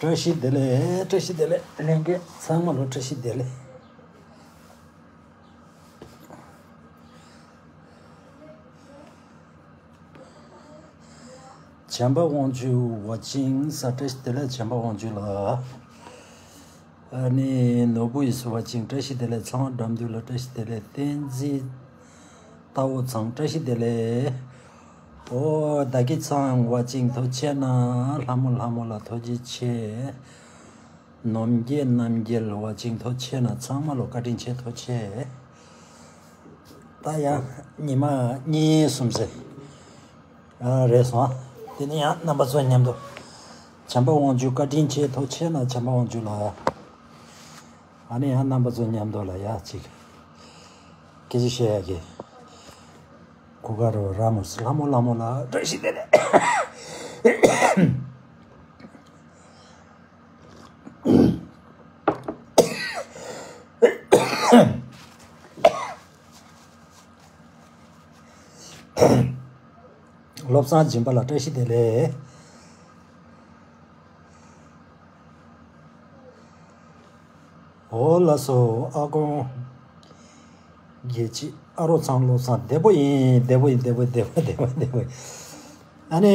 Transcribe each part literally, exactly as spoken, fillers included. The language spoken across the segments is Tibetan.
བཀྲ་ཤིས་བདེ་ལེགས། བཀྲ་ཤིས་བདེ་ལེགས། ལྷན་རྒྱས་ཚང་མ་ལ་བཀྲ་ཤིས་བདེ་ལེགས། བྱམས་པ་དབང་ཕྱུག་ཝ་ཅིང་ས། བཀྲ་ཤིས་བདེ་ལེགས། བྱམས་པ་དབང་ཕྱུག་ལགས། ཨ་ནི་ནོར་བུ་ཡིས་ཝ་ཅིང་། བཀྲ་ཤིས་བདེ་ལེགས། ཚངས་དགྲ་འདུལ་ལགས། བཀྲ་ཤིས་བདེ་ལེགས། བསྟན་འཛིན་རྟ་བོ་ཚང་། བཀྲ་ཤིས་བདེ་ལེགས། ཨོ་བདག་གི་ཚང་ཝ་ཅིང་། ཐུགས་རྗེ་གནང་། ལྷ་མོ་ལྷ་མོ་ལགས་ཐུགས་རྗེ་ཆེ། ནོར་རྒྱས་རྣམ་རྒྱལ་ཝ་ཅིང་། ཐུགས་རྗེ་གནང་། ཚང་མ་ལ་བཀའ་དྲིན་ཆེ། ཐུགས་རྗེ་ཆེ། ད་ཡང་ཉི་མ་གཉིས་གསུམ་ཟེར། ཨ་རེད་སོང་ཨ། དེ་ནས་ཡང་རྣམ་པ་ཚོ་མཉམ་དུ། བྱམས་པ་དབང་ཕྱུག་བཀའ་དྲིན་ཆེ། ཐུགས་རྗེ་གནང་། བྱམས་པ་དབང་ཕྱུག་ལགས། ཨ་ནི་ཡང་རྣམ་པ་ཚོ་མཉམ་དུ་ལ་ཡ་གཅིག་སྐད་ཆ་བཤད་ཡ་གི། གུ་ག་རུ་ར་མོ་སི། ལྷ་མོ་ལྷ་མོ་ལགས་བཀྲ་ཤིས་བདེ་ལེགས། བློ་བཟང་སྦྱིན་པ་ལགས་བཀྲ་ཤིས་བདེ་ལེགས། འོ་ལགས་སོ། ཨ་ཁུ་རྒྱལ་སྤྱི། ཨ་རོགས་ཚང་། བློ་བཟང་། བདེ་པོ་ཡིན། བདེ་པོ་ཡིན། བདེ་པོ་བདེ་པོ་བདེ་པོ་བདེ་པོ། ཨ་ནི་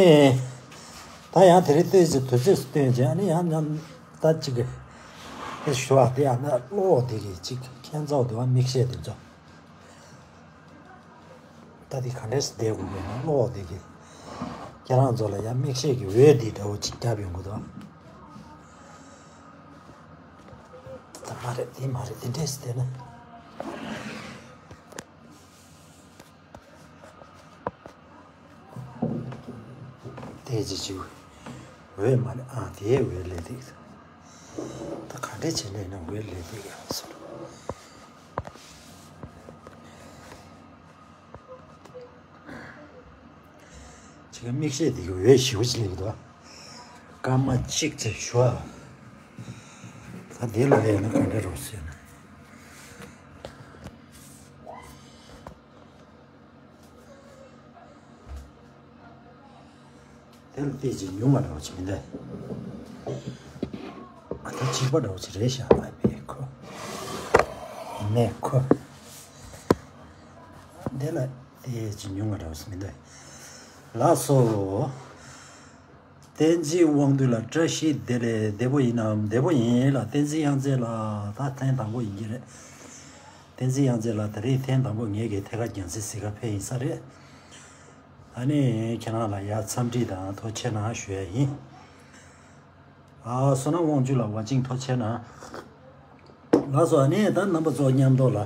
ད་ཡང་དེ་རིང་ལྟོས་ཅིག་དུས་ཚོད་སྟོན་ཅིག་ཨ་ནི་ཡང་ནམ་ད་ཅིག་གི་ཞུ་བ་དེ་ཡང་ན་གློག་དེ་གི་ཅིག་ཁྱད་མཚར་འདུག་ཨ་མིག་ཤེལ་དེ་ཚོ། ད་འདི་ག་འདྲས་སེ་བསྡད་དགོས་ཀྱི་ན་གློག་འདི་གི། ཁྱེད་རང་ཚོ་ལ་ཡང་མིག་ཤེལ་གྱི་འོད་འདི་འདྲ་བོ་ཅིག་བརྒྱབ་ཡོང་གི་འདུག་ད་མ་རེད། འདི་མ་རེད། འདི་འདྲས་སེ་བསྡད་ན། དེ་ཅི་ཅིག་འོད་མ་རེད། ཨ་དེའི་འོད་ལས་འདི། ད་ག་འདྲས་བྱས་ནས་ན་འོད་ལས་འདི་ཡང་ཟེར། ཅིག་མིག་ཤེལ་དེ་གི་འོད་ཞེ་པོ་ཅིག་སླེབས་ཀྱི་འདུག་སྐར་མ་གཅིག་ཙམ་ཞུ་བ། ད་དེ་ལ་ཡིན་ན་ག་འདྲ་རོགས་ཟེར་ན། དེ་ལ་བལྟས་ཅིག་ཉུང་བ་འདྲ་བོ་ཅིག་མི་འདུག་ཨ་ད་གཅིག་པ་འདྲ་བོ་ཅིག་རེད་ཤག་ཨ་ཕའི་ཁོ། མེ་ཁོ། དེ་ལ་བལྟས་ཅིག་ཉུང་བ་འདྲ་བོ་ཅིག་མི་འདུག་ལགས་སོ། བསྟན་འཛིན་དབང་འདུས་ལགས་བཀྲ་ཤིས་བདེ་ལེགས། བདེ་པོ་ཡིན་ནམ། བདེ་པོ་ཡིན་ལགས། བསྟན་འཛིན་གཡང་རྩེ་ལགས་ད་ཐེངས་དང་པོ་ཡིན་གྱི་རེད། བསྟན་འཛིན་གཡང་རྩེ་ལགས་ད་རེས་ཐེངས་དང་པོ་ངེད་ཀྱི་ཐད་ཀར་རྒྱང་སྲིང་གཟིགས་ག་ཕེབས་ཡིན་ས་རེད། ཨ་ནི་ཁྱེད་རང་ལ་ཡ་འཚམས་འདྲི་དང་ཐུགས་རྗེ་གནང་ཞུ་ཡ་ཡིན། ཨ་བསོད་ནམས་དབང་ཕྱུག་ལགས་ཝ་ཅིང་ཐུགས་རྗེ་གནང་། ལགས་སོ། ཨ་ནི་ད་རྣམ་པ་ཚོ་མཉམ་དུ་ལ།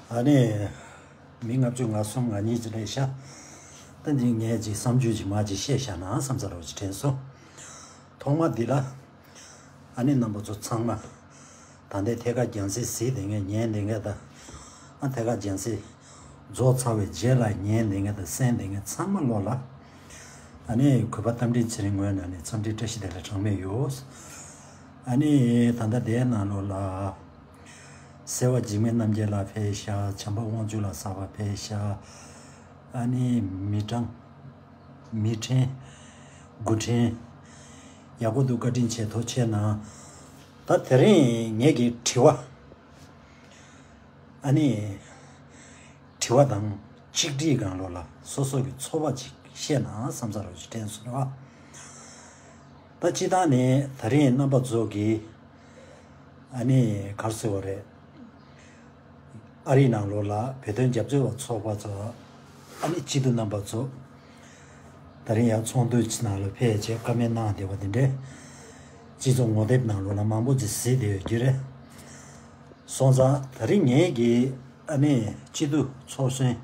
ཨ་ནི་མི་ལྔ་བཅུ་ང་གསུམ་ང་གཉིས་ཅིག་སླེབས་ཤག་ད་འདི་ངས་ཅིག་བསམ་ཚུལ་ཅིག་མ་ཅིག་བཤད་བཞག་ན་བསམ་ཚར་བ་ཅིག་དྲན་སོང་། ཐོག་མ་འདི་ལ། ཨ་ནི་རྣམ་པ་ཚོ་ཚང་མ། ད་ལྟའི་ཐད་ཀར་རྒྱང་སྲིང་གཟིགས་བསྡད་མཁན་ཉན་བསྡད་མཁན་དང་། ཨ་ཐད་ཀར་རྒྱང་སྲིང་རྫོགས་ཚར་བའི་རྗེས་ལ་ཉན་བསྡད་མཁན་དང་གསན་བསྡད་མཁན་ཚང་མ་ལོ་ལ། ཨ་ནི་གུས་པ་རྟ་མགྲིན་ཚེ་རིང་ངོས་ནས་ནི་འཚམས་འདྲི་བཀྲ་ཤིས་བདེ་ལེགས་གྲངས་མེད་ཡོད། ཨ་ནི་ད་ལྟ་དེའི་ནང་ལོགས་ལ། སེ་བ་འཇིགས་མེད་རྣམ་རྒྱལ་ལགས་ཕེབས་ཤག་བྱམས་པ་དབང་ཕྱུག་ལགས་གསར་པ་ཕེབས་ཤག་ཨ་ནི་མི་གྲངས། མི་ཕྲན། དགུ་ཕྲན། ཡག་པོ་འདུག་བཀའ་དྲིན་ཆེ། ཐུགས་རྗེ་གནང་། ད་དེ་རིང་ངེད་ཀྱི་དྲི་བ། ཨ་ནི། དྲི་བ་དང་ གཅིག་སྒྲིལ་སྒང་ལོགས་ལ་སོ་སོ་གི་ཚོར་བ་ཅིག་བཤད་ན་བསམ་ས་རོགས་ཅིག་དྲན་སོང་ར། ད་སྤྱིར་བཏང་ནས་ད་རིང་རྣམ་པ་ཚོ་གིས་ཨ་ནི་ག་རེ་ཟེར་བ་རེད། ཨ་རིའི་ནང་ལོགས་ལ་བོད་དོན་རྒྱབ་སྐྱོར་བ་ཚོགས་པ་ཚོ་ཨ་ནི་སྤྱི་འཐུས་རྣམ་པ་ཚོ་ད་རིང་ཡང་ཚོགས་འདུ་ནང་ལ་ཕེབས་བྱས་བཀའ་མོལ་གནང་བསྡད་པ་དེ་འདྲས་སྤྱི་ཚོགས་ངོ་དེབ་ནང་ལོགས་ལ་མང་པོ་ཅིག་གཟིགས་བསྡད་ཡོད་རྒྱུ་རེད། སོང་ཙང་ད་རིང་ངེད་ཀྱིས་ཨ་ནི་སྤྱི་འཐུས་ཚོགས་གཞོན་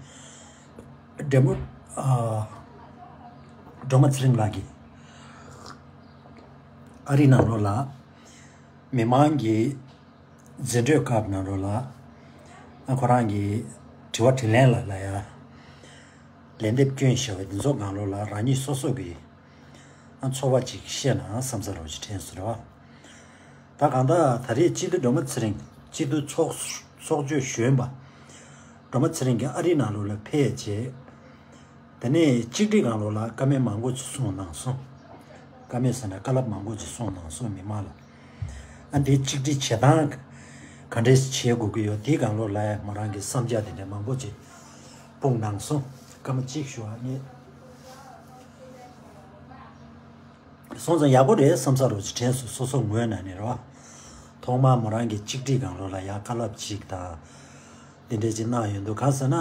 སྒྲོལ་མ་ཨ་སྒྲོལ་མ་ཚེ་རིང་ལགས་ཀྱིས་ཨ་རིའི་ནང་ལོགས་ལ་མི་མང་གི་འཛིན་གྲོས་སྐབས་ནང་ལོགས་ལ་ཨ་ཁོ་རང་གི་དྲི་བ་དྲིས་ལན་ལ་ལ་ཡ་ལན་འདེབས་བསྐྱོན་བཞག་པ་འདི་ཚོ་སྒང་ལོགས་ལ་རང་ཉིད་སོ་སོ་གི་ཨ་ཚོར་བ་ཅིག་བཤད་ན་བསམ་ས་རོགས་ཅིག་དྲན་སོང་རེད་བ། ད་གང་ལྟར་ད་རེས་སྤྱི་འཐུས་སྒྲོལ་མ་ཚེ་རིང་སྤྱི་འཐུས་ཚོགས་ཚོགས་གཙོ་གཞོན་པ་སྒྲོལ་མ་ཚེ་རིང་གིས་ཨ་རིའི་ནང་ལོགས་ལ་ཕེབས་རྗེས། དེ་ནས་གཅིག་སྒྲིལ་སྒང་ལོགས་ལ་བཀའ་མོལ་མང་པོ་ཅིག་གསུངས་གནང་སོང་། བཀའ་མོལ་ཟེར་ན་བཀའ་སློབ་མང་པོ་ཅིག་གསུངས་གནང་སོང་མི་མང་ལ། ཨ་འདི་གཅིག་སྒྲིལ་བྱེད་སྟངས་ག་འདྲས་བྱེད་དགོས་ཀྱི་ཡོད་དེའི་སྒང་ལོགས་ལ་མོ་རང་གི་བསམ་འཆར་དེ་འདྲ་མང་པོ་ཅིག་སྤུངས་གནང་སོང་། སྐར་མ་གཅིག་ཞུ་བ་ངས། སོང་ཙང་ཡག་པོ་རེད་བསམ་ས་རོགས་ཅིག་དྲན་སོང་སོ་སོ་ངོས་ནས་ནི་རོ། ཐོག་མར་མོ་རང་གིས་གཅིག་སྒྲིལ་སྒང་ལོགས་ལ་ཡང་བཀའ་སློབ་ཅིག་དང་། འདི་འདྲས་ཅིག་གནང་ཡོང་དུས་གང་ཟེར་ན།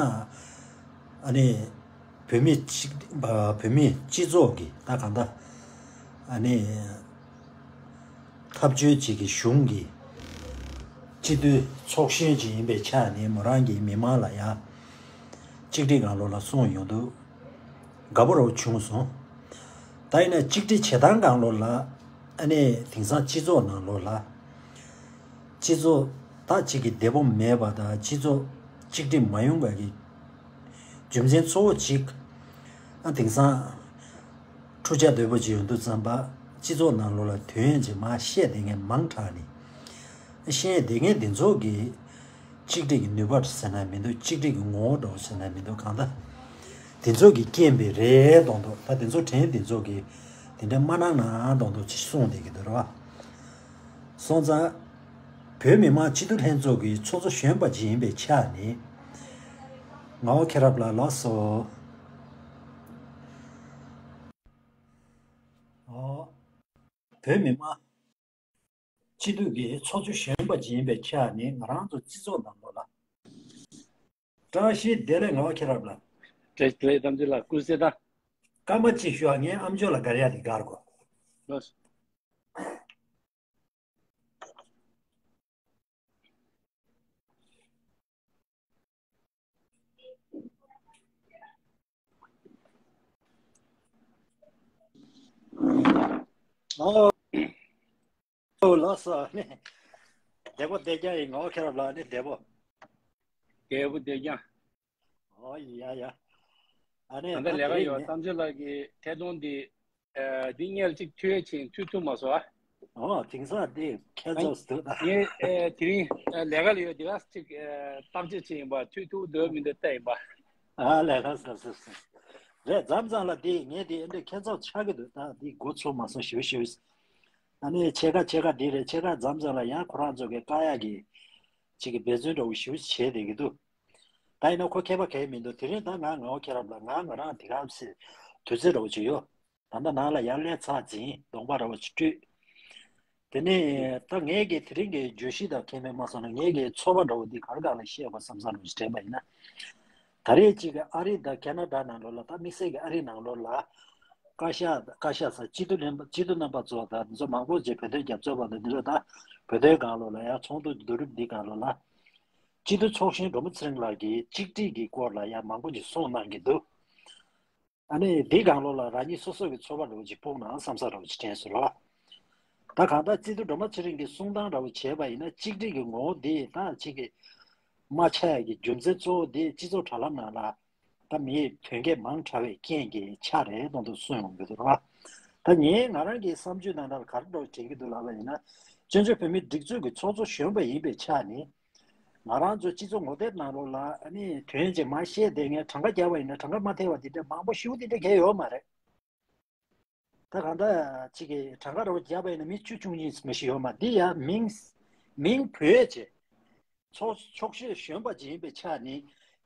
ཨ་ནི། བོད་མི་གཅིག་བོད་མི་སྤྱི་ཚོགས་ཀྱི་ད་གང་ལྟར། ཨ་ནི། འཐབ་རྩོད་ཅིག་གི་གཞུང་གི་སྤྱི་འཐུས་ཚོགས་གཞོན་ཅིག་ཡིན་པའི་ཆ་ནས་མོ་རང་གིས་མི་མང་ལ་ཡང་གཅིག་སྒྲིལ་སྒང་ལོགས་ལ་གསུངས་ཡོང་དུས་དགའ་པོ་རང་བྱུང་སོང་། ད་ཡིན་ན་གཅིག་སྒྲིལ་བྱེད་སྟངས་སྒང་ལོགས་ལ་ཨ་ནི་དེང་སང་སྤྱི་ཚོགས་ནང་ལོགས་ལ་སྤྱི་ཚོགས་ད་གཅིག་གི་བདེ་པོ་མེད་པ་དང་སྤྱི་ཚོགས་གཅིག་སྒྲིལ་མ་ཡོང་བའི་གི་རྒྱུ་མཚན་གཙོ་བོ་གཅིག་ཨ་དེང་སང་འཁྲུག་ཆ་དོད་པོ་ཅིག་ཡོང་དུས་ཙམ་པ་སྤྱི་ཚོགས་ནང་ལོགས་ལ་དོན་ཡོད་ཅིག་མར་བཤད་བསྡད་མཁན་མང་དྲགས་ནས་བཤད་བསྡད་མཁན་དེ་ཚོ་གི་གཅིག་སྒྲིལ་གྱི་ནུས་པ་ཟེར་ན་མི་འདུག་གཅིག་སྒྲིལ་གྱི་ངོ་བོ་འདྲ་བོ་ཟེར་ན་མི་འདུག་གང་ལྟར་དེ་ཚོ་གི་རྐྱེན་པས་རེད་མདོག་མདོག་ད་དེ་ཚོ་དྲན་དེ་ཚོ་གི་དེ་འདྲ་མ་གནང་ན་མདོག་མདོག་ཅིག་གསུངས་བསྡད་ཀྱི་འདུག་རེད་བ། སོང་ཙང་། བོད་མི་མང་སྤྱི་འཐུས་ལྷན་ཚོགས་ཀྱི་ཚོགས་གཙོ་གཞོན་པ་ཅིག་ཡིན་པའི་ཆ་ནས། ངག་དབང་མཁྱེན་རབ་ལགས་ལགས་སོ། ཨོ། བོད་མི་མང་སྤྱི་འཐུས་ཀྱི་ཚོགས་གཙོ་གཞོན་པ་ཅིག་ཡིན་པའི་ཆ་ནས་ང་རང་ཚོ་སྤྱི་ཚོགས་ནང་ལོགས་ལ། བཀྲ་ཤིས་བདེ་ལེགས་ངག་དབང་མཁྱེན་རབ་ལགས། བཀྲ་ཤིས་བདེ་ལེགས་དམ་ཆོས་ལགས་སྐུ་གཟུགས་བདེ་ཐང་། སྐར་མ་གཅིག་ཞུ་བ་ངའི་ཨམ་ཅོག་ལ་སྒར་ཡ་དེ་སྒར་གོ། ལགས་སོ། ཨོ། ཨོ་ལགས་སོ་ནི། བདེ་པོ་བདེ་རྐྱང་ཡིན་ངག་དབང་མཁྱེན་རབ་ལགས་ནི་བདེ་པོ། བདེ་པོ་བདེ་རྐྱང་། ཨོ་ཡ་ཡ། ཨ་ནི་ད་ལྟ་ལས་ཀ་ཡོད་དམ་ཆོས་ལགས་ཀྱི་ཐད་གཏོང་འདི། ཨ་འདི་སྔོན་ལ་གཅིག་མཐུད་ཡས་བྱས་མཐུད་ཐུབ་མ་སོང་ཨ། ཨོ་དེང་སང་འདི་ཁྱད་མཚར་འདུག་ད། ངས་ཨ་དེ་རིང་ཨ་ལས་ཀ་ལ་ཡོད་དེ་ག་གཅིག་ཨ་བརྟག་དཔྱད་བྱས་ཡིན་པ་མཐུད་ཐུབ་འདུག་མི་འདུག་བལྟས་ཡིན་པ། ཨ་ལས་ལགས་སོ་སོ་སོ། རེད་མཚམས་མཚམས་ལ་འདི་ངས་འདི་འདི་ཁྱད་མཚར་ཆགས་ཀྱི་འདུག་ད་འདི་འགོ་ཚུགས་མ་སོང་ཞུ་ཞུ། ཨ་ནི་ཕྱེད་ཀ་ཕྱེད་ཀ་འདི་རེད་ཕྱེད་ཀ་མཚམས་མཚམས་ལ་ཡང་ཁོ་རང་ཚོ་གི་བཀག་ཡག་གི་ཅིག་གི་འབད་བརྩོན་འདྲ་བོ་ཞུ་བྱས་བསྡད་ཀྱི་འདུག་ད་ཡིན་ན་ཁོ་མཁས་པ་གང་ཡང་མི་འདུག་དེ་རིང་ད་ང་ངག་དབང་མཁྱེན་རབ་ལགས་ང་ང་རང་དེ་ག་ཚེ་དུས་ཚོད་འདྲ་བོ་ཅིག་ཡོད། ད་ལྟ་ནང་ལ་ཡར་སླེབས་ཚར་ཟིན་གདོང་པ་འདྲ་བོ་ཅིག་སྤྲུལ། དེ་ནས་ད་ངས་ཀྱི་དེ་རིང་གི་བརྗོད་གཞི་དང་ཁྱད་མེད་མ་སོང་ན་ངས་ཀྱི་ཚོར་བ་འདྲ་བོ་འདི་ག་རེ་ག་ལ་བཤད་དགོས་བསམ་བསམ་རུ་ཞིག་དྲན་པ་ཡིན་ན། ད་རེས་ཅིག་གི་ཨ་རི་དང་ཁེ་ན་ཌ་ནང་ལོགས་ལ་ད་དམིགས་བསལ་གྱི་ཨ་རི་ནང་ལོགས་ལ་བཀའ་ཤག་བཀའ་ཤག་ས་སྤྱི་འཐུས་ལྷན་པ་སྤྱི་འཐུས་རྣམ་པ་ཚོ་དང་འདི་ཚོ་མང་པོ་ཅིག་བོད་དོན་རྒྱབ་སྐྱོར་བ་དང་འདི་ཚོ་ད་བོད་དོན་སྒང་ལོགས་ལ་ཡང་ཚོགས་འདུ་བསྡུ་རུབ་འདི་སྒང་ལོགས་ལ་སྤྱི་འཐུས་ཚོགས་གཞོན་སྒྲོལ་མ་ཚེ་རིང་ལགས་ཀྱིས་གཅིག་སྒྲིལ་གྱི་སྐོར་ལ་ཡང་མང་པོ་ཅིག་གསུངས་གནང་གི་འདུག་ཨ་ནི་འདི་སྒང་ལོགས་ལ་རང་ཉིད་སོ་སོ་གི་ཚོར་བ་འདྲ་བོ་ཅིག་སྤུངས་ན་བསམ་ས་འདྲ་བོ་ཅིག་དྲན་སོང་ར། ད་གང་ལྟར་སྤྱི་འཐུས་སྒྲོལ་མ་ཚེ་རིང་གིས་གསུང་སྟངས་འདྲ་བོ་བྱས་པ་ཡིན་ན་གཅིག་སྒྲིལ་གྱི་ངོ་བོ་འདི་ད་ཅིག་གི་མ་ཆགས་ཡག་གི་རྒྱུ་མཚན་གཙོ་བོ་འདི་སྤྱི་ཚོགས་དྲ་ལམ་ནང་ལ་ད་མིའི་དོན་སྐད་མང་དྲགས་པའི་རྐྱེན་གྱིས་ཆགས་རེད་མདོག་མདོག་གསུངས་ཡོང་གི་འདུག་ར། ད་ངས་ང་རང་གི་བསམ་ཚུལ་ནང་ལ་ག་རེ་འདྲ་བོ་དྲན་གྱི་འདུག་ལབ་པ་ཡིན་ན་བཙན་བྱོལ་བོད་མིའི་སྒྲིག་འཛུགས་ཀྱི་ཚོགས་གཙོ་གཞོན་པ་ཡིན་པའི་ཆ་ནས། ང་རང་ཚོ་སྤྱི་ཚོགས་ངོ་དེབ་ནང་ལོགས་ལ་ཨ་ནི་དོན་ཅིག་མ་བཤད་དེ་ངས་གྲངས་ཀ་རྒྱབ་པ་ཡིན་ན་གྲངས་ཀ་མ་ཐེབས་པ་དེ་འདྲ་མང་པོ་ཞེ་པོ་དེ་འདྲ་གང་ཡང་ཡོད་མ་རེད། ད་གང་ལྟར་ཅིག་གི་གྲངས་ཀ་རོ་རྒྱབ་པ་ཡིན་ན་མི་བཅུ་བཅུ་གཉིས་མ་ཞིག་ཡོད་མ་འདི་ཡང་མིང་མིང་བོད་ཅེས་ཚོགས་ཚོགས་གཞོན་གཞོན་པ་ཅིག་ཡིན་པའི་ཆ་ནས་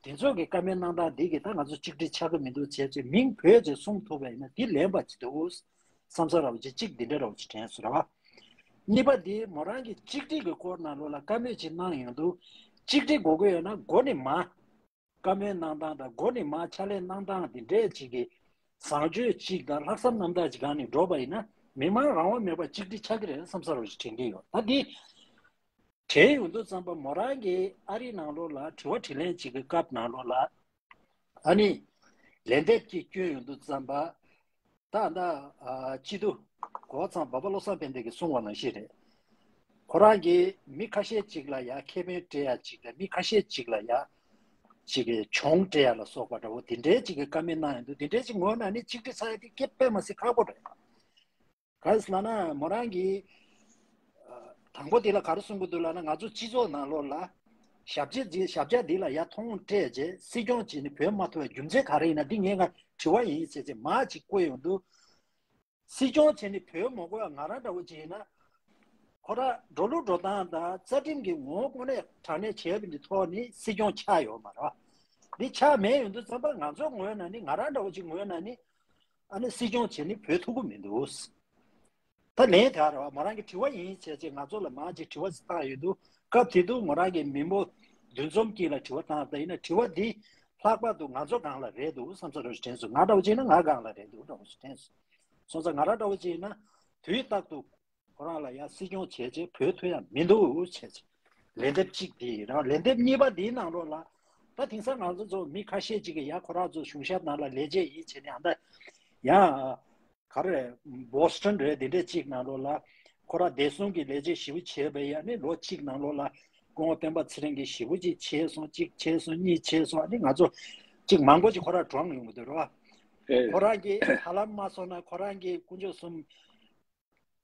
དེ་ཚོ་གི་བཀའ་མོལ་གནང་སྟངས་འདི་གི་ད་ང་ཚོ་གཅིག་སྒྲིལ་ཆགས་ཀྱི་མི་འདུག་བྱས་ཚེ་མིང་བོད་ཅེས་གསུང་ཐུབ་པ་ཡིན་ན་འདི་ལན་པ་ཅིག་འདུག་བསམ་ས་ར་བ་ཅིག་གཅིག་འདི་འདྲ་ར་བ་ཅིག་དྲན་སོང་ར་བ། གཉིས་པ་འདི་མོ་རང་གི་གཅིག་སྒྲིལ་གྱི་སྐོར་ནང་ལོགས་ལ་བཀའ་མོལ་ཅིག་གནང་ཡོང་དུས། གཅིག་སྒྲིལ་དགོས་ཀྱི་ཡོད་ན་མགོ་ནས་མར་བཀའ་མོལ་གནང་སྟངས་དང་མགོ་ནས་མར་ཕྱག་ལས་གནང་སྟངས་འདི་འདྲས་ཅིག་གི་བཟང་སྤྱོད་ཅིག་དང་ལྷག་བསམ་རྣམ་དག་ཅིག་སྒང་ནས་འགྲོ་བ་ཡིན་ན་མི་མང་རང་དབང་མེད་པར་གཅིག་སྒྲིལ་ཆགས་ཀྱི་རེད་བསམ་ས་ར་བ་ཅིག་དྲན་གྱི་ཡོད། ད་འདི་དྲན་ཡོང་དུས་ཙམ་པ་མོ་རང་གིས་ཨ་རིའི་ནང་ལོགས་ལ་དྲི་བ་དྲིས་ལན་ཅིག་གི་སྐབས་ནང་ལོགས་ལ་ཨ་ནི་ལན་འདེབས་ཀྱིས་བསྐྱོན་ཡོང་དུས་ཙམ་པ། ད་ད་ཨ་སྤྱི་འཐུས་གོ་ཚང་བ་པ་བློ་བཟང་ཕན་བདེ་གིས་གསུངས་པ་ནང་བཞིན་རེད། ཁོ་རང་གིས་མི་ཁ་ཤས་ཅིག་ལ་ཡ་ཁེ་ཕན་སྤྲད་ཡ་ཅིག་དང་མི་ཁ་ཤས་ཅིག་ལ་ཡ་ཅིག་གི་གྱོང་སྤྲད་ཡ་ལ་སོགས་པ་འདྲ་བོ་དེ་འདྲའི་ཅིག་གི་བཀའ་མོལ་གནང་ཡོང་དུས་དེ་འདྲའི་ཅིག་ངོས་ནས་ནི་གཅིག་སྒྲིལ་ཚར་ཡ་དེ་སྐད་དཔེ་མ་སྲིད་ཁག་པོ་རེད། ག་རེ་ཟེར་ལབ་ན་མོ་རང་གིས་ཨ་དང་པོ་དེ་ལ་ག་རེ་གསུང་གི་འདུག་ལབ་ན་ང་ཚོ་སྤྱི་ཚོགས་ནང་ལོགས་ལ་ཞབས་ཕྱི་འདི་ཞབས་བཅགས་འདི་ལ་ཡ་མཐོང་སྤྲད་རྗེས་སྲིད་སྐྱོང་བྱས་ནས་བོད་མ་ཐུབ་པའི་རྒྱུ་མཚན་ག་རེ་ཡིན་ན་འདི་ངས་ང་དྲི་བ་ཡིན་ཟེར་རྗེས་མར་ཅིག་བཀོད་ཡོང་དུས། སྲིད་སྐྱོང་བྱས་ནས་བོད་མ་དགོས་པ་ང་རང་འདྲ་བོ་ཅིག་ཡིན་ན། ཁོ་རང་འགྲོ་ལུགས་འགྲོ་སྟངས་དང་རྩ་ཁྲིམས་ཀྱི་ངོ་བོ་དངོས་གནས་དྲང་གནས་བྱས་པ་འདི་ཐོག་ནས་སྲིད་སྐྱོང་ཆགས་ཡོད་མ་རེད་བ། འདི་ཆགས་མེད་ཡོང་དུས་ཙམ་པ་ང་ཚོ་ངོས་ནས་ནི་ང་རང་འདྲ་བོ་ཅིག་ངོས་ནས་ནི། ཨ་ནི་སྲིད་སྐྱོང་བྱས་ནས་བོད་ཐུབ་ཀྱི་མི་འདུག་ད་ལན་དེ་རེད་བ། མོ་རང་གི་དྲི་བ་ཡིན་བྱས་ཚེ་ང་ཚོ་ལ་མང་ཆེ་དྲི་བ་བཏང་ཡོད་འདུག་སྐབས་དེ་དུས་མོ་རང་གི་མི་འབོར་འདུ་འཛོམས་དཀྱིལ་ལ་དྲི་བ་བཏང་ད་ཡིན་ན་དྲི་བ་འདི་ལྷག་པར་དུ་ང་ཚོ་སྒང་ལ་རེད་འདུག་བསམ་ས་འདྲ་བོ་ཞིག་དྲན་སོང་། ང་འདྲ་བོ་ཅིག་ན་ང་སྒང་ལ་རེད་འདུག་འདྲ་བོ་ཞིག་དྲན་སོང་། སོང་ཙང་ང་རང་འདྲ་བོ་ཅིག་ན་དུས་རྟག་ཏུ་ཁོ་རང་ལ་ཡ་སྲིད་སྐྱོང་བྱས་རྗེས་བོད་ཐུབ་ཡ་མི་འདུག་བྱས་ཚེ་ལན་འདེབས་གཅིག་དེ་རང་ལན་འདེབས་གཉིས་པ་དེའི་ནང་ལོགས་ལ་ད་དེང་སང་ང་ཚོ་ཚོ་མི་ཁ་ཤས་ཅིག་གིས་ཡ་ཁོ་རང་ཚོ་གཞུང་ཞབས་ནང་ལ་ལས་བྱེད་ཡིན་བྱས་ནས་ཨ་ད་ཡ། ག་རེ། བོ་སི་ཊོན་རེད་དེ་འདྲས་གཅིག་ནང་ལོགས་ལ། ཁོ་རང་བདེ་སྲུང་གི་ལས་བྱེད་ཞེ་པོ་བྱས་པ་ཡིན་ཨ་ནི་ལོ་གཅིག་ནང་ལོགས་ལ། སྐུ་ངོ་སྤེན་པ་ཚེ་རིང་གིས་ཞེ་པོ་ཅིག་བྱས་སོང་གཅིག་བྱས་སོང་གཉིས་བྱས་སོང་ཨ་ནི་ང་ཚོ། གཅིག་མང་པོ་ཅིག་ཁོ་རང་གྲོངས་ཡོང་གི་འདུག་རེད་བ། ཨེ། ཁོ་རང་གིས་ཧ་ལམ་མ་སོང་ན་ཁོ་རང་གིས་དཀོན་མཆོག་གསུམ།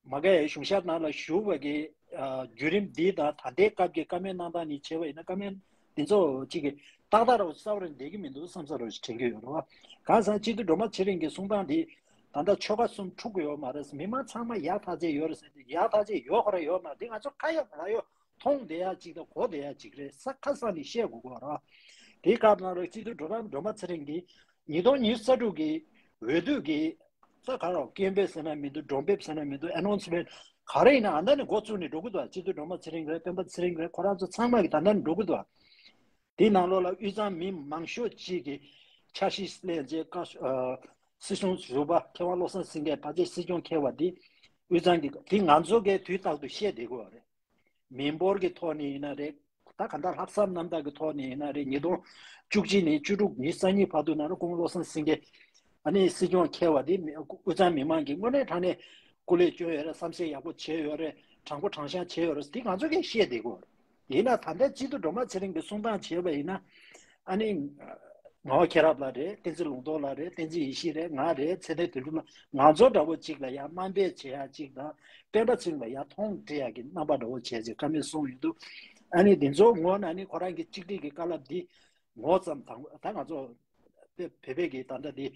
མ་གིའི་གཞུང་ཞབས་ནང་ལ་བཞུགས་པ་གི། ཨ་བརྒྱུད་རིམ་འདི་དང་ད་ལྟའི་སྐབས་ཀྱི་བཀའ་མོལ་གནང་སྟངས་ནི་བྱས་པ་ཡིན་ན་བཀའ་མོལ་འདི་ཚོ་གཅིག་གི་ཏག་ཏག་ར་བ་གསལ་པོ་རེད་བསྡད་ཀྱི་མི་འདུག་བསམ་ས་ར་བ་ཞིག་དྲན་གྱི་ཡོད་རེད་བ། གང་ཟེར་ན་སྤྱི་འཐུས་སྒྲོལ་མ་ཚེ་རིང་གི་གསུང་སྟངས་འདི་ད་ལྟ་ཆོལ་ཁ་གསུམ་འཁྲུག་གི་ཡོད་མ་རེད། མི་མང་ཚང་མ་ཡག་ཐག་ཆོད་ཡོད་རེད་ཟེར་དུས་ཡག་ཐག་ཆོད་ཡོད་ཁོ་ར་ཡོད་མ་རེད། འདི་ང་ཚོ་ཁ་ཡོད་ལག་ཡོད་མཐོང་བསྡད་ཡ་གཅིག་དང་གོ་བསྡད་ཡ་གཅིག་རེད། ས་ཁ་ས་ནས་བཤད་དགོས་གོ་ར། དེའི་སྐབས་ནང་ལ་སྤྱི་འཐུས་སྒྲོལ་མ་སྒྲོལ་མ་ཚེ་རིང་གིས་ཉིས་སྟོང་ཉི་ཤུ་རྩ་དྲུག་གི་འོས་བསྡུ་གི་ས་ག་ར་སྐད་འབོད་ཟེར་ན་མི་འདུག་སྒྲོམ་འབེབས་ཟེར་ན་མི་འདུག་ཨེ་ནོན་སི་མེན་ཊི་ག་རེ་ཡིན་ན་ཨ་མདའ་ནས་འགོ་བཙུགས་ནས་འགྲོ་གི་འདུག་སྤྱི་འཐུས་སྒྲོལ་མ་ཚེ་རིང་རེད། སྤེན་པ་ཚེ་རིང་རེད། ཁོ་རང་ཚོ་ཚང་མ་གི་ད་ལྟ་ནས་འགྲོ་གི་འདུག་དེའི་ནང་ལོགས་ལ་དབུས་གཙང་མི་མང་ཤོས་ཅིག་གིས་འཆར་གཞི་ལེན་རྗེས་བཀའ་ཤོག་ཨ་སྲིད་གཞུང་ཟུར་པ་མཁས་དབང་བློ་བཟང་སེང་གེ་ཕལ་ཆེར་སྲིད་སྐྱོང་འཁེལ་བ་འདི་དབུས་གཙང་གི་དེ་ང་ཚོ་གིས་དུས་རྟག་ཏུ་བཤད་བསྡད་དགོས་པ་རེད། མི་འབོར་གྱི་ཐོག་ནས་ཡིན་ན་རེད། ད་ག་འདྲ་ལྷག་བསམ་རྣམ་དག་གི་ཐོག་ནས་ཡིན་ན་རེད། ཉིས་སྟོང་བཅུ་གཅིག་ནས་བཅུ་དྲུག་ཉི་ཤུ་རྩ་གཉིས་བར་དུ་ནང་ལ་སྐུ་ངོ་བློ་བཟང་སེང་གེ་ཨ་ནི་སྲིད་སྐྱོང་འཁེལ་བ་དེ་མི་དབུས་གཙང་མི་མང་གིས་དངོས་གནས་དྲང་གནས་སྐུ་ལས་བསྐྱོན་ཡོད་རེད། བསམ་ཤེས་ཡག་པོ་བྱས་ཡོད་རེད། དྲང་པོ་དྲང་བཞག་བྱས་ཡོད་རེད། དེ་ང་ཚོ་གིས་བཤད་བསྡད་དགོས་རེད། ཡིན་ན་ད་ལྟ་སྤྱི་འཐུས་སྒྲོལ་མ་ཚེ་རིང་གིས་གསུང་སྟངས་བྱས་པ་ཡིན་ན་ཨ་ནི། ངག་དབང་མཁྱེན་རབ་ལགས་རེད། བསྟན་འཛིན་ལུང་རྟོགས་ལགས་རེད། བསྟན་འཛིན་ཡེ་ཤེས་རེད། ང་རེད། ཚེ་བརྟན་དོན་གྲུབ་ལགས་ང་ཚོ་འདྲ་བོ་གཅིག་ལ་ཡང་དམའ་འབེབས་བྱེད་ཡག་གཅིག་དང་སྤེན་པ་ཚེ་རིང་ལ་ཡང་མཐོང་སྤྲད་ཡག་གི་རྣམ་པ་འདྲ་བོ་བྱས་རྗེས་བཀའ་མོལ་གསུངས་ཡོད་འདུག་ཨ་ནི་འདི་ཚོ་ངོ་ན་ནི་ཁོ་རང་གི་གཅིག་སྒྲིལ་གྱི་བཀའ་སློབ་འདི་ངོ་ཙམ་དང་ད་ང་ཚོ་བོད་པའི་གི་ད་ལྟ་འདི་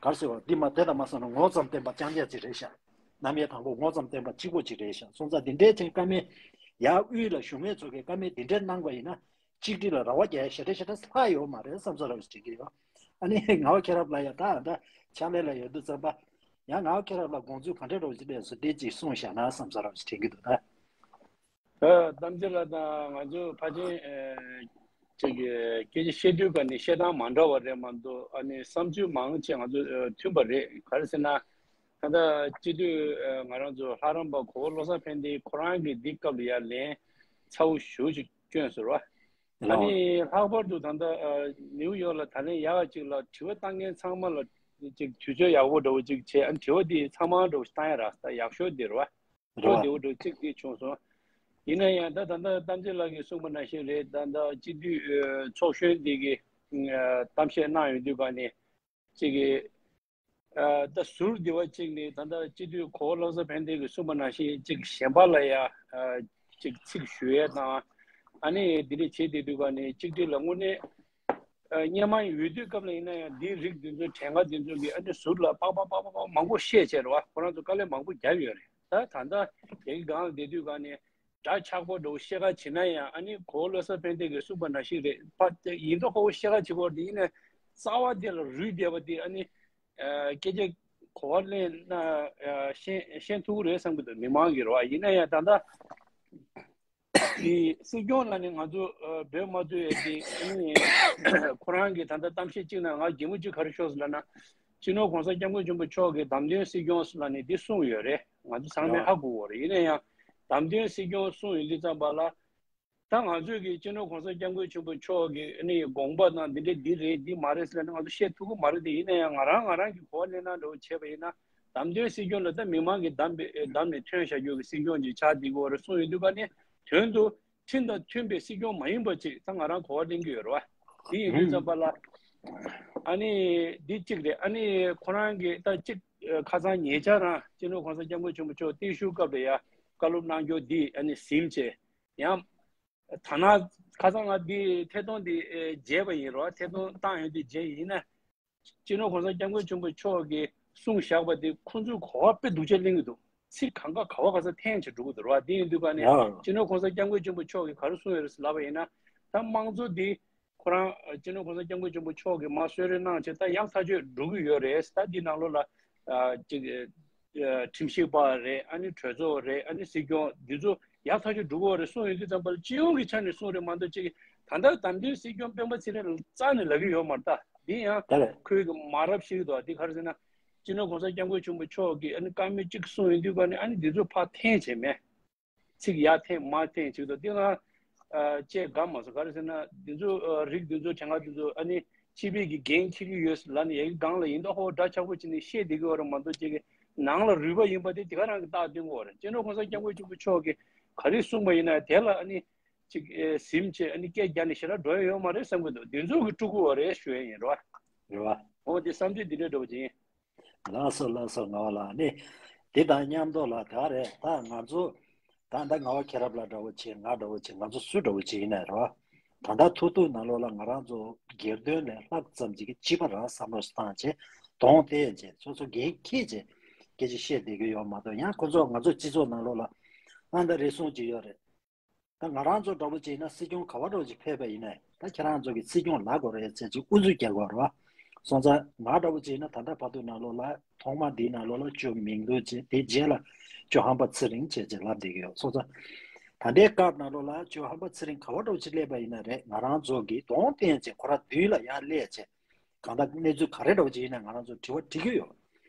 གར་ཟེར་བ་འདི་མ་དེ་དང་མ་སོང་ན་ངོ་ཙམ་བསྟན་པ་རྐྱང་རྐྱང་ཅིག་རེད་ཤག་རྣམ་དབྱེ་དང་པོ་ངོ་ཙམ་བསྟན་པ་གཅིག་པོ་ཅིག་རེད་ཤག་སོང་ཙང་འདི་འདྲའི་ཅན་བཀའ་མོལ་ཡར་དབུས་ལ་བཞུགས་མཁན་ཚོ་གི་བཀའ་མོལ་འདི་འདྲའི་གནང་བ་ཡིན་ན། གཅིག་སྒྲིལ་ལ་ར་བ་རྒྱག་ཡ་ཞེ་དྲག་ཞེ་དྲག་ལྷག་ཡོད་མ་རེད་བསམ་ས་ར་བ་ཞིག་དྲན་གྱི་ཡོད། ཨ་ནི་ངག་དབང་མཁྱེན་རབ་ལགས་ཡ་ད་ད་ཕྱག་ལས་ལ་ཡོད་དུས་ཙམ་པ་ཡང་ངག་དབང་མཁྱེན་རབ་ལགས་དགོངས་ཚུལ་ག་འདྲ་ར་བ་ཞིག་སླེབས་སོང་དེ་ཅིག་གསུངས་བཞག་ན་བསམ་ས་ར་བ་ཞིག་དྲན་གྱི་འདུག་ད། ད་གཏམ་རྒྱུད་ལགས་དང་ང་ཚོ་ཕལ་ཆེར་ཅིག་སྐད་ཆ་བཤད་དུས་ག་ནས་བཤད་སྟངས་མ་འདྲ་བ་རེད་མ་གཏོགས་ཨ་ནི་བསམ་ཚུལ་མང་ཆེ་ང་ཚོ་མཐུན་པ་རེད། ག་རེ་ཟེར་ན་ད་ལྟ་སྤྱི་འཐུས་ང་རང་ཚོ་ལྷ་རམས་པ་གོ་བོ་བློ་བཟང་ཕན་བདེ་ཁོ་རང་གིས་འདི་སྐབས་ལ་ཡ་ལན་ཚ་བོ་ཞེ་པོ་ཅིག་བསྐྱོན་ཟེར་བ། ཨ་ནི་ལྷག་པར་དུ་ད་ལྟ་ནིའུ་ཡོག་ལ་ད་ལན་ཡག་ག་ཅིག་ལ་དྲི་བ་བཏང་མཁན་ཚང་མ་ལ་ཅིག་དུས་ཚོད་ཡག་པོ་འདྲ་བོ་ཅིག་བྱས། ཨ་ནི་དྲི་བ་དེ་ཚང་མ་འདྲ་བོ་ཞིག་བཏང་ཡ་རག་ད་ཡག་ཤོས་དེ་རེད་བ། ཁོ་བདེ་བོ་འདྲ་བོ་ཅིག་དེ་བྱུང་སོང་། ཡིན་ན་ཡང་ད་ད་ལྟ་གཏམ་རྒྱུད་ལགས་ཀྱིས་གསུངས་པ་ནང་བཞིན་རེད། ད་ལྟ་སྤྱི་འཐུས་ཚོགས་གཞོན་འདི་གི་གཏམ་བཤད་གནང་ཡོང་དུས་ག་ནས་ཅིག་གི་ཨ་ད་ཟུར་འདི་བ་གཅིག་ནི་ད་ལྟ་སྤྱི་འཐུས་གོ་བོ་བློ་བཟང་ཕན་བདེ་གིས་གསུངས་པ་ནང་བཞིན་གཅིག་གཞན་པ་ལ་ཡ་ཨ་གཅིག་ཚིག་ཞུ་ཡས་དང་། ཨ་ནི་འདི་འདྲ་བྱེད་བསྡད་དུས་ག་ནས་གཅིག་སྒྲིལ་ལ་དངོས་གནས་ཨ་སྔོན་མ་འོས་བསྡུའི་སྐབས་ལ་ཡིན་ན་ཡང་འདིའི་རིགས་འདི་ཚོ་གྲས་ངན་འདི་ཚོ་གིས་ཨ་ནི་ཟུར་ལ་པག་པག་པག་པག་པག་མང་པོ་བཤད་བྱས་རེད་བ། ཁོ་རང་ཚོ་དཀའ་ལས་མང་པོ་བརྒྱབ་ཡོད་རེད། ད་ད་ལྟ་རྒྱ་གི་སྒང་ལ་བསྡད་དུས་ག་ནས་ ད་ཆག་པོ་འགྲོ་ཤེས་ཀ་བྱེད་ན་ཡང་ཨ་ནི་གོ་བོ་བློ་བཟང་ཕན་བདེ་གིས་གསུངས་པ་ནང་བཞིན་རེད། ཕ་དེ་ཡིན་མདོག་ཁ་པོ་ཤེས་ཀ་བྱེད་དགོས་དེ་ཡིན་ན་རྩ་བ་དེ་ལ་རུས་བསྡད་པ་དེ་ཨ་ནི་སྐད་ཆ་གོ་བ་ལེན་ན་ཤེས་ཤེས་ཐུབ་ཀྱི་རེད་བསམ་གྱི་འདུག་མི་མང་གི་རེད་བ། ཡིན་ན་ཡང་ད་ལྟ་དེ་སྲིད་སྐྱོང་ལ་ནི་ང་ཚོ་འབོད་མ་ཐུབ་ཡས་དེ་ཨ་ནི་ཁོ་རང་གི་ད་ལྟ་གཏམ་བཤད་གཅིག་ནང་ང་གད་མོ་གཅིག་ག་རེ་ཤོར་སོང་ལབ་ན། སྤྱི་ནོར་གོང་ས་སྐྱབས་མགོན་ཆེན་པོ་མཆོག་གིས་བདམས་ཐོན་སྲིད་སྐྱོང་ལ་ནི་འདི་གསུངས་ཡོད་རེད། ང་ཚོ་ཚང་མས་ཧ་གོ་གི་ཡོད་རེད། ཡིན་ན་ཡང་བདམས་ཐོན་སྲིད་སྐྱོང་གསུངས་ཡོང་དུས་ཙམ་པ་ལ། ད་ང་ཚོས་ཀྱི་སྤྱི་ནོར་གོང་ས་སྐྱབས་མགོན་ཆེན་པོ་མཆོག་གི་ཨ་ནི་དགོངས་པ་དང་འདི་འདྲ་འདི་རེད་འདི་མ་རེད་ཟེར་ན་ང་ཚོ་བཤད་ཐུབ་ཀྱི་མ་རེད་དེ། ཡིན་ན་ཡང་ང་རང་ང་རང་གི་གོ་བ་ལེན་སྟངས་འདྲ་བོ་བྱས་པ་ཡིན་ན། བདམས་ཐོན་སྲིད་སྐྱོང་ལ་ད་མི་མང་གིས་བདམས་པའི་བདམས་ནས་ཐོན་བཞག་རྒྱུ་གི་སྲིད་སྐྱོང་ཅིག་ཆགས་བསྡད་ཀྱི་ཡོད་རེད་གསུངས་ཡོང་དུས་ཀ་ནི་དོན་དུ་ཁྲིམས་དང་མཐུན་པའི་སྲིད་སྐྱོང་མ་ཡིན་པ་ཅིག་ད་ང་རང་གོ་བ་ལེན་གྱི་ཡོད་རེད་བ། དེ་ཡིན་དུས་ཙམ་པ་ལ་ཨ་ནི་འདི་གཅིག་རེད། ཨ་ནི་ཁོ་རང་གིས་ད་གཅིག་ཁ་སང་ཉེ་ཆར་རང་སྤྱི་ནོར་གོང་ས་སྐྱབས་མགོན་ཆེན་པོ་མཆོག་བརྟན་བཞུགས་སྐབས་ལ་ཡ་བཀའ་སློབ་གནང་རྒྱུ་འདི་ཨ་ནི་ཟིན་བྱས། ཡང་། ཐ་ན་ཁ་སང་ང་འདི་ཐད་གཏོང་འདི་ཨེ་མཇལ་བ་ཡིན་རོགས། ཐད་གཏོང་བཏང་ཡོང་དུས་མཇལ་ཡིན་ན། སྤྱི་ནོར་གོང་ས་སྐྱབས་མགོན་ཆེན་པོ་མཆོག་གིས་གསུངས་བཞག་པ་དེ་ཁོང་ཚོས་གོ་བ་དཔེ་སྡུག་ཅག་ལེན་གྱི་འདུག་ཚིག་གང་ག་ག་བ་ག་ས་འཐེན་བྱས་འགྲོ་གི་འདུག་རོགས། དེ་ཡིན་དུས་ཀ་ནས་ཡང་སྤྱི་ནོར་གོང་ས་སྐྱབས་མགོན་ཆེན་པོ་མཆོག་གིས་ག་རེ་གསུངས་ཡོད་རེད་ལབ་པ་ཡིན་ན། ད་དམངས་གཙོ་འདི་ཁོ་རང་སྤྱི་ནོར་གོང་ས་སྐྱབས་མགོན་ཆེན་པོ་མཆོག་གིས་མར་གསོལ་རས་གནང་བྱས་ད་ཡག་ཐག་ཆོད་འགྲོ་གི་ཡོད་རེད། ད་འདི་ནང་ལོགས་ལ་ཨ་ཅིག་ཁྲིམས་ཞིབ་པ་རེད། ཨ་ནི་གྲོས་ཚོགས་རེད། ཨ་ནི་སྲིད་སྐྱོང་འདི་ཚོ་ཡག་ཐག་ཆོད་འགྲོ་གི་ཡོད་རེད་གསུངས་ཡོང་དུས་ཙམ་པ་ལ་སྤྱི་ཡོངས་ཀྱི་ཆ་ནས་གསུངས་རེད་མ་གཏོགས་ཅིག་ད་ལྟ་བདམས་ཐོན་སྲིད་སྐྱོང་སྤེན་པ་ཚེ་རིང་ལ་རྩ་ནས་ལབ་ཀྱི་ཡོད་མ་རེད། ད་འདི་ཡང་ད་རེད། ཁོའི་གི་མ་རབས་ཤིག་འདུག་འདི་ག་རེ་ཟེར་ན། སྤྱི་ནོར་གོང་ས་སྐྱབས་མགོན་ཆེན་པོ་མཆོག་གིས་ཨ་ནི་བཀའ་མོལ་གཅིག་གསུངས་ཡོང་དུས་ཀ་ནས་ཨ་ནི་འདི་ཚོ་ཕར་འཐེན་བྱས་མེད། ཚིག་ཡར་འཐེན་མར་འཐེན་བྱེད་དུས་འདི་ང་ཨ་བཅས་དགའ་མ་སོང་། ག་རེ་ཟེར་ན་འདི་ཚོ་ཨ་རིགས་འདི་ཚོ་དེ་སྔ་འདི་ཚོ་ཨ་ནི་ཕྱི་པའི་གི་འགན་འཁྱེར་གྱི་ཡོད་ལབ་ནས་ཡ་གི་སྒང་ལ་ཡིན་ད་ཧོ་འདྲ་ཆགས་པོ་བྱས་ནས་བཤད་བསྡད་ཀྱི་ཡོད་རེད་མ་གཏོགས་ཅིག་གི་ནང་ལ་རུལ་པ་ཡིན་པ་དེ་དེ་ག་རང་གི་རྟགས་སྟོན་གྱི་ཡོད་རེད། སྤྱི་ནོར་གོང་ས་སྐྱབས་མགོན་ཆེན་པོ་མཆོག་གིས་ག་རེ་གསུངས་པ་ཡིན་ན་དེ་ལ་ཨ་ནི་ཅིག་ཨེ་ཟིན་བྱས་ཨ་ནི་སྐད་རྒྱག་ནས་ཞེ་དྲག་འགྲོ་ཡ་ཡོད་མ་རེད་བསམ་གྱི་འདུག་འདི་ཚོ་གི་དཀྲུག་གི་ཡོད་རེད་ཞུ་ཡ་ཡིན་རེད་བ། རེད་བ། འོ་དེ་བསམ་ཚུལ་འདི་འདྲ་འདྲ་པོ་ཅིག་ཡིན། ལགས་སོ་ལགས་སོ། ང་བ་ལགས་ནི་འདི་དང་མཉམ་དུ་ལ་ད་རེད། ད་ང་ཚོ་ད་ད་ང་བ་ཁྱེད་རབ་ལ་འདྲ་བོ་བྱེད། ང་འདྲ་བོ་བྱེད། ང་ཚོ་སུ་འདྲ་བོ་བྱེད་ཡིན་ནའི་རེད་བ། ད་ད་ཐུག་ཐུག་ནང་ལོགས་ལ་ང་རང་ཚོ་སྒེར་དོན་ལས་ལྷག་ཙམ་ཅིག་གི་སྤྱི་པ་རང་བསམ་བློ་བཏང་བྱས་གདོང་བསྟན་བྱས་སོ་སོ་འགན་འཁྱེར་བྱས་སྐད་ཆ་བཤད་བསྡད་ཀྱི་ཡོད་མ་གཏོགས་ཡང་ཁོ་ཚོ་ང་ཚོ་སྤྱི་ཚོགས་ནང་ལོགས་ལ་ཨ་ད་རེ་ཟུང་ཅིག་ཡོད་རེད། ད་ང་རང་ཚོ་འདྲ་པོ་བྱས་ན་སྲིད་སྐྱོང་ག་བ་འདྲ་པོ་ཅིག་ཕེབས་པ་ཡིན་ནའི་ད་ཁྱེད་རང་ཚོ་གི་སྲིད་སྐྱོང་ལབ་དགོས་རེད་ཟེར་ཅིག་ཨུ་ཚུགས་རྒྱག་དགོས་རེད་བ། སོང་ཙང་ང་འདྲ་པོ་བྱས་ན་ད་ལྟ་བར་དུ་ནང་ལོགས་ལ་ཐོག་མ་འདིའི་ནང་ལོགས་ལ་ཇོ་མིང་ལུ་བྱས་དེ་རྗེས་ལ་ཇོ་ཧམ་པ་ཚེ་རིང་བྱས་ཅིག་ལབ་བསྡད་ཀྱི་ཡོད། སོང་ཙང་ད་ལྟའི་སྐབས་ནང་ལོགས་ལ་ཇོ་ཧམ་པ་ཚེ་རིང་ག་བ་འདྲ་པོ་ཅིག་སླེབས་པ་ཡིན་ན་རེད། ང་རང་ཚོ་གི་གདོང་བསྟན་བྱས་ཁོ་རང་མདུན་ལ་ཡར་སླེབས་བྱས་གང་ལྟར་གནས་ཚུལ་ག་རེ་འདྲ་པོ་ཅིག་ཡིན་ན་ང་རང་ཚོ་དྲི་བ་འདྲི་གི་ཡོད།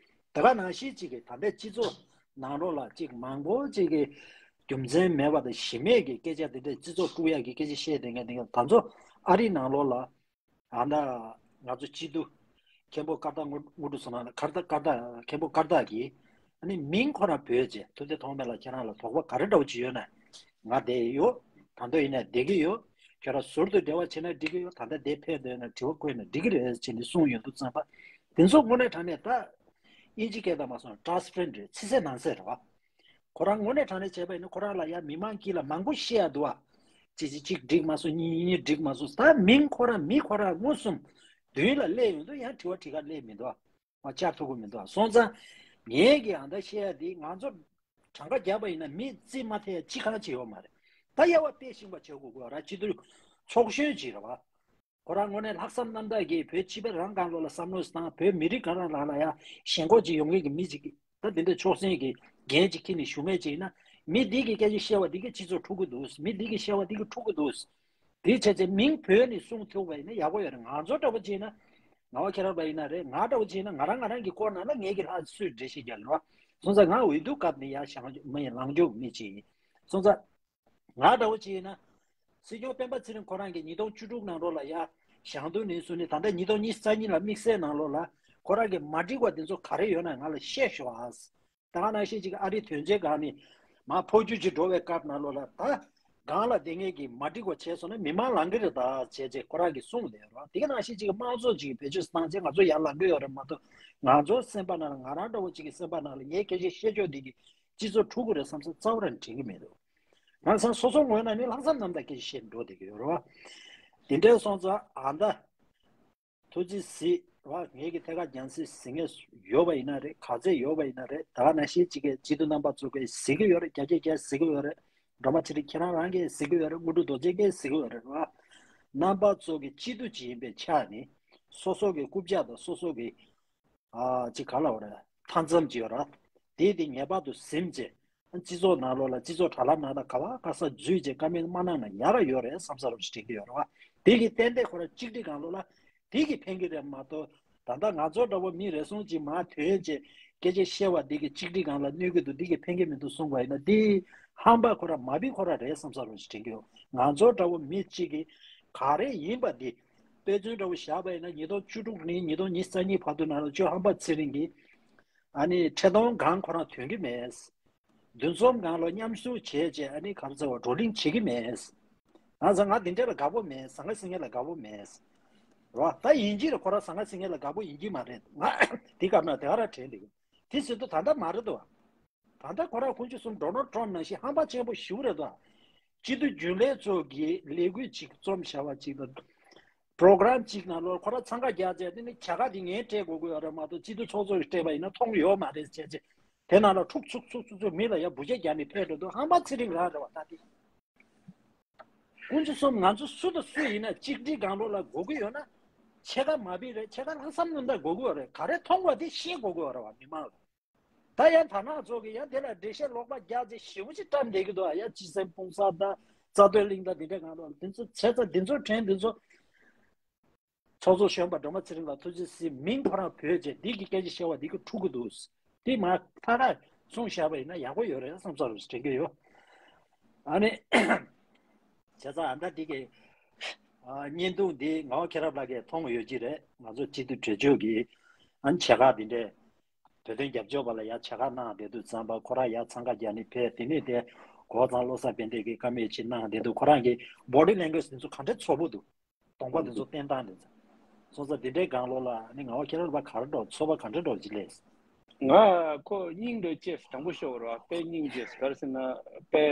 དེ་ག་ནང་བཞིན་གཅིག་གིས་ད་ལྟའི་སྤྱི་ཚོགས་ནང་ལོགས་ལ་གཅིག་མང་པོ་གཅིག་གིས་རྒྱུ་མཚན་མེད་པ་དང་གཞི་མེད་ཀྱི་སྐད་ཆ་དེ་འདྲས་སྤྱི་ཚོགས་དཀྲུག་ཡག་གི་སྐད་ཆ་བཤད་བསྡད་མཁན་དེ་ག་ད་ཚོ་ཨ་རི་ནང་ལོགས་ལ་ཨ་ད་ང་ཚོ་སྤྱི་འཐུས་མཁན་པོ་ཀར་ད་དངོས་དངོས་གྲུབ་ཚེ་རིང་ལགས་ཀར་ད་ཀར་ད་མཁན་པོ་ཀར་ད་གིས་ཨ་ནི་མིང་ཁོ་རང་བོས་བྱས་ཐུབ་བསྟན་ཐོགས་མེད་ལགས་ཁྱེད་རང་ལ་དོགས་པ་ག་རེ་འདྲ་པོ་ཅིག་ཡོད་ན་ང་བསྡད་ཡོད། ད་དུང་ཡིན་ན་བསྡད་ཀྱི་ཡོད། ཁྱོད་རང་ཟུར་དུ་འབྲེལ་བ་བྱས་ན་འགྲིག་གི་ཡོད། ད་ལྟ་འདིར་ཕེབས་འདོད་ན་དྲི་བ་བཀོད་ན་འགྲིག་གི་རེད་ཅེས་ནས་གསུངས་ཡོང་དུས་ཙམ་པ། དེ་ཚོ་དངོས་གནས་དྲང་གནས་ད་དབྱིན་ཇི་སྐད་དང་མ་སོང་transparent རེད། ཕྱི་གསལ་ནང་གསལ་རེད་བ། ཁོ་རང་དངོས་གནས་དྲང་གནས་བྱས་པ་ཡིན་ན་ཁོ་རང་ལ་ཡ་མི་མང་དཀྱིལ་ལ་མང་པོ་བཤད་ཡ་འདུག་བ། གཅིག་གཅིག་གཅིག་འགྲིག་མ་སོང་གཉིས་གཉིས་འགྲིག་མ་སོང་ད་མིང་ཁོ་རང་མི་ཁོ་རང་མངོན་སུམ་མདུན་ལ་སླེབས་ཡོང་དུས་ཡང་དྲི་བ་དྲི་ག་སླེབས་མི་འདུག་བ། མ་བཅར་ཐུབ་ཀྱི་མི་འདུག་སོང་ཙང་ངས་ཀྱི་ཨ་ད་བཤད་ཡ་དེ་ང་ཚོ་གྲངས་ཀ་བརྒྱབ་པ་ཡིན་ན་མི་རྩིས་མ་ཐེབས་ཡ་ཅི་གང་ཅི་ཡོད་མ་རེད། ད་དབྱེ་བ་དཔེ་ཤིང་པ་བྱེད་དགོས་དགོས་ར་སྤྱི་འཐུས་ཚོགས་གཞོན་ཅིག་རེད་བ། ཁོ་རང་དངོས་གནས་ལྷག་བསམ་རྣམ་དག་གིས་བོད་སྤྱི་པ་རང་སྒང་ལོགས་ལ་བསམ་བློ་བཏང་བོད་མི་རིགས་གང་རང་རང་ལ་ཡ་ཞེན་ཁོག་ཅིག་ཡོང་མཁན་གྱི་མི་ཅིག་ད་དེ་འདྲ་ཕྱོགས་སེང་གི་འགན་ཅིག་འཁྱེར་ནས་བཞུགས་མཁན་ཅིག་ཡིན་ན་མི་འདི་གི་སྐད་ཆ་བཤད་པ་འདི་གི་སྤྱི་ཚོགས་འཁྲུག་གི་འདུག་མི་འདི་གི་བཤད་པ་འདི་གི་འཁྲུག་གི་འདུག་དེ་བྱས་ཚེ་མིང་བོས་ནས་གསུང་ཐུབ་པ་ཡིན་ན་ཡག་པོ་ཡོད་རེད། ང་ཚོ་འདྲ་པོ་བྱས་ན་ང་བ་ཁྱེད་རང་པ་ཡིན་ན་རེད། ང་འདྲ་པོ་བྱས་ན་ང་རང་ང་རང་གི་སྐོར་ནང་ལ་ངེད་ཀྱི་ལྷག་སུས་འགྲེལ་བཤད་རྒྱག་ལོ། སོང་ཙང་ང་འོས་བསྡུ་སྐབས་ནས་ཡ་ཞང་མི་ལངས་འཇོག་མི་ཅིག་ཡིན། སོང་ཙང་ང་འདྲ་པོ་བྱས་ན་སྲིད་སྐྱོང་སྤེན་པ་ཚེ་རིང་ཁོ་རང་གིས་ཉིས་སྟོང་བཅུ་དྲུག་ནང་ལོགས་ལ་ཡ་ཞང་འདུ་ནས་བཟུང་ནས་ད་ལྟ་ཉིས་སྟོང་ཉི་ཤུ་རྩ་གཉིས་ལ་དམིགས་བསལ་ནང་ལོགས་ལ་ཁོ་རང་གི་མ་འགྲིག་པ་དེ་ཚོ་ག་རེ་ཡོད་ན་ང་ལ་བཤད་ཤོག་ཨ། ད་ག་ནང་བཞིན་ཅིག་ཨ་རིའི་དོན་ཆེན་སྒང་ནས་མར་འཕོ་འགྱུར་ཅིག་འགྲོ་བའི་སྐབས་ནང་ལོགས་ལ་ད་སྒང་ལ་དེ་ངེད་ཀྱིས་མ་འགྲིག་པ་བྱས་སོང་ན་མི་མང་ལངས་ཀྱི་རེད་ད་བྱས་རྗེས་ཁོ་རང་གིས་གསུངས་བསྡད་ཡོད་རེད། དེ་ག་ནང་བཞིན་ཅིག་དམངས་གཙོ་ཅིག་བེད་སྤྱོད་བཏང་རྗེས་ང་ཚོ་ཡར་ལངས་ཀྱི་ཡོད་རེད་མ་གཏོགས་ང་ཚོ་སེམས་པ་ནང་ལ་ང་རང་འདྲ་བོ་ཅིག་གི་སེམས་པ་ནང་ལ་ངའི་སྐད་ཆ་བཤད་ཕྱོགས་འདི་གིས་སྤྱི་ཚོགས་འཁྲུག་གི་རེད་བསམ་ས་རྩ་བ་རང་དྲན་གྱི་མི་འདུག་ང་ཚང་སོ་སོ་ངོས་ནས་ནི་ལྷག་བསམ་རྣམ་དག་སྐད་ཆ་བཤད་འགྲོ་བསྡད་ཀྱི་ཡོད་རེད་བ། དེ་འདྲའི་སོང་ཙང་ཨ་ད། ཐུགས་རྗེ་གཟིགས་རོགས། ངེད་ཀྱི་ཐད་ཀར་རྒྱང་སྲིང་གཟིགས་མཁན་ཡོད་པ་ཡིན་ན་རེད། ག་ཚད་ཡོད་པ་ཡིན་ན་རེད། ད་ག་ནང་བཞིན་གཅིག་གི་སྤྱི་འཐུས་རྣམ་པ་ཚོ་གིས་གཟིགས་ཀྱི་ཡོད་རེད། བརྒྱ་ཆ་བརྒྱ་གཟིགས་ཀྱི་ཡོད་རེད། སྒྲོལ་མ་ཚེ་རིང་ཁྱེད་རང་རང་གིས་གཟིགས་ཀྱི་ཡོད་རེད། དངོས་གྲུབ་རྡོ་རྗེ་གིས་གཟིགས་ཀྱི་ཡོད་རེད་བ། རྣམ་པ་ཚོ་གི་སྤྱི་འཐུས་ཅིག་ཡིན་པའི་ཆ་ནས་སོ་སོ་གི་རྐུབ་བཀྱག་དང་སོ་སོ་གི་ཨ་ཅིག་ག་ལབ་དགོས་རེད། མཐའ་མཚམས་ཅིག་ཡོད་ར། དེ་དེ་ངེས་པར་དུ་ཟིན་བྱས། སྤྱི་ཚོགས་ནང་ལོགས་ལ་སྤྱི་ཚོགས་དྲ་ལམ་ནང་ལ་ག་བ་ག་ས་འཛུལ་བྱས་བཀའ་མོལ་མ་གནང་ན་ཡག་ར་ཡོད་རེད་བསམ་ས་རུ་ཞིག་དྲན་གྱི་ཡོད་རེད་བ། དེ་གི་ཏན་ཏན་ཁོ་ར་གཅིག་སྒྲིལ་སྒང་ལོགས་ལ་དེ་གི་ཕན་གྱི་རེད་མ་གཏོགས། ད་ལྟ་ང་ཚོ་འདྲ་བོ་མི་རེ་ཟུང་ཅིག་མར་ཐོན་བྱས་སྐད་ཆ་བཤད་པ་འདི་གི་གཅིག་སྒྲིལ་སྒང་ལ་གནོད་ཀྱི་འདུག་འདི་གི་ཕན་གྱི་མི་འདུག་གསུང་བ་ཡིན་ན། འདི་ཧམ་པ་ཁོ་ར་མ་བི་ཁོ་ར་རེད་བསམ་ས་རུ་ཞིག་དྲན་གྱི་ཡོད། ང་ཚོ་འདྲ་བོ་མི་གཅིག་གི་ག་རེ་ཡིན་པ་འདི་དཔེ་མཚོན་འདྲ་བོ་བཞག་པ་ཡིན་ན། ཉིས་སྟོང་བཅུ་དྲུག་ནས་ཉིས་སྟོང་ཉི་ཤུ་རྩ་གཉིས་བར་དུ་ནང་ལ་ཅོ་ཧམ་པ་ཚེ་རིང་གིས་ཨ་ནི་ཁྲི་སྟོང་སྒང་ཁོ་རང་ཐོན་གྱི་མེད། འདུ་འཛོམས་སྒང་ལ་མཉམ་ཞུགས་བྱས་བྱས་ཨ་ནི་ག་རེ་ཟེར་བ་བགྲོ་གླེང་བྱེད་ཀྱི་མེད། ང་ཚོ་ང་འདི་འདྲ་ལ་དགའ་པོ་མེད། ཟང་ངེ་ཟིང་ངེ་ལ་དགའ་པོ་མེད། རོ། ད་ཡིན་གྱི་རེད། ཁོ་རང་ཟང་ངེ་ཟིང་ངེ་ལ་དགའ་པོ་ཡིན་གྱི་མ་རེད། ང་དེ་སྐབས་ན་དེ་ག་ར་དྲན་འདུག་དེ་ཟེར་དུས་ད་ལྟ་མ་རེད་དོ། ད་ལྟ་ཁོ་རང་དགུང་ལོ་བཅུ་གསུམ་ཌོ་ནལ་ཊམ་ནང་བཞིན་ཧམ་པ་ཆེན་པོ་ཞིག་རེད་དོ། སྤྱི་འཐུས་རྒྱུན་ལས་ཚོ་གི་ལས་འགུལ་ཅིག་རྩོམ་བྱ་བ་ཅིག་དང་། པྲོ་གྲམ་ཅིག་ནང་ལོགས་ཁོ་རང་འཚང་ཁ་རྒྱག་བྱས། དེ་ནི་བྱ་དགའ་དེ་ངས་སྤྲད་དགོས་ཀྱི་ཡོད་རེད་མ་གཏོགས་སྤྱི་འཐུས་ཚོགས་གཙོ་ཡིས་སྤྲད་པ་ཡིན་ན་མཐོང་ཡོད་མ་རེད་བྱས་བྱས། དེ་ནང་ལ་འཁྲུག་ཚུགས་ཚུགས་ཚུགས་ཚུགས་མི་ལ་ཡ་འབུ་ཆ་རྒྱག་ནས་ཕེབས་འགྲོ་འདུག་ཧམ་པ་ཚེ་རིང་རང་རེད་བ། ད་དེ་དགུང་ལོ་བཅུ་གསུམ་ང་ཚོ་སུ་དང་སུ་ཡིན་ན་གཅིག་སྒྲིལ་སྒང་ལོགས་ལ་དགོས་ཀྱི་ཡོད་ན། ཕྱེད་ཀ་མ་བི་རེད། ཕྱེད་ཀ་ལྷག་བསམ་རྣམ་དག་དགོས་ཀྱི་ཡོད་རེད། ག་རེ་མཐོང་བ་དེ་བཤད་དགོས་ཀྱི་ཡོད་རེད་བ། མི་མང་ལ། ད་ཡང་དར་ནག་ཚོ་གིས་ཡང་དེ་ལ་འགྲེལ་བཤད་ལོག་པ་རྒྱག་ཚེ་ཞེ་པོ་ཅིག་བཀྲམ་བསྡད་ཀྱི་འདུག་ཡ་སྤྱི་སེམས་སྤུངས་ས་དང་རྩ་དོན་གླིང་དང་འདི་འདྲ་གང་ལ་འདི་ཚོ་བྱས་ཙང་འདི་ཚོ་དྲན་འདི་ཚོ། ཚོགས་གཙོ་གཞོན་པ་སྒྲོལ་མ་ཚེ་རིང་ལ་ཐུགས་རྗེ་གཟིགས། མིང་ཁོ་རང་བོས་རྗེས་འདི་གི་སྐད་ཆ་བཤད་པ་འདི་གི་འཁྲུག་གི་འདུག་དེ་མ་ཐག་ར་གསུངས་བཞག་པ་ཡིན་ན་ཡག་པོ་ཡོད་རེད་བསམ་ས་རུ་དྲན་གྱི་ཡོད། ཨ་ནི་བྱས་ཙང་ཨ་ད་འདི་གི་ཨ་བརྙན་ཐུང་འདི་ངག་དབང་མཁྱེན་རབ་ལགས་ཀྱིས་མཐོང་ཡོད་ཀྱི་རེད། ང་ཚོ་སྤྱི་འཐུས་གྲོས་ཆོད་ཀྱིས་ཨ་ནི་ཆེ་ཁག་འདི་འདྲས་བོད་དོན་རྒྱབ་སྐྱོར་པ་ལ་ཡ་ཆེ་ཁག་གནང་བསྡད་དུས་ཙམ་པ་ཁོ་རང་ཡ་འཚང་ཁ་རྒྱག་ནས་ཕེབས། དེ་ནས་དེ་གོ་ཚང་བློ་བཟང་དཔལ་ལྡན་གྱིས་བཀའ་མོལ་ཅིག་གནང་བསྡད་དུས་ཁོ་རང་གི་body language་དེ་ཚོ་ག་འདྲས་ཚོགས་པོ་འདུག་གདོང་པ་འདི་ཚོ་བསྟན་སྟངས་འདི་ཚོ། སོང་ཙང་འདི་འདྲའི་སྒང་ལོགས་ལ་ནི་ངག་དབང་མཁྱེན་རབ་ག་རེ་འགྲོ། ཚོར་བ་ག་འདྲ་འགྲོ་ཅི་ལས། ང་ཁོ་སྙིང་འདོད་ཅེས་དྲང་པོ་ཤོད་རོགས། དཔེ་སྙིང་རྗེ་ག་རེ་ཟེར་ན། དཔེ་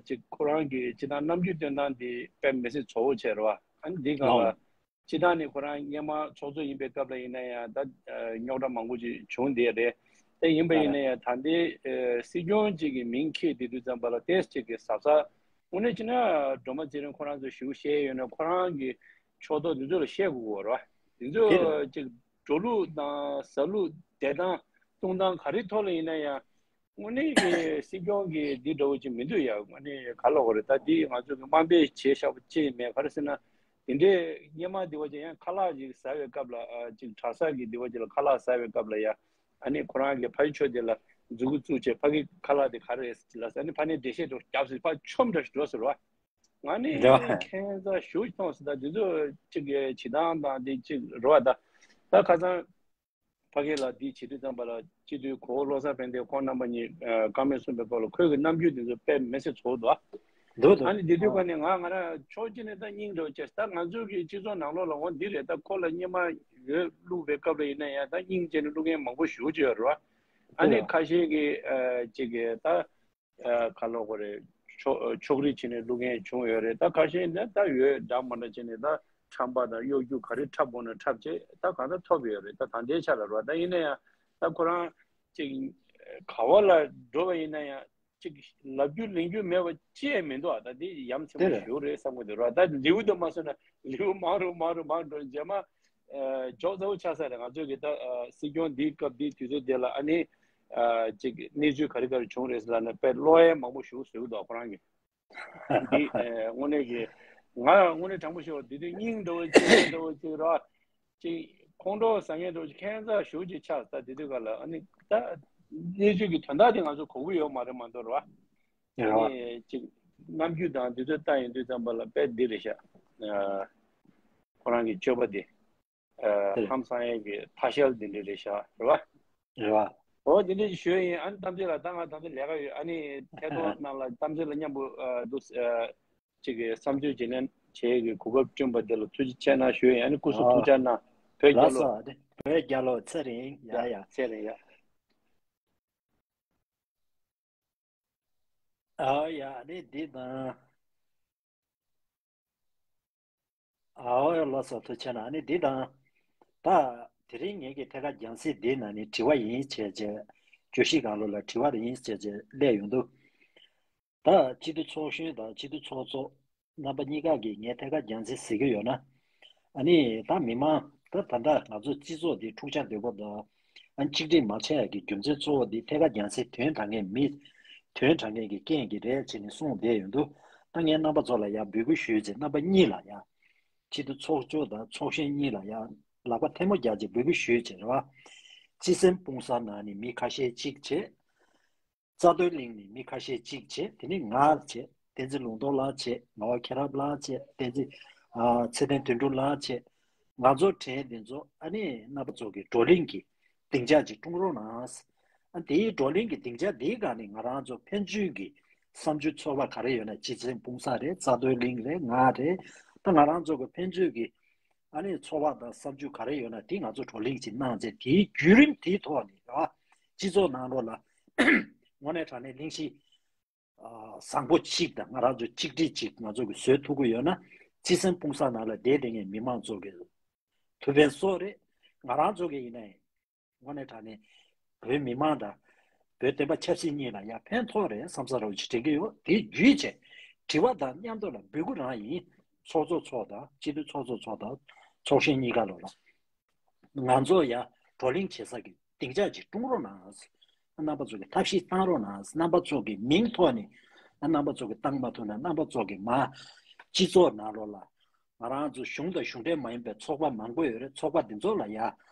ཅིག་ཁོ་རང་གི་ཅི་ད་རྣམ་འགྱུར་སྟོན་སྟངས་འདི་དཔེ་མི་སྲིད་ཚོར་བ་བྱས་རོགས། ཨ་ནི་འདི་སྒང་ལ་སྤྱི་བཏང་ནས་ཁོ་རང་སྔོན་མ་ཚོགས་གཙོ་ཡིན་པའི་སྐབས་ལ་ཡིན་ན་ཡང་ད་རྙོག་དྲ་མང་པོ་ཅིག་བྱུང་བསྡད་རེད། དེ་ཡིན་པ་ཡིན་ན་ཡང་ད་ལྟའི་སྲིད་སྐྱོང་ཅིག་གི་མིང་འཁྱེར་བསྡད་དུས་ཙམ་པ་ལ་ཏོག་ཙམ་ཅིག་གི་གཟབ་གཟབ། དངོས་གནས་བྱས་ན་སྒྲོལ་མ་ཚེ་རིང་ཁོ་རང་ཚོ་ཞུ་བཤད་ཡོད་ན་ཁོ་རང་གི་ཕྱོགས་གཏོགས་འདི་ཚོ་ལ་བཤད་དགོས་ཀྱི་ཡོད་རེད་བ། འདི་ཚོ་ཅིག་འགྲོ་ལུགས་དང་ཟ་ལུགས་བསྡད་སྟངས་གཏོང་སྟངས་ག་རེའི་ཐོག་ལ་ཡིན་ན་ཡང་དངོས་གནས་ཀྱི་སྲིད་སྐྱོང་གི་འདི་འདྲ་བོ་ཅིག་མི་འདུག་ཡ། དངོས་གནས་ག་ལ་འོ་རེད། ད་འདི་ང་ཚོ་གི་དམའ་འབེབས་བྱས་བཞག་པ་ཅིག་མེད། ག་རེ་ཟེར་ན་དེ་འདྲའི་སྔོན་མ་འདི་བ་ཅིག་ཡང་ཁ་ལག་ཅིག་ཟ་བའི་སྐབས་ལ་ཨ་ཅིག་གྲྭ་ས་གི་འདི་བ་ཅིག་ལ་ཁ་ལག་ཟ་བའི་སྐབས་ལ་ཡ། ཨ་ནི་ཁོ་རང་གི་ཕ་ཡུལ་ཕྱོགས་དེ་ལ་མཛུ་གུ་བཙུགས་བྱས་ཕ་གི་ཁ་ལག་དེ་ག་རེ་རེད་ཟེར་ལ། ཨ་ནི་ཕ་ནས་འགྲེལ་བཤད་འགྲོ་རྒྱབ་ཟེར་ཕ་ཆོམ་འདྲ་ཞིག་འགྲོ་ཟེར་བ། ང་ནི་རེད་བ། ཁྱད་མཚར་ཞེ་པོ་ཅིག་མཐོང་སོང་། ད་འདི་ཚོ་གཅིག་གི་བྱེད་སྟངས་དང་འདི་གཅིག་རེད་བ། ད་ད་ཁ་སང་ཕ་གི་ལ་འདི་བྱེད་དུས་ཙམ་པ་ལ་སྤྱི་འཐུས་གོ་བོ་བློ་བཟང་དཔལ་ལྡན་ཁོང་རྣམ་པ་གཉིས་ཨ་བཀའ་མོལ་གསུངས་པའི་སྐོར་ལ་ཁོའི་གི་རྣམ་འགྱུར་འདི་ཚོ་དཔེ་མི་སྲིད་ཚོར་འདུག་ཨ། འདུག་འདུག་ཨ་ནི་འདི་དུས་ཨ་ག་ནས་ང་ང་རང་ཕྱོགས་གཅིག་ནས་ད་སྙིང་འདོད་ཅེས། ད་ང་ཚོའི་གི་སྤྱི་ཚོགས་ནང་ལོགས་ལ་འོ་འདི་རེད། ད་ཁོ་ལ་སྔོན་མ་འོས་བླུགས་པའི་སྐབས་ལ་ཡིན་ན་ཡང་ད་སྙིང་རྗེ་ནས་བླུག་མཁན་མང་པོ་ཞེ་པོ་ཅིག་ཡོད་རེད་བ། ཨ་ནི་ཁ་ཤས་ཀྱིས་ཨ་ཅིག་གི་ད་ཨ་ག་ལབ་དགོས་རེད། ཕྱོགས་ཕྱོགས་རིས་བྱས་ནས་བླུག་མཁན་བྱུང་ཡོད་རེད། ད་ཁ་ཤས་ནི་ད་འོས་འདྲ་མི་འདྲ་བྱས་ནས་ད་ཁྲམ་པ་དང་གཡོ་སྒྱུ་ག་རེ་འཁྲབ་དགོས་ན་འཁྲབ་བྱས་ད་གང་ལྟར་ཐོབ་ཡོད་རེད། ད་ད་ལྟའི་ཆ་ལ་རེད་བ། ད་ཡིན་ན་ཡང་ད་ཁོ་རང་ཅིག་ག་བ་ལ་འགྲོ་བ་ཡིན་ན་ཡང་ཅིག་ལབ་རྒྱུ་ལེན་རྒྱུ་མེད་པ་ཅི་ཡང་མི་འདུག་ཨ། ད་འདི་ཡ་མཚན་པོ་ཞེ་པོ་རེད་བསམ་གི་འདུག་ར། ད་ལེའུ་འདི་མ་སོང་ན་ལེའུ་མང་རུ་མང་རུ་མང་རུ་འགྲོ། རྗེས་མ་ཨ་འཇོག་ཚ་པོ་ཆགས་ས་རེད། ང་ཚོས་གི་ད་ཨ་སྲིད་སྐྱོང་འདིའི་སྐབས་འདིའི་དུས་ཚོད་འདི་ལ་ཨ་ནི་ཨ་ཅིག་གནས་ཚུལ་ག་རེ་ག་རེ་བྱུང་རེད་ཟེར་ལབ་ན་དཔེ་བློ་ཡ་མང་པོ་ཞེ་པོ་བཟོས་གི་འདུག་ཁོ་རང་གི་འདི་ཨ་དངོས་གནས་གི་ང་དངོས་གནས་དྲང་པོ་ཞུ་བ་འདི་དུས་སྙིང་འདྲ་བོ་ཅིག་འདྲ་བོ་ཅིག་ར། ཅིག་ཁོང་ཁྲོ་ཟ་མཁན་འདྲ་བོ་ཅིག་ཁྱད་མཚར་ཞེ་པོ་ཅིག་ཆགས། ད་དེ་དུས་ག་ལ་ཨ་ནི་ད་གནས་ཚུལ་གྱི་དོན་དག་དེ་ང་ཚོ་གོ་གི་ཡོད་མ་རེད་མ་གཏོགས་རེད་བ། ཨ་ནི་ཅིག་རྣམ་འགྱུར་དང་དེ་ཚོ་ལྟ་ཡོང་དུས་ཙམ་པ་ལ་དཔེ་འདི་རེད་ཤག་ཨ་ཁོ་རང་གི་སྤྱོད་པ་དེ་ཨ་ཧང་སང་ཡས་ཀྱི་ཐ་ཤལ་འདི་འདྲ་རེད་ཤག་རེད་བ། རེད་བ། འོ་དེ་འདྲ་ཞིག་ཞུ་ཡ་ཡིན། ཨ་ནི་གཏམ་ཚེ་ལ་ད་ང་ད་ལྟ་ལས་ཀ་ཡོད། ཨ་ནི་ཐད་གཏོང་ནང་ལ་གཏམ་ཚེ་ལ་མཉམ་པོ་ཨ་འདུག་ཨ། གཅིག་གི་བསམ་ཚུལ་བརྗེ་ལེན་བྱེད་ཀྱི་གོ་སྐབས་བསྐྲུན་པ་དེ་ལ་ཐུགས་རྗེ་ཆེ་གནང་ཞུ་ཡ་ཡིན། ཨ་ནི་སྐུ་གཟུགས་ཐུགས་ཅག་གནང་། བོད་རྒྱལ་ལོ། ལགས་སོ། བོད་རྒྱལ་ལོ། ཚེ་རིང་། ཡ་ཡ། ཚེ་རིང་ཡ། ཨ་ཡ་ཨ་ནི་འདི་དང་། ཨ་ཡ་ལགས་སོ། ཐུགས་རྗེ་ཆེ་གནང་། ཨ་ནི་འདི་དང་། ད་དེ་རིང་ངེད་ཀྱི་ཐད་ཀར་རྒྱང་སྲིང་འདི་ནང་ནས་དྲི་བ་ཡིན་བྱས་བྱས། བརྗོད་གཞི་སྒང་ལོགས་ལ་དྲི་བ་རེ་ཡིན་བྱས་བྱས་སླེབས་ཡོང་འདུག་ད་སྤྱི་འཐུས་ཚོགས་གཞོན་དང་སྤྱི་འཐུས་ཚོགས་གཙོ་རྣམ་པ་གཉིས་ཀ་གིས་ངས་ཐད་ཀར་རྒྱང་སྲིང་ཟེར་གྱི་ཡོད་ན། ཨ་ནི་ད་མི་མང་ད་ད་ལྟ་ང་ཚོ་སྤྱི་ཚོགས་འདི་འཁྲུག་ཆ་དོད་པོ་དང་། ཨ་ནི་གཅིག་སྒྲིལ་མ་ཆགས་ཡག་གི་རྒྱུ་མཚན་གཙོ་བོ་འདི་ཐད་ཀར་རྒྱང་སྲིང་དོན་དྲང་མཁན་མི། དོན་དྲང་མཁན་གྱི་རྐྱེན་གྱིས་རེད་ཅེས་ནས་གསུངས་བསྡད་ཡོད་འདུག་ད་ངས་རྣམ་པ་ཚོ་ལ་ཡང་འབོད་སྐུལ་ཞུས་ཚེ་རྣམ་པ་གཉིས་ལ་ཡང་། སྤྱི་འཐུས་ཚོགས་གཙོ་དང་ཚོགས་གཞོན་གཉིས་ལ་ཡང་ལག་པ་ཐལ་མོ་སྦྱར་བྱས་འབོད་སྐུལ་ཞུས་བྱས་རེད་བ། སྤྱི་སེམས་སྤུངས་ས་ནང་ནས་མི་ཁ་ཤས་གཅིག་བྱས། རྩ་དོན་གླིང་ནས་མི་ཁ་ཤས་གཅིག་བྱས། དེ་ནས་ང་བྱས། བསྟན་འཛིན་ལུང་རྟོགས་ལགས་བྱས། ངག་དབང་མཁྱེན་རབ་ལགས་བྱས། བསྟན་འཛིན་ཨ་ཚེ་བརྟན་དོན་གྲུབ་ལགས་བྱས། ང་ཚོ་གྲས་འདི་ཚོ་ཨ་ནི་རྣམ་པ་ཚོ་གི་བགྲོ་གླེང་གི་སྡིངས་ཆ་ཅིག་བསྐྲུན་རོགས་གནང་། ཨ་དེའི་བགྲོ་གླེང་གི་སྡིངས་ཆ་དེའི་སྒང་ནས་ང་རང་ཚོ་ཕན་ཚུན་གྱི་བསམ་ཚུལ་ཚོར་བ་ག་རེ་ཡོད་ན། སྤྱི་སེམས་སྤུངས་ས་རེད། རྩ་དོན་གླིང་རེད། ང་རེད། ད་ང་རང་ཚོ་གི་ཕན་ཚུན་གྱི་ཨ་ནི་ཚོར་བ་དང་བསམ་ཚུལ་ག་རེ་ཡོད་ན་དེ་ང་ཚོ་བགྲོ་གླེང་ཅིག་གནང་ཚེ། དེའི་བརྒྱུད་རིམ་དེའི་ཐོག་ནས་ར་སྤྱི་ཚོགས་ནང་ལོགས་ལ་དངོས་གནས་དྲང་གནས་གླེང་གཞི་བཟང་པོ་གཅིག་དང་། ང་རང་ཚོ་གཅིག་སྒྲིལ་གཅིག་ང་ཚོ་གི་བཟོ་ཐུབ་ཀྱི་ཡོད་ན། སྤྱི་སེམས་སྤུངས་ས་ནང་ལ་བསྡད་བསྡད་མཁན་མི་མང་ཚོ་གི་ཐུགས་ཕན་གསོས་རེད། ང་རང་ཚོ་གི་ཡིན་ན་ཡང་དངོས་གནས་དྲང་གནས་བོད་མི་མང་དང་བོད་བསྟན་པ་ཆབ་སྲིད་གཉིས་ལ་ཡང་ཕན་ཐོགས་རེད་བསམ་ས་རོགས་ཅིག་དྲན་གྱི་ཡོད། དེ་བརྒྱུད་བྱས་དྲི་བ་དང་མཉམ་དུ་ལ་འབོད་སྐུལ་རང་ཡིན། ཚོགས་གཙོ་ཚོ་དང་སྤྱི་འཐུས་ཚོགས་གཙོ་ཚོ་དང་ཚོགས་གཞོན་གཉིས་ཀ་ལོ་ལ། ང་ཚོ་ཡང་བགྲོ་གླེང་བྱེད་ས་ཀྱི་སྡིངས་ཆ་ཅིག་བསྐྲུན་རོགས་གནང་། རྣམ་པ་ཚོ་གི་ཐབས་ཤེས་བཏང་རོགས་གནང་། རྣམ་པ་ཚོ་གི་མིང་ཐོག་ནས་རྣམ་པ་ཚོ་གི་བཏང་མ་ཐུབ་ན། རྣམ་པ་ཚོ་གི་མ་སྤྱི་ཚོགས་ནང་ལོགས་ལ་ང་རང་ཚོ་གཞུང་དང་གཞུང་འབྲེལ་མ་ཡིན་པའི་ཚོགས་པ་མང་པོ་ཡོད་རེད། ཚོགས་པ་འདི་ཚོ་ལ་ཡ་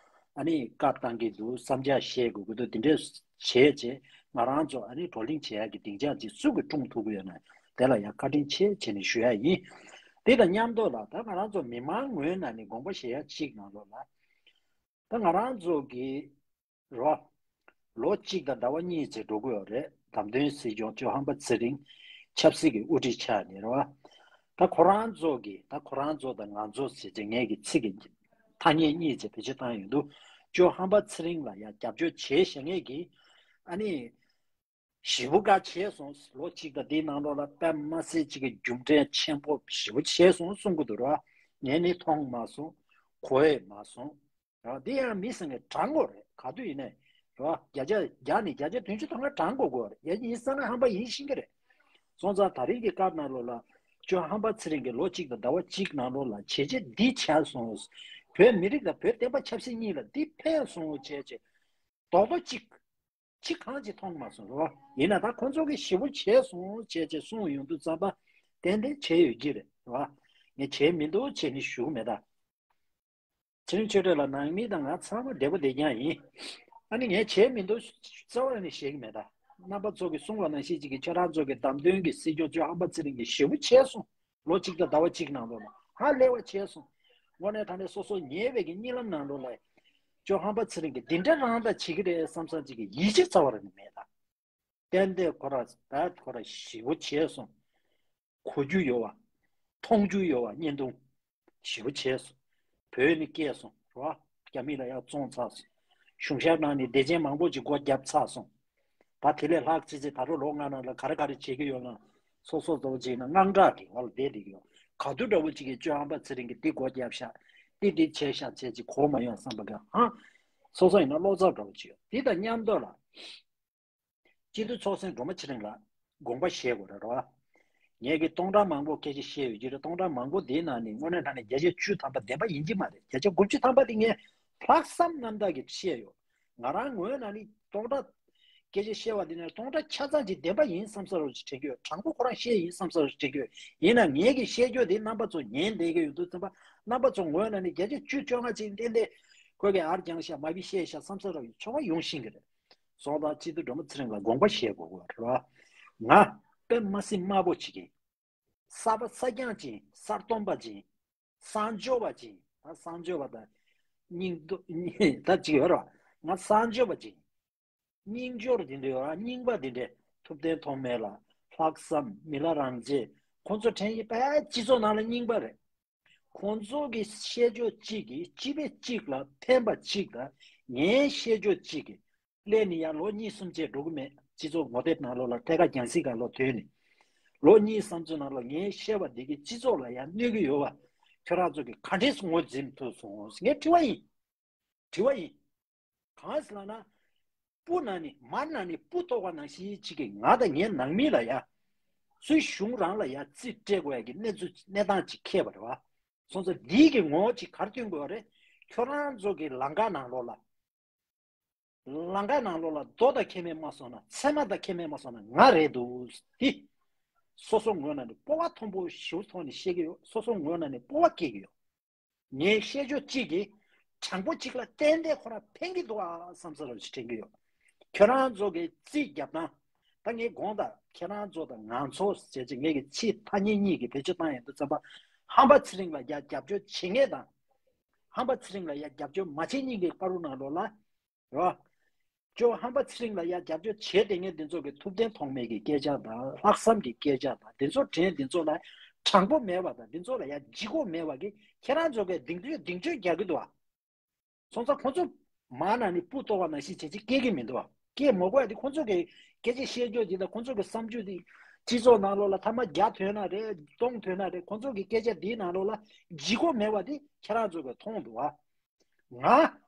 ཨ་ནི་བཀའ་བཏང་གི་འདུག་བསམ་འཆར་བཤད་དགོས་ཀྱི་འདུག་དེ་འདྲས་བྱས་རྗེས་ང་རང་ཚོ་ཨ་ནི་བགྲོ་གླེང་བྱེད་ཡག་གི་སྡིངས་ཆ་ཅིག་སུ་གིས་བསྐྲུན་ཐུབ་ཀྱི་ཡོད་ན་དེ་ལ་ཡ་བཀའ་དྲིན་ཆེ་བྱས་ནས་ཞུ་ཡ་ཡིན། དེ་དང་མཉམ་དུ་ལ་ད་ང་རང་ཚོ་མི་མང་ངོས་ནས་ནི་དགོངས་པ་བཞེས་ཡ་གཅིག་ནང་ལོགས་ལ། ད་ང་རང་ཚོ་གི་རོ། ལོ་གཅིག་དང་ཟླ་བ་གཉིས་ཙམ་འགྲོ་གི་ཡོད་རེད། བདམས་ཐོན་སྲིད་སྐྱོང་ལྕམ་ཧམ་པ་ཚེ་རིང་ཆབ་སྲིད་ཀྱི་དབུ་ཁྲིད་ཆགས་ནས་རོ། ད་ཁོ་རང་ཚོ་གི་ད་ཁོ་རང་ཚོ་དང་ང་ཚོ་ཟེར་ཏེ་ངས་ཀྱི་ཚིག་གི་ཐ་སྙད་གཉིས་ཙམ་བེད་སྤྱོད་བཏང་ཡོང་དུས། ལྕམ་ཧམ་པ་ཚེ་རིང་ལ་ཡང་རྒྱབ་སྐྱོར་བྱས་བཞག་མཁན་གྱི་ཨ་ནི་ཞེ་པོ་ག་བྱས་སོང་། ལོ་གཅིག་དང་དེའི་ནང་ལོགས་ལ་དཔེ་མ་སྲིད་ཅིག་གི་རྒྱུ་འབྲས་ཆེན་པོ་ཞེ་པོ་བྱས་སོང་གསུང་གི་འདུག་རོ། ངས་ནི་མཐོང་མ་སོང་། གོ་ཡི་མ་སོང་། ར་འདི་ཡང་མི་སེང་གེ་དྲང་དགོས་རེད། ག་དུས་ཡིན་ནའི་ར་བརྒྱ་ཆ་བརྒྱ་ནས་བརྒྱ་ཆ་བདུན་ཅུ་ཐམ་པ་དྲང་དགོས་དགོས་རེད། ཡ་ཡིན་ས་ན་ཧམ་པ་ཡིན་ཤེས་ཀྱི་རེད། སོང་ཙང་ད་རིང་གི་སྐབས་ནང་ལོགས་ལ་ལྕམ་ཧམ་པ་ཚེ་རིང་གིས་ལོ་གཅིག་དང་ཟླ་བ་གཅིག་ནང་ལོགས་ལ་བྱས་རྗེས་འདི་བྱས་སོང་། བོད་མི་རིགས་དང་བོད་བསྟན་པ་ཆབ་སྲིད་གཉིས་ལ་འདི་ཕན་སོང་བྱས་རྗེས་རྡོག་རྡོག་གཅིག་ཅི་གང་ཅི་མཐོང་མ་སོང་རོ། ཡིན་ན་ད་ཁོ་ཚོ་གིས་ཞེ་པོ་བྱས་སོང་བྱས་བྱས་གསུངས་ཡོང་དུས་ཙམ་པ་ཏན་ཏན་བྱས་ཡོད་ཀྱི་རེད་རོ། ངས་བྱས་མི་འདུག་བྱས་ནི་ཞུ་གི་མེད་ད། ཚེ་རིང་ཆོས་སྒྲོན་ལགས་ནང་མི་དང་ང་ཚང་མ་བདེ་པོ་བདེ་རྐྱང་ཡིན། ཨ་ནི་ངས་བྱས་མི་འདུག་རྩ་བ་ནས་བཤད་ཀྱི་མེད་ད། རྣམ་པ་ཚོ་གིས་གསུངས་པ་ནང་བཞིན་ཅིག་གིས་ཁྱོད་རང་ཚོ་གི་བདམས་ཐོན་གྱི་སྲིད་སྐྱོང་ལྕམ་ཧམ་པ་ཚེ་རིང་གིས་ཞེ་པོ་བྱས་སོང་། ལོ་གཅིག་དང་ཟླ་བ་གཅིག་ནང་ལོགས་ལ་ཧ་ལས་པ་བྱས་སོང་། དངོས་གནས་དྲང་གནས་སོ་སོ་ཉེ་བའི་གི་གཉིད་ལམ་ནང་ལོགས་ལ་ལྕམ་ཧམ་པ་ཚེ་རིང་གིས་འདི་འདྲ་རང་ད་བྱེད་ཀྱི་རེད་བསམ་བསམ་ཅིག་གི་ཡིད་ཆེས་རྩ་བ་རང་ནས་མེད་ད། ཏན་ཏན་ཁོ་ར་ད་ཁོ་ར་ཞེ་པོ་བྱས་སོང་། གོ་རྒྱུ་ཡོད་བ། མཐོང་རྒྱུ་ཡོད་བ་བརྙན་ཐུང་། ཞེ་པོ་བྱས་སོང་། བོད་ནས་སྐྱེས་སོང་རོ། རྒྱ་མི་ལ་ཡར་བཙོང་ཚར་སོང་། གཞུང་ཞབས་ནང་ནས་སྡེ་ཚན་མང་པོ་ཅིག་སྒོ་བརྒྱབ་ཚར་སོང་། ད་དེ་ལས་ལྷག་ཙི་ཙི་ད་རུང་ལོ་ལྔ་ནང་ལ་ག་རེ་ག་རེ་བྱེད་ཀྱི་ཡོད་ན། སོ་སོ་ཚོ་ཅིག་ན་དངངས་སྐྲག་གི་འོག་ལ་བསྡད་བསྡད་ཀྱི་ཡོད། ག་དུས་འདྲ་བོ་ཅིག་གིས་ལྕམ་ཧམ་པ་ཚེ་རིང་གིས་འདི་སྒོ་བརྒྱབ་ཤག་འདི་འདི་བྱས་ཤག་བྱས་ཅིག་གོ་མ་ཡོང་བསམ་པ་གི་ཧང་། སོ་སོ་ཡིན་ན་བློ་འཚབ་འདྲ་བོ་ཅིག་ཡོད། འདི་དང་མཉམ་དུ་ལ། སྤྱི་འཐུས་ཚོགས་གཙོ་སྒྲོལ་མ་ཚེ་རིང་ལགས་དགོངས་པ་བཞེས་དགོས་རེད་རོ། ངས་ཀྱི་སྟོང་ཕྲག་མང་པོ་སྐད་ཆ་བཤད་ཡོད་ཀྱི་རེད། སྟོང་ཕྲག་མང་པོ་འདིའི་ནང་ནས་དངོས་གནས་དྲང་གནས་བརྒྱ་ཆ་བཅུ་ཐམ་པ་བདེན་པ་ཡིན་གྱི་མ་རེད། བརྒྱ་ཆ་དགུ་བཅུ་ཐམ་པ་དེ་ངས་ལྷག་བསམ་རྣམ་དག་གིས་བཤད་ཡོད། ང་རང་ངོས་ནས་ནི་སྟོང་ཕྲག་སྐད་ཆ་བཤད་པ་དེ་ནས་སྟོང་ཕྲག་ཆ་ཚང་ཅིག་བདེན་པ་ཡིན་བསམ་ས་རོགས་ཅིག་དྲན་གྱི་ཡོད། དྲང་པོ་ཁོ་རང་བཤད་ཡིན་བསམ་ས་རོགས་ཅིག་དྲན་གྱི་ཡོད། ཡིན་ན་ངས་ཀྱི་བཤད་རྒྱུ་དེ་རྣམ་པ་ཚོ་ཉན་བསྡད་ཀྱི་ཡོད་དུས་ཙམ་པ་རྣམ་པ་ཚོ་ངོས་ནས་ནི་བརྒྱ་ཆ་བཅུ་བཅོ་ལྔ་ཅིག་ཏན་ཏན་ཁོས་ཀྱི་ཨར་རྒྱང་ཤག་མ་བི་བཤད་ཤག་བསམ་ས་རོགས་ཡོད་ཆོག་པ་ཡོང་ཤེས་ཀྱི་རེད། སོང་ཙང་སྤྱི་འཐུས་སྒྲོལ་མ་ཚེ་རིང་ལ་དགོངས་པ་བཞེས་དགོས་ཀྱི་རེད་བ། ང་དཔེ་མ་སྲིད་དམའ་པོ་བྱེད་ཀྱིན། གསར་པ་གསར་རྐྱང་ཅིག་གསར་གཏོང་པ་ཅིག་གསར་འབྱོར་བ་ཅིག་ད་གསར་འབྱོར་བ་དང་། སྙིང་སྟོབས་ད་ཅིག་ཡོད་རེད་བ། ང་གསར་འབྱོར་བ་ཅིག་སྙིང་འབྱོར་དེ་འདྲ་ཡོད་ར། རྙིང་པ་དེ་འདྲ། ཐུབ་བསྟན་ཐོགས་མེད་ལགས། ལྷག་བསམ། མི་ལ་རང་རྗེ། ཁོང་ཚོ་དྲན་ཡིན་པས་སྤྱི་ཚོགས་ནང་ལ་རྙིང་པ་རེད། ཁོང་ཚོ་གི་བཤད་ཕྱོགས་གཅིག་གིས་སྤྱི་པའི་གཅིག་ལ་ཕན་པ་གཅིག་དང་། ངའི་བཤད་ཕྱོགས་གཅིག་གིས་སླད་ནས་ཡང་ལོ་གཉིས་གསུམ་བྱས་འགྲོ་གི་མེད། སྤྱི་ཚོགས་ངོ་དེབ་ནང་ལོགས་ལ་ཐད་ཀར་རྒྱང་སྲིང་སྒང་ལོགས་ཐོན་ནས། ལོ་གཉིས་གསུམ་ཚོ་ནང་ལ་ངའི་བཤད་པ་འདི་གིས་སྤྱི་ཚོགས་ལ་ཡང་གནོད་ཀྱི་ཡོད་པ། ཁྱོད་རང་ཚོ་གིས་ག་འདྲས་ངོས་འཛིན་ཐུབ་སོང་ངས་དྲི་བ་ཡིན། དྲི་བ་ཡིན། གང་ཟེར་ལབ་ན། སྤུ་ནང་ནས་མར་ནང་ནས་སྤུ་གཏོར་བ་ནང་བཞིན་གཅིག་གིས་ང་དང་ངའི་ནང་མི་ལ་ཡ། སུའི་གཞུང་རང་ལ་ཡ་རྩིས་སྤྲད་དགོས་ཡ་གི་གནས་ཚུལ་གནས་སྟངས་ཅིག་འཁེལ་བ་རེད་བ། སོང་ཙང་འདིའི་གི་ངོ་བོ་ཅིག་ག་རེ་སྟོན་དགོས་རེད། ཁྱོད་རང་ཚོ་གི་ལམ་ཁ་ནང་ལོགས་ལ། ལམ་ཁ་ནང་ལོགས་ལ་རྡོ་དང་ཁེ་མེད་མ་སོང་ན། ཚེར་མ་དང་ཁེ་མེད་མ་སོང་ན་ང་རེད་འདུག་དེ། སོ་སོ་ངོས་ནས་ནི་སྤོབས་པ་མཐོན་པོ་ཞེ་པོ་ཐོག་ནས་བཤད་ཀྱི་ཡོད། སོ་སོ་ངོས་ནས་ནི་སྤོབས་པ་སྐྱེ་གི་ཡོད། ངས་བཤད་ཕྱོགས་གཅིག་གིས་དྲང་པོ་གཅིག་ལ་ཏན་ཏན་ཁོ་རང་ཕན་གྱི་འདུག་ཨ་བསམ་ས་རོ་ཞིག་དྲན་གྱི་ཡོད། ཁྱོད་རང་ཚོ་གི་རྩིས་རྒྱབ་སྟངས། ད་ངས་དགོངས་དག་ཁྱེད་རང་ཚོ་དང་ང་ཚོ་ཟེར་ཅིག་ངས་ཀྱི་ཕྱི་ཐ་སྙད་གཉིས་ཀྱི་བེད་སྤྱོད་བཏང་ཡོང་དུས་ཙམ་པ། ཧམ་པ་ཚེ་རིང་ལ་ཡ་རྒྱབ་སྐྱོར་བྱེད་མཁན་དང་། ཧམ་པ་ཚེ་རིང་ལ་ཡ་རྒྱབ་སྐྱོར་མ་བྱེད་མཁན་གྱི་བར་དུ་ནང་ལོགས་ལ། རེད་བ། ཅོ་ཧམ་པ་ཚེ་རིང་ལ་ཡ་རྒྱབ་སྐྱོར་བྱེད་བསྡད་མཁན་འདི་ཚོ་གི་ཐུབ་བསྟན་ཐོགས་མེད་ཀྱི་སྐད་ཆ་དང་ལྷག་བསམ་གྱི་སྐད་ཆ་དང་འདི་ཚོ་དྲན་འདི་ཚོ་ལ་དྲང་པོ་མེད་པ་དང་འདི་ཚོ་ལ་ཡ་ལྗིད་ཁོག་མེད་པ་གི་ཁྱེད་རང་ཚོ་གི་གདེང་ཚོད་གདེང་ཚོད་རྒྱག་གི་འདུག་བ། སོང་ཙང་ཁོང་ཚོ་མ་ན་ནི་སྤུ་གཏོར་བ་ནང་བཞིན་བྱེད་ཅིག་སྐད་ཀྱི་མི་འདུག་བ། སྐད་མ་གོ་ཡ་དེ་ཁོང་ཚོ་གི་སྐད་ཆ་བཤད་རྒྱུ་དེ་དང་ཁོང་ཚོ་གི་བསམ་རྒྱུ་དེ་སྤྱི་ཚོགས་ནང་ལོགས་ལ་ཐ་མ་རྒྱ་ཐོན་ན་རེད་སྟོང་ཐོན་ན་རེད་ཁོང་ཚོ་གི་སྐད་ཆ་དེའི་ནང་ལོགས་ལ་ལྗིད་ཁོག་མེད་པ་དེ་ཁྱེད་རང་ཚོ་གི་མཐོང་འདུག་བ། ང་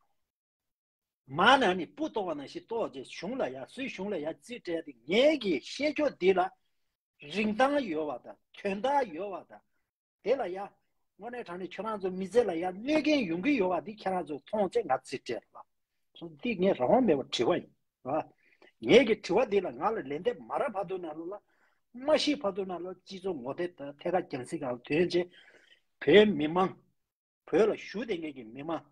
མ་ན་ནི་སྤུ་གཏོར་བ་ནང་བཞིན་གཏོར་རྗེས་གཞུང་ལ་ཡ་སུའི་གཞུང་ལ་ཡ་རྩིས་སྤྲད་དེ་ངའི་གི་བཤད་ཕྱོགས་འདི་ལ་རིན་ཐང་ཡོད་བ་དང་དོན་དག་ཡོད་བ་དང་དེ་ལ་ཡ་དངོས་གནས་དྲང་གནས་ཁྱོད་རང་ཚོ་མི་ཚེ་ལ་ཡ་གནོད་སྐྱོན་ཡོང་གི་ཡོད་བ་འདི་ཁྱེད་རང་ཚོ་མཐོང་བྱས་ང་རྩིས་སྤྲད་ལ། སོ་འདི་ངས་རང་དབང་མེད་པར་དྲི་བ་ཡིན་ར། ངའི་གི་དྲི་བ་འདི་ལ་ང་ལ་ལན་འདེབས་མ་རག་བར་དུ་ནང་ལོགས་ལ་མ་ཤི་བར་དུ་ནང་ལོགས་སྤྱི་ཚོགས་ངོ་དེབ་དང་ཐད་ཀར་རྒྱང་སྲིང་ཁང་ལ་ཐོན་བྱས་བོད་མི་མང་། བོད་ལ་བཞུགས་བསྡད་མཁན་གྱི་མི་མང་།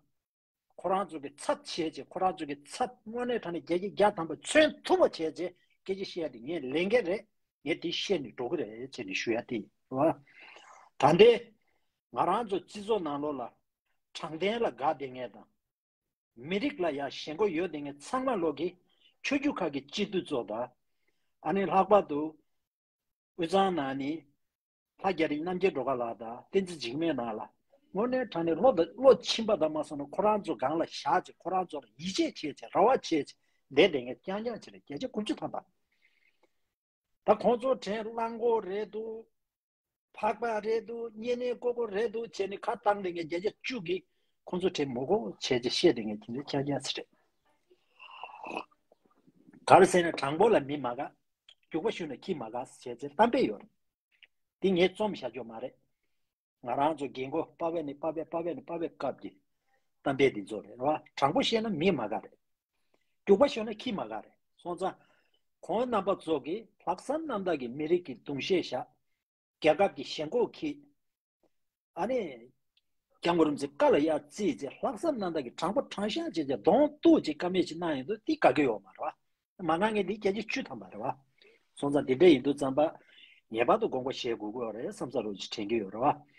ཁོ་རང་ཚོ་གི་ཚབ་བྱས་བྱས་ཁོ་རང་ཚོ་གི་ཚབ་དངོས་གནས་དྲང་གནས་བརྒྱ་ཆ་བརྒྱ་ཐམ་པ་མཚོན་ཐུབ་པ་བྱས་བྱས་སྐད་ཆ་བཤད་ཡ་དེ་ངས་ལས་འགན་རེད། ངས་དེ་བཤད་ནས་འགྲོ་གི་རེད་བྱས་ནས་ཞུ་ཡ་དེ་ཡིན་རེད་བ། ད་ལྟའི་ང་རང་ཚོ་སྤྱི་ཚོགས་ནང་ལོགས་ལ་དྲང་བདེན་ལ་དགའ་བསྡད་མཁན་དང་། མི་རིགས་ལ་ཡང་ཞེན་ཁོག་ཡོད་དེ་ངས་ཚང་མ་ལོག་གི་ཆོས་བརྒྱུད་ཁག་གི་སྤྱི་འཐུས་ཚོ་དང་། ཨ་ནི་ལྷག་པར་དུ་དབུས་གཙང་ནང་ནི་ལྷ་རྒྱ་རི་རྣམ་རྒྱལ་སྒྲོལ་དཀར་ལགས་དང་བསྟན་འཛིན་འཇིགས་མེད་ལགས་ལ་དངོས་གནས་དྲང་གནས་བློ་དང་བློ་ཕྱིན་པ་དང་མ་སོང་ན་ཁོ་རང་ཚོ་སྒང་ལ་བཞག་ཅིག་ཁོ་རང་ཚོ་ལ་ཡིད་ཆེས་བྱས་ཅིག་རེ་བ་བྱས་ཅིག་བསྡད་དེ་ངས་རྐྱང་རྐྱང་ཅིག་རེད་བརྒྱ་ཆ་དགུ་བཅུ་ཐམ་པ། ད་ཁོང་ཚོ་དྲན་གླང་མགོ་རེད་འདུག་ཕག་པ་རེད་འདུག་གཉན་ནད་ཀོ་ཀོ་རེད་འདུག་བྱས་ནས་ཁ་བཏང་ནས་ངས་བརྒྱ་ཆ་བཅུ་གི་ཁོང་ཚོ་དྲན་མོ་གོ་བྱས་ཏེ་བཤད་དེ་ངས་དེ་འདྲ་ཁྱག་ཁྱག་ཟེར་རེད། ག་རེ་ཟེར་ན་དྲང་པོ་ལ་མི་མ་དགའ། རྒྱུག་པ་ཤུ་ན་ཁྱི་མ་དགའ་བྱས་ཚེ་གཏམ་དཔེ་ཡོད་རེད། འདི་ངས་རྩོམ་བཞག་རྒྱུ་མ་རེད། ང་རང་ཚོ་རྒན་གོག་པ་བས་ནས་པ་བས་པ་བས་ནས་པ་བས་སྐབས་ཀྱི་གཏམ་དཔེ་འདི་ཚོ་རེད་རེད་བ། དྲང་པོ་བཤད་ན་མི་མ་དགའ་རེད། རྒྱུག་པ་ཤོད་ན་ཁྱི་མ་དགའ་རེད། སོང་ཙང་། ཁོང་རྣམ་པ་ཚོ་གིས་ལྷག་བསམ་རྣམ་དག་གིས་མི་རིགས་ཀྱི་གདུང་ཤེས་བཞག་རྒྱལ་ཁབ་ཀྱི་ཞེན་ཁོག་གིས། ཨ་ནི། སྐྱབས་མགོན་རིན་པོ་ཆེ་བཀའ་ལ་ཡར་བརྩིས་ཚེ་ལྷག་བསམ་རྣམ་དག་གིས་དྲང་པོ་དྲང་བཞག་བྱས་ཚེ་གདོང་གཏུག་ཅིག་བཀའ་མོལ་ཅིག་གནང་ཡོང་དུས་འདི་དགའ་གི་ཡོད་མ་རེད་བ། མ་གནང་མཁན་འདི་བརྒྱ་ཆ་བཅུ་ཐམ་པ་རེད་བ། སོང་ཙང་འདི་འདྲ་ཡིན་དུས་ཙམ་པ། ངེས་པར་དུ་དགོངས་པ་བཞེས་དགོས་ཀྱི་ཡོད་རེད་བསམ་ས་རོགས་ཅིག་དྲན་གྱི་ཡོད་རེད་བ།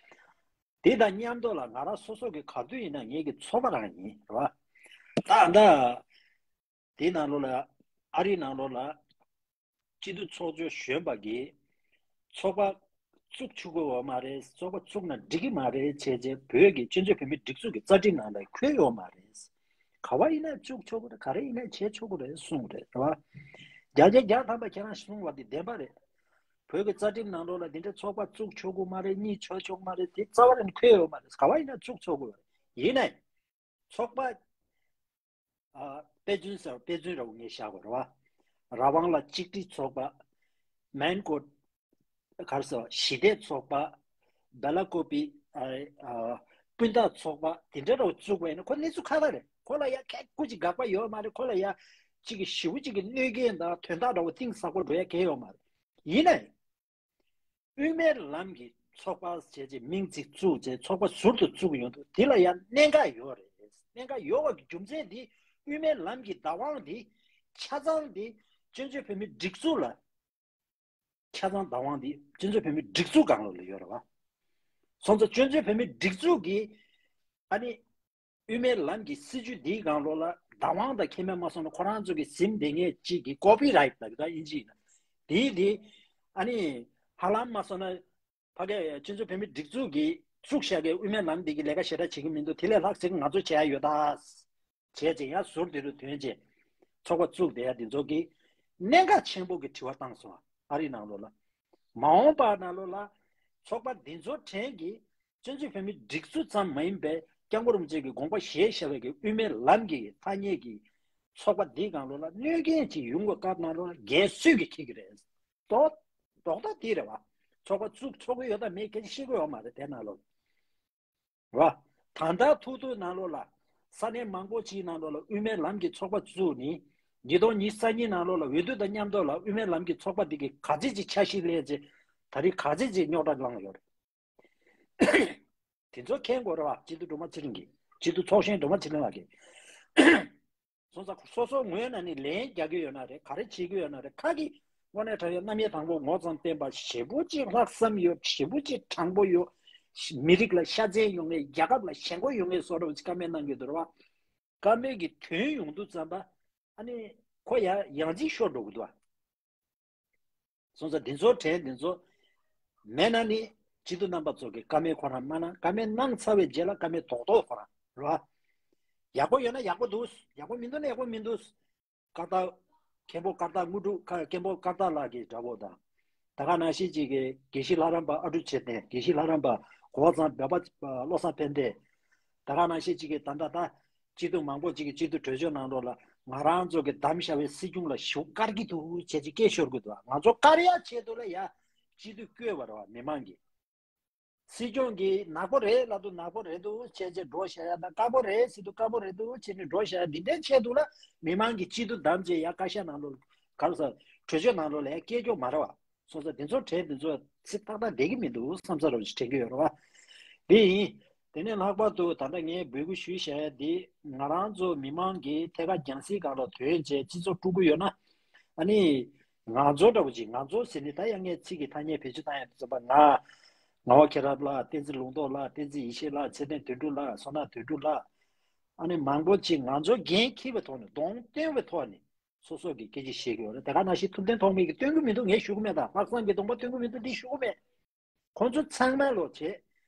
དེ་དང་མཉམ་དུ་ལ་ང་རང་སོ་སོ་གི་ག་དུས་ཡིན་ན་ངེད་ཀྱི་ཚོགས་པ་རང་ཡིན་རེད་བ། ད་ད། དེའི་ནང་ལོགས་ལ་ཨ་རིའི་ནང་ལོགས་ལ་སྤྱི་འཐུས་ཚོགས་གཙོ་གཞོན་པ་གིས་ཚོགས་པ་བཙུགས་ཆོག་གི་ཡོད་མ་རེད། ཚོགས་པ་བཙུགས་ན་འགྲིག་གི་མ་རེད་བྱས་རྗེས་བོད་ཀྱི་བཙན་བྱོལ་བོད་མིའི་སྒྲིག་འཛུགས་ཀྱི་རྩ་ཁྲིམས་ནང་ལ་འཁོད་ཡོད་མ་རེད། ག་བ་ཡིན་ན་བཙུགས་ཆོག་གི་རེད། ག་རེ་ཡིན་ན་བྱེད་ཆོག་གི་རེད་གསུངས་རེད་རེད་བ། བརྒྱ་ཆ་བརྒྱ་ཐམ་པ་ཁྱེད་རང་གསུངས་པ་དེ་བདེན་པ་རེད། བོད་ཀྱི་རྩ་ཁྲིམས་ནང་ལོགས་ལ་འདི་འདྲ་ཚོགས་པ་བཙུགས་ཆོག་གི་མ་རེད། གཉིས་ཆོག་ཆོག་གི་མ་རེད། དེ་རྩ་བ་རང་འཁོད་ཡོད་མ་རེད། ག་བ་ཡིན་ན་བཙུགས་ཆོག་གི་ཡོད་རེད། ཡིན་ནའི། ཚོགས་པ། ཨ། དཔེ་མཚོན་ཟེར་བ་དཔེ་མཚོན་འདྲ་བོ་ངས་བཞག་པ་རེད་བ། ར་བང་ལ་གཅིག་སྒྲིལ་ཚོགས་པ། མན་གོ། ག་རེ་ཟེར་བ་ཞི་བདེ་ཚོགས་པ། སྦེ་ལ་ཀོ་པི། ཨ། ཨ། སྤུན་ཟླ་ཚོགས་པ་དེ་འདྲ་འདྲ་བོ་བཙུགས་པ་ཡིན་ན་ཁོ་གནས་ཚུལ་ཁ་ཁ་རེད། ཁོ་ལ་ཡ་ཁ་ཁུ་ཅིག་དགག་པ་ཡོད་མ་རེད། ཁོ་ལ་ཡ་གཅིག་གི་ཞེ་པོ་ཅིག་གི་གནོད་སྐྱོན་དང་དོན་དག་འདྲ་བོ་གཏིང་ཟབ་པོ་འགྲོ་ཡ་གང་ཡོད་མ་རེད། ཡིན་ནའི། དབུ་མའི་ལམ་གྱི་ཚོགས་པ་བྱས་རྗེས་མིང་ཚིག་བཙུགས་རྗེས་ཚོགས་པ་ཟུར་དུ་བཙུགས་ཡོང་དུས་དེ་ལ་ཡང་གནད་འགག་ཡོད་རེད། གནད་འགག་ཡོད་པ་གི་རྒྱུ་མཚན་འདི་དབུ་མའི་ལམ་གྱི་བདག་དབང་འདི་ཆ་ཚང་འདི་བཙན་བྱོལ་བོད་མིའི་སྒྲིག་འཛུགས་ལ་ཆ་ཚང་བདག་དབང་འདི་བཙན་བྱོལ་བོད་མིའི་སྒྲིག་འཛུགས་སྒང་ལ་ཡོད་རེད་བ། སོང་ཙང་བཙན་བྱོལ་བོད་མིའི་སྒྲིག་འཛུགས་ཀྱི་ཨ་ནི། དབུ་མའི་ལམ་གྱི་སྲིད་བྱུས་འདིའི་སྒང་ལོགས་ལ་བདག་དབང་དང་ཁེ་ཕན་མ་སོང་ན་ཁོ་རང་ཚོ་གི་ཟིན་བསྡད་མཁན་གཅིག་གི་ཀོ་པི་རའེ་ཊི་ལབ་ཀྱི་ད་དབྱིན་ཇི་ཡིན་ན། དེའི་དེ། ཨ་ནི། ཧ་ལམ་མ་སོང་ན། ཕ་གི་སྤྱི་ཚོགས་བོད་མིའི་སྒྲིག་འཛུགས་ཀྱིས་བཙུགས་བཞག་གི་དབུ་མའི་ལམ་འདི་གི་ལས་ཀ་ཞེ་དྲག་བྱེད་ཀྱི་མི་འདུག་དེ་ལས་ལྷག་ཅིག་ང་ཚོ་བྱེད་ཡ་ཡོད་ད། བྱས་ཅིག་ཡང་ཟུར་དེ་རུ་ཐོན་ཅིག་ཚོགས་པ་བཙུགས་བསྡད་ཡ་འདི་ཚོ་གིས་གནད་འགག་ཆེན་པོ་གི་དྲི་བ་བཏང་སོང་ཨ་རི་ནང་ལོགས་ལ། མ་འོངས་པ་ནང་ལོགས་ལ། ཚོགས་པ་འདི་ཚོ་གྲས་ཀྱིས། བཙན་བྱོལ་བོད་མིའི་སྒྲིག་འཛུགས་ཙམ་མ་ཡིན་པའི་སྐྱབས་མགོན་རིན་པོ་ཆེ་གི་དགོངས་པ་བཞེས་བཞག་པའི་གི་དབུ་མའི་ལམ་གྱི་ཐ་སྙད་ཀྱི་ཚོགས་པ་འདིའི་སྒང་ལོགས་ལ་གནོད་སྐྱོན་ཅིག་ཡོང་བའི་སྐབས་ནང་ལོགས་ལ་འགན་སུས་ཀྱིས་འཁྱེར་གྱི་རེད། ཏོ། རྡོག་རྡོག་དེ་རེད་བ། ཚོགས་པ་བཙུགས་ཚོགས་ཀྱི་ཡོད་དང་མེད་སྐད་ཆ་བཤད་ཀྱི་ཡོད་མ་རེད་དེ་ནང་ལོགས། རེད་བ། ད་ལྟ་ཐུག་ཐུག་ནང་ལོགས་ལ་ས་གནས་མང་པོ་ཅིག་ནང་ལོགས་ལ་དབུ་མའི་ལམ་གྱི་ཚོགས་པ་བཙུགས་ནས་ཉིས་སྟོང་ཉི་ཤུ་རྩ་གཉིས་ནང་ལོགས་ལ་འོས་བསྡུ་དང་མཉམ་དུ་ལ་དབུ་མའི་ལམ་གྱི་ཚོགས་པ་འདི་གི་ག་ཚོད་ཅིག་འཆར་གཞི་ལས་ཚེ་ད་རེས་ག་ཚོད་ཅིག་རྙོག་དྲ་བསླངས་ཡོད་རེད། དེ་ཚོ་མཁྱེན་དགོས་རེད་བ། སྤྱི་འཐུས་སྒྲོལ་མ་ཚེ་རིང་གིས། སྤྱི་འཐུས་ཚོགས་གཞོན་སྒྲོལ་མ་ཚེ་རིང་ལགས་ཀྱིས། སོང་ཙང་སོ་སོ་ངོས་ནས་ནི་ལན་རྒྱག་གི་ཡོད་ན་རེད། ག་རེ་བྱེད་ཀྱི་ཡོད་ན་རེད། ཁ་གི་དངོས་གནས་དྲང་གནས་རྣམ་དབྱེ་དང་པོ་ངོ་ཙམ་བསྟན་པ་ཞེ་པོ་ཅིག་ལྷག་བསམ་ཡོད། ཞེ་པོ་ཅིག་དྲང་པོ་ཡོད། མི་རིགས་ལ་ཤ་ཚན་ཡོང་ངེས། རྒྱལ་ཁབ་ལ་ཞེན་ཁོག་ཡོང་ངེས་བཟོ་འདྲ་བོ་ཅིག་བཀའ་མོལ་གནང་གི་འདུག་རེད་བ། བཀའ་མོལ་གྱི་དོན་ཡོང་དུས་ཙམ་པ་ཨ་ནི་ཁོ་ཡ་ཡང་ཅིག་ཤོར་འགྲོ་གི་འདུག་བ། སོང་ཙང་འདི་ཚོ་དྲན་འདི་ཚོ་མེད་ན་ནི་སྤྱི་འཐུས་རྣམ་པ་ཚོ་གི་བཀའ་མོལ་ཁོ་རང་མ་གནང་། བཀའ་མོལ་གནང་ཚར་བའི་རྗེས་ལ་བཀའ་མོལ་རྡོག་རྡོག་ཁོ་རང་རེད་བ། ཡག་པོ་ཡོད་ན་ཡག་པོ་འདུག་ཡག་པོ་མི་འདུག་ན་ཡག་པོ་མི་འདུག་སྐར་རྟགས། མཁན་པོ་སྐར་རྟགས་དངོས་གྲུབ་ཁ། མཁན་པོ་སྐར་རྟགས་ལགས་ཀྱི་འདྲ་པོ་དང་། ད་ག་ནང་བཞིན་ཅིག་གི་དགེ་བཤེས་ལྷ་རམས་པ་ཨ་ཀྲུག་ཆེ་བསྟན། དགེ་བཤེས་ལྷ་རམས་པ་གོ་བ་ཚང་བོད་པ་བློ་བཟང་ཕན་བདེ། ད་ག་ནང་བཞིན་ཅིག་གི་ད་ལྟ་ད་སྤྱི་འཐུས་མང་པོ་ཅིག་གི་སྤྱི་འཐུས་གྲོས་ཆོད་ནང་ལོགས་ལ་ང་རང་ཚོ་གི་བདམས་བཞག་པའི་སྲིད་སྐྱོང་ལ་ཞུ་བཀར་གྱི་འདུག་བྱས་ཅིག་སྐད་ཤོར་གྱི་འདུག་ང་ཚོ་བཀར་ཡ་ཆེད་དུ་ལ་ཡ་སྤྱི་འཐུས་བསྐོས་པ་རེད་བ། མི་མང་གིས། སྲིད་སྐྱོང་གིས་ནག་པོ་རེད་ལབ་དུས་ནག་པོ་རེད་འདུག་བྱས་བྱས་འགྲོ་བཞག་ཡ་དང་། དཀར་པོ་རེད་ཟེར་དུས་དཀར་པོ་རེད་འདུག་བྱས་ནས་འགྲོ་བཞག་ཡ། འདི་འདྲའི་ཆེད་དུ་ལ་མི་མང་གིས་སྤྱི་འཐུས་བདམས་བྱས་ཡ་བཀའ་ཤག་ནང་ལོགས་ག་རེ་ཟེར། གྲོས་ཆོད་ནང་ལོགས་ལ་ཡ་སྐད་སྐྱོག་མ་རེད་བ། སོང་ཙང་འདི་ཚོ་དྲན་འདི་ཚོ་ཚིག་ཏག་ཏག་བསྡད་ཀྱི་མི་འདུག་བསམ་ས་རོ་ཞིག་དྲན་གྱི་ཡོད་རེད་བ། འདི་ཡིན། དེ་ནས་ལྷག་པར་དུ་ད་ལྟ་ངས་འབོད་སྐུལ་ཞུས་བཞག་ཡ་འདི་ང་རང་ཚོ་མི་མང་གིས་ཐད་ཀར་རྒྱང་སྲིང་སྒང་ལ་ཐོན་བྱས་སྤྱི་ཚོགས་དཀྲུག་གི་ཡོད་ན། ཨ་ནི། ང་ཚོ་འདྲ་བོ་ཅིག་ང་ཚོ་ཟེར་ནས་ད་ཡང་ངས་ཚིག་གི་ཐ་སྙད་བེད་སྤྱོད་བཏང་ཡ་འདི་ཚོ་པ། ང་། ངག་དབང་མཁྱེན་རབ་ལགས། བསྟན་འཛིན་ལུང་རྟོགས་ལགས། བསྟན་འཛིན་ཡེ་ཤེས་ལགས། ཚེ་བརྟན་དོན་གྲུབ་ལགས། བསོད་ནམས་དོན་གྲུབ་ལགས། ཨ་ནི་མང་པོ་ཅིག་ང་ཚོ་འགན་འཁྱེར་བའི་ཐོག་ནས་གདོང་སྟོན་པའི་ཐོག་ནས་སོ་སོ་གི་སྐད་ཆ་བཤད་ཀྱི་ཡོད་རེད། དེ་ག་ནང་བཞིན་ཐུབ་བསྟན་ཐོགས་མེད་ཀྱིས་སྟོན་གྱི་མི་འདུག་ངས་ཞུ་གི་མེད། ད་ལྷག་བསམ་གྱི་གདོང་པ་སྟོན་གྱི་མི་འདུག་འདི་ཞུ་གི་མེད། ཁོང་ཚོ་ཚང་མ་ལོ་བྱེད།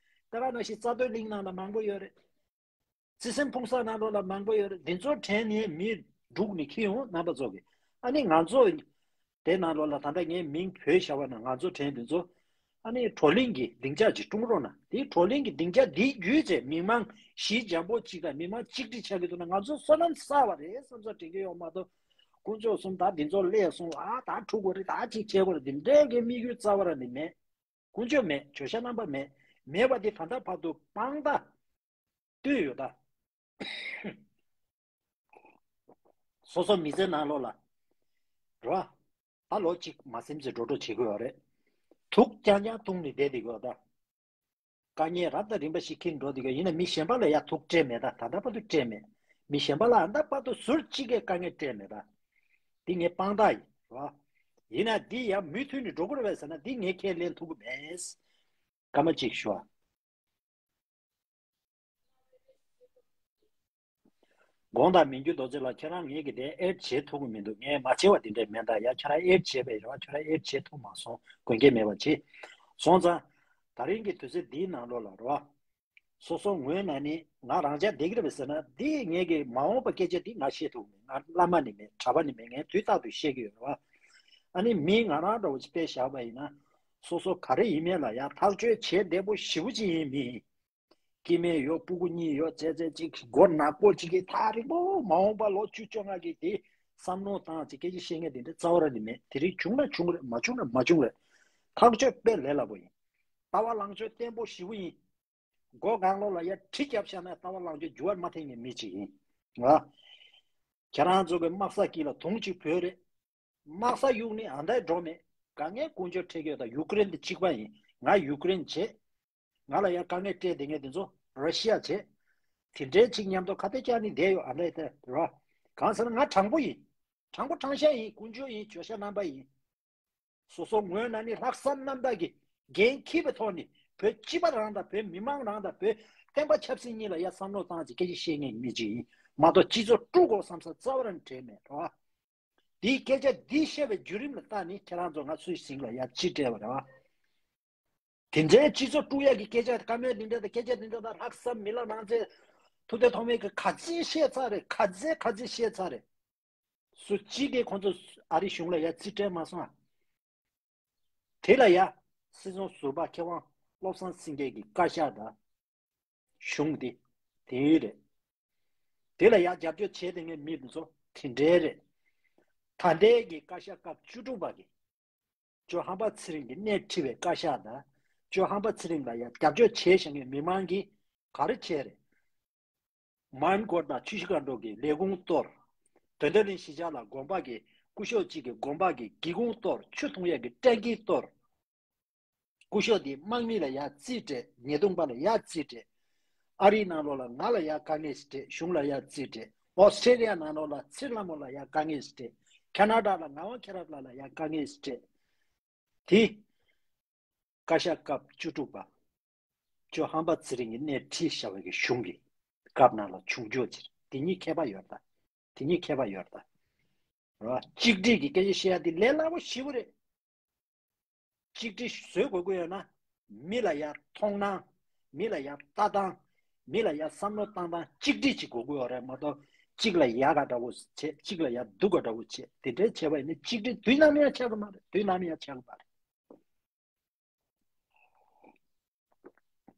དེ་ག་ནང་བཞིན་རྩ་དོན་གླིང་ནང་ལ་མང་པོ་ཡོད་རེད། བརྩེ་སེམས་ཕུན་སུམ་ནང་ལོགས་ལ་མང་པོ་ཡོད་རེད། འདི་ཚོ་དྲན་ནས་མི་སྒྲུག་ནས་འཁྱེར་ཡོང་རྣམ་པ་ཚོ་གི། ཨ་ནི་ང་ཚོ་དེ་ནང་ལོགས་ལ་ད་ལྟ་ངས་མིང་བོས་བཞག་པ་ན་ང་ཚོ་དྲན་འདི་ཚོ། ཨ་ནི་བགྲོ་གླེང་གི་སྡིངས་ཆ་ཅིག་བསྐྲུན་རོགས་གནང་། དེའི་བགྲོ་གླེང་གི་སྡིངས་ཆ་འདི་བརྒྱུད་བྱས་མི་མང་ཞི་འཇམ་པོ་ཅིག་དང་མི་མང་གཅིག་སྒྲིལ་ཆགས་ཀྱི་འདུག་ན་ང་ཚོ་བསོད་ནམས་བསགས་པ་རེད་བསམ་ས་དྲན་གྱི་ཡོད་མ་གཏོགས། དཀོན་མཆོག་གསུམ་ད་འདི་ཚོ་སླེབས་སོང་། ཨ་ད་འཁྲུག་དགོས་རེད། ད་ཅིག་བྱེད་དགོས་རེད། འདི་འདྲའི་གི་དམིགས་ཡུལ་རྩ་བ་རང་ནས་མེད། ཀུན་སྤྱོད་མེད། བརྗོད་བྱ་རྣམ་པ་མེད། མེད་པ་འདི་ད་ལྟ་བར་དུ་དཔང་རྟགས་བཏོན་ཡོད་ད། སོ་སོ་མི་ཚེ་ནང་ལོགས་ལ། རེད་བ། ད་ལོ་གཅིག་མ་ཟིན་ཙམ་འགྲོ་འགྲོ་བྱེད་དགོས་ཡོད་རེད། དུག་རྐྱང་རྐྱང་བཏུང་ནས་བསྡད་བསྡད་དགོས་ད། དཀའ་ངལ་རབ་དང་རིམ་པ་ཞིག་འཁྱེར་འགྲོ་བསྡད་དགོས། ཡིན་ན་མི་གཞན་པ་ལ་ཡ་དུག་སྤྲད་མེད་ད། ད་ལྟ་བར་དུ་སྤྲད་མེད། མི་གཞན་པ་ལ་ད་ལྟ་བར་དུ་ཟུར་གཅིག་གིས་དཀའ་ངལ་སྤྲད་མེད་ད། འདི་ངའི་དཔང་རྟགས་ཡིན། རེད་བ། ཡིན་ན་འདི་ཡང་མུ་མཐུད་ནས་འགྲོ་གི་རེད་པས་ཟེར་ན་འདི་ངས་ཁས་ལེན་ཐུབ་ཀྱི་མེད། སྐར་མ་གཅིག་ཞུ་བ། དགོངས་དག་མི་འགྱུར་རྡོ་རྗེ་ལགས། ཁྱེད་རང་ངེད་ཀྱི་དེ་ཨེཌ་བྱེད་ཐུབ་ཀྱི་མི་འདུག་ངས་མ་བྱས་པ་དེ་འདྲས་མེད་ད། ཡ་ཁྱེད་རང་ཨེཌ་བྱས་པས་རེད་བ། ཁྱེད་རང་ཨེཌ་བྱེད་ཐུབ་མ་སོང་། དགོས་འགལ་མེད་པ་བྱེད། སོང་ཙང་། ད་རིང་གི་དུས་ཚོད་འདིའི་ནང་ལོགས་ལ་རེད་བ། སོ་སོ་ངོས་ནས་ནི་ང་རང་ཅག་བསྡད་ཀྱི་རེད་པས་ཟེར་ན། འདི་ངེད་ཀྱི་མ་འོངས་པ་སྐད་ཆ་འདི་ང་བཤད་ཐུབ་མེད། ང་བླ་མ་ནི་མེད། གྲྭ་པ་ནི་མེད། ངས་དུས་རྟག་ཏུ་བཤད་ཀྱི་ཡོད་རེད་བ། ཨ་ནི་མི་ང་རང་འདྲ་བོ་ཅིག་དཔེ་བཞག་པ་ཡིན་ན། སོ་སོ་ག་རེ་ཡིན་མིན་ལ་ཡ་ཐག་གཅོད་བྱེད་བདེ་པོ་ཞེ་པོ་ཅིག་ཡིན་མི་ཡིན། སྐྱེ་དམན་ཡོད། སྤུ་གུ་གཉིས་ཡོད། ཙེ་ཙེ་ཅིག་མགོ་ནག་པོ་ཅིག་གིས་ཐག་རིང་པོ་མ་འོངས་པ་ལོ་བཅུ་བཅོ་ལྔ་གི་དེ་བསམ་བློ་བཏང་ཅིག་སྐད་ཆ་བཤད་མཁན་དེ་འདྲ་རྩ་བ་རང་ནས་མེད། དེ་རིང་བྱུང་ན་བྱུང་རེད། མ་བྱུང་ན་མ་བྱུང་རེད། ཐག་གཅོད་དཔེ་ལས་སླ་པོ་ཡིན། ལྟ་བ་ལངས་ཕྱོགས་བརྟན་པོ་ཞེ་པོ་ཡིན། མགོ་སྒང་ལོགས་ལ་ཡ་གྲི་བརྒྱབ་བཞག་ན་ལྟ་བ་ལངས་ཕྱོགས་འགྱུར་བ་མ་ཐེབས་མཁན་མི་གཅིག་ཡིན། ང་། ཁྱེད་རང་ཚོ་གི་དམག་ས་དཀྱིལ་ལ་དུང་གཅིག་བོས་རེད། དམག་ས་གཡུགས་ནས་ཨ་མདའི་འགྲོ་མེད། ག་ངའི་ཀུན་སྤྱོད་འཕྲད་ཀྱི་ཡོད་ད། ཡུ་ཀེ་རེན་དེ་གཅིག་པ་ཡིན། ང་ཡུ་ཀེ་རེན་བྱེད། ང་ལ་ཡང་དཀའ་ངལ་སྤྲད་བསྡད་མཁན་དེ་ཚོ་ར་ཤི་ཡ་བྱེད། དེ་འདྲའི་ཅིག་མཉམ་དུ་ཁ་གཏད་བཅག་ནས་བསྡད་ཡོད། ཨ་མདའི་དེ་ར། གང་ཟེར་ན་ང་དྲང་པོ་ཡིན། དྲང་པོ་དྲང་བཞག་ཡིན། ཀུན་སྤྱོད་ཡིན། བརྗོད་བྱ་རྣམ་པ་ཡིན། སོ་སོ་ངོས་ནས་ནི་ལྷག་བསམ་རྣམ་དག་གིས་འགན་འཁྱེར་བའི་ཐོག་ནས་བོད་སྤྱི་པ་རང་དང་། བོད་མི་མང་རང་དང་། བོད་བསྟན་པ་ཆབ་སྲིད་གཉིས་ལ་ཡ་བསམ་བློ་བཏང་ཅིག་སྐད་ཆ་བཤད་མཁན་མི་གཅིག་ཡིན་མ་གཏོགས་སྤྱི་ཚོགས་དཀྲུག་དགོས་བསམ་ས་རྩ་བ་རང་དྲན་མེད་རོ། འདིའི་སྐད་ཆ་འདི་བཤད་པའི་བརྒྱུད་རིམ་ལ་བལྟས་ནས་ཁྱེད་རང་ཚོ་ང་ཚོའི་ཟིང་ལ་ཡ་ཅི་སྤྲད་པ་རེད་བ། དེ་འདྲའི་སྤྱི་ཚོགས་དཀྲུག་ཡག་གི་སྐད་ཆ། བཀའ་མོལ་འདི་འདྲ་དང་སྐད་ཆ་འདི་འདྲ་དང་ལྷག་བསམ་མི་ལ་རང་བཙན། ཐུབ་བསྟན་ཐོགས་མེད་ཀྱིས་ག་ཚད་བཤད་ཚར་རེད། ག་ཚད་ག་ཚད་བཤད་ཚར་རེད། སུ་གཅིག་གིས་ཁོང་ཚོ་ཨ་རི་གཞུང་ལ་ཡ་རྩིས་སྤྲད་མ་སོང་ཨ། དེ་ལ་ཡ་སྲིད་སྐྱོང་ཟུར་པ་མཁས་དབང་བློ་བཟང་སེང་གེ་གི་བཀའ་ཤག་དང་གཞུང་དེ་དེ་རེད། དེ་ལ་ཡ་རྒྱབ་སྐྱོར་བྱས་དེ་ངའི་མི་དེ་ཚོ་དེ་འདྲའི་རེད། ད་ལྟའི་གི་བཀའ་ཤག་སྐབས་བཅུ་དྲུག་པ་གི་ ཇོ་ཧམ་པ་ཚེ་རིང་གིས་སྣེ་ཁྲིད་པའི་བཀའ་ཤག་དང་། ཇོ་ཧམ་པ་ཚེ་རིང་ལ་ཡང་རྒྱབ་སྐྱོར་བྱས་བཞག་མཁན་མི་མང་གིས་ག་རེ་བྱས་རེད། མན་གོ་དང་ཆུ་བཞི་སྒང་དྲུག་གི་ལས་ཁུངས་གཏོར། བདེ་སྟོན་གླིང་གཞིས་ཆགས་ལ་དགོན་པ་གི་སྐུ་ཞབས་གཅིག་གི་དགོན་པ་གི་སྒེའུ་ཁུང་གཏོར། ཆུ་འཐུང་ཡས་ཀྱི་བཀྲ་ཤིས་གཏོར། སྐུ་ཞབས་དེ་དམག་མི་ལ་ཡ་རྩིས་སྤྲད། ཉེས་རྡུང་པ་ལ་ཡ་རྩིས་སྤྲད། ཨ་རིའི་ནང་ལོགས་ལ་ང་ལ་ཡ་དཀའ་ངལ་སྤྲད། གཞུང་ལ་ཡ་རྩིས་སྤྲད། ཨོ་སི་ཀྲེ་ལི་ཡ་ནང་ལོགས་ལ་ཚེ་ལྷ་མོ་ལ་ཡ་དཀའ་ངལ་སྤྲད། ཁ་ན་ཌ་ལ་ངག་དབང་མཁྱེན་རབ་ལགས་ལ་ཡ་དཀའ་ངལ་སྤྲད། དེ་བཀའ་ཤག་སྐབས་བཅུ་དྲུག་པ་ཇོ་ཧམ་པ་ཚེ་རིང་གིས་སྣེ་ཁྲིད་བཞག་པའི་གི་གཞུང་གི་སྐབས་ནང་ལ་བྱུང་རྒྱུ་ཅིག་དེ་གཉིས་ཁྱད་པར་ཡོད་ད། དེ་གཉིས་ཁྱད་པར་ཡོད་ད། རེད་བ། གཅིག་སྒྲིལ་གྱི་སྐད་ཆ་བཤད་ཡ་དེ་ལས་སླ་པོ་ཞེ་པོ་རེད། གཅིག་སྒྲིལ་བཟོ་དགོས་ཀྱི་ཡོད་ན། མི་ལ་ཡ་མཐོང་སྣང་། མི་ལ་ཡ་ལྟ་སྟངས། མི་ལ་ཡ་བསམ་བློ་བཏང་སྟངས་གཅིག་སྒྲིལ་ཅིག་དགོས་ཀྱི་ཡོད་རེད་མ་གཏོགས། གཅིག་ལ་ཡག་ག་འདྲ་བོ་བྱེད། གཅིག་ལ་ཡ་སྡུག་ག་འདྲ་བོ་བྱེད། དེ་འདྲའི་བྱས་པ་ཡིན་ན་གཅིག་སྒྲིལ་དུས་ནམ་ཡང་ཆགས་ཀྱི་མ་རེད། དུས་ནམ་ཡང་ཆགས་ཀྱི་མ་རེད།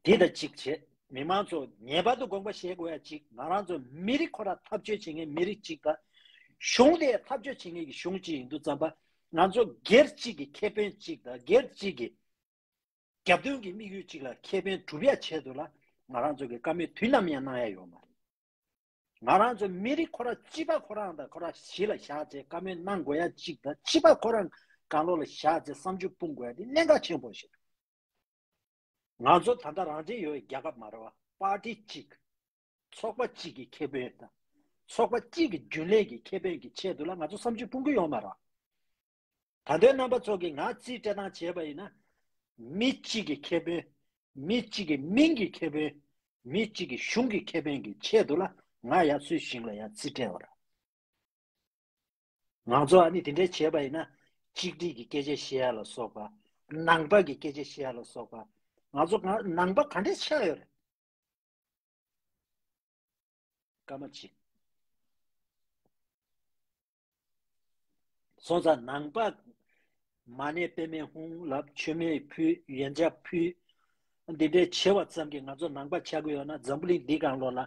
དེ་ལྟ་གཅིག་བྱེད། མི་མང་ཚོ་ངེས་པར་དུ་དགོངས་པ་བཞེས་དགོས་ཡ་གཅིག་ང་རང་ཚོ་མི་རིགས་ཁོ་རང་འཐབ་རྩོད་བྱེད་མཁན་མི་རིགས་གཅིག་དང་། གཞུང་དེ་འཐབ་རྩོད་བྱེད་མཁན་གྱི་གཞུང་གཅིག་ཡིན་དུས་ཙམ་པ། ང་ཚོ་སྒེར་གཅིག་གི་ཁེ་ཕན་གཅིག་དང་། སྒེར་གཅིག་གི་རྒྱབ་མདུན་གྱི་དམིགས་ཡུལ་གཅིག་ལ་ཁེ་ཕན་སྒྲུབ་ཡ་ཆེད་དུ་ལ་ང་རང་ཚོ་གི་བཀའ་མོལ་དུས་ནམ་ཡང་གནང་ཡ་ཡོད་མ་རེད། ང་རང་ཚོ་མི་རིགས་ཁོ་རང་སྤྱི་པ་ཁོ་རང་དང་ཁོ་རང་གཞི་ལ་བཞག་བྱས་བཀའ་མོལ་གནང་དགོས་ཡ་གཅིག་དང་། སྤྱི་པ་ཁོ་རང་གང་ལོག་ལ་བཞག་བྱས་བསམ་ཚུལ་སྤུངས་དགོས་ཡ་དེ་གནད་འགག་ཆེན་པོ་ཞིག་ང་ཚོ་ད་ལྟ་རང་བཙན་ཡོད་པའི་རྒྱལ་ཁབ་མ་རེད་བ། པར་ཏི་གཅིག་ཚོགས་པ་གཅིག་གི་ཁེ་ཕན་དང་། ཚོགས་པ་གཅིག་གི་རྒྱུན་ལས་ཀྱི་ཁེ་ཕན་གྱི་ཆེད་དུ་ལ་ང་ཚོ་བསམ་ཚུལ་སྤུངས་ཀྱི་ཡོད་མ་རེད། ད་ལྟའི་རྣམ་པ་ཚོ་གིས་ང་རྩིས་སྤྲད་སྟངས་བྱས་པ་ཡིན་ན། མི་གཅིག་གི་ཁེ་ཕན། མི་གཅིག་གི་མིང་གི་ཁེ་ཕན། མི་གཅིག་གི་གཞུང་གི་ཁེ་ཕན་གྱི་ཆེད་དུ་ལ་ང་ཡར་སོའི་ཞིང་ལ་ཡར་རྩིས་སྤྲད་པ་རེད། ང་ཚོ་ཨ་ནི་དེ་འདྲའི་བྱས་པ་ཡིན་ན། གཅིག་སྒྲིལ་གྱི་སྐད་ཆ་བཤད་ཡ་ལ་སོགས་པ། ནང་པ་གི་སྐད་ཆ་བཤད་ཡ་ལ་སོགས་པ། ང་ཚོ་ག་ནང་པ་ག་འདྲས་ཆགས་ཡོད་རེད། སྐར་མ་གཅིག་སོང་ཙང་ནང་པ་མ་ཎི་པདྨེ་ཧཱུྃ་ལབ། མཆོད་མེ་ཕུལ། ཡན་ཆབ་ཕུལ། འདི་འདྲའི་བྱེད་པ་ཙམ་གྱིས་ང་ཚོ་ནང་པ་ཆགས་ཀྱི་ཡོད་ན། འཛམ་བུ་གླིང་འདི་སྒང་ལོགས་ལ་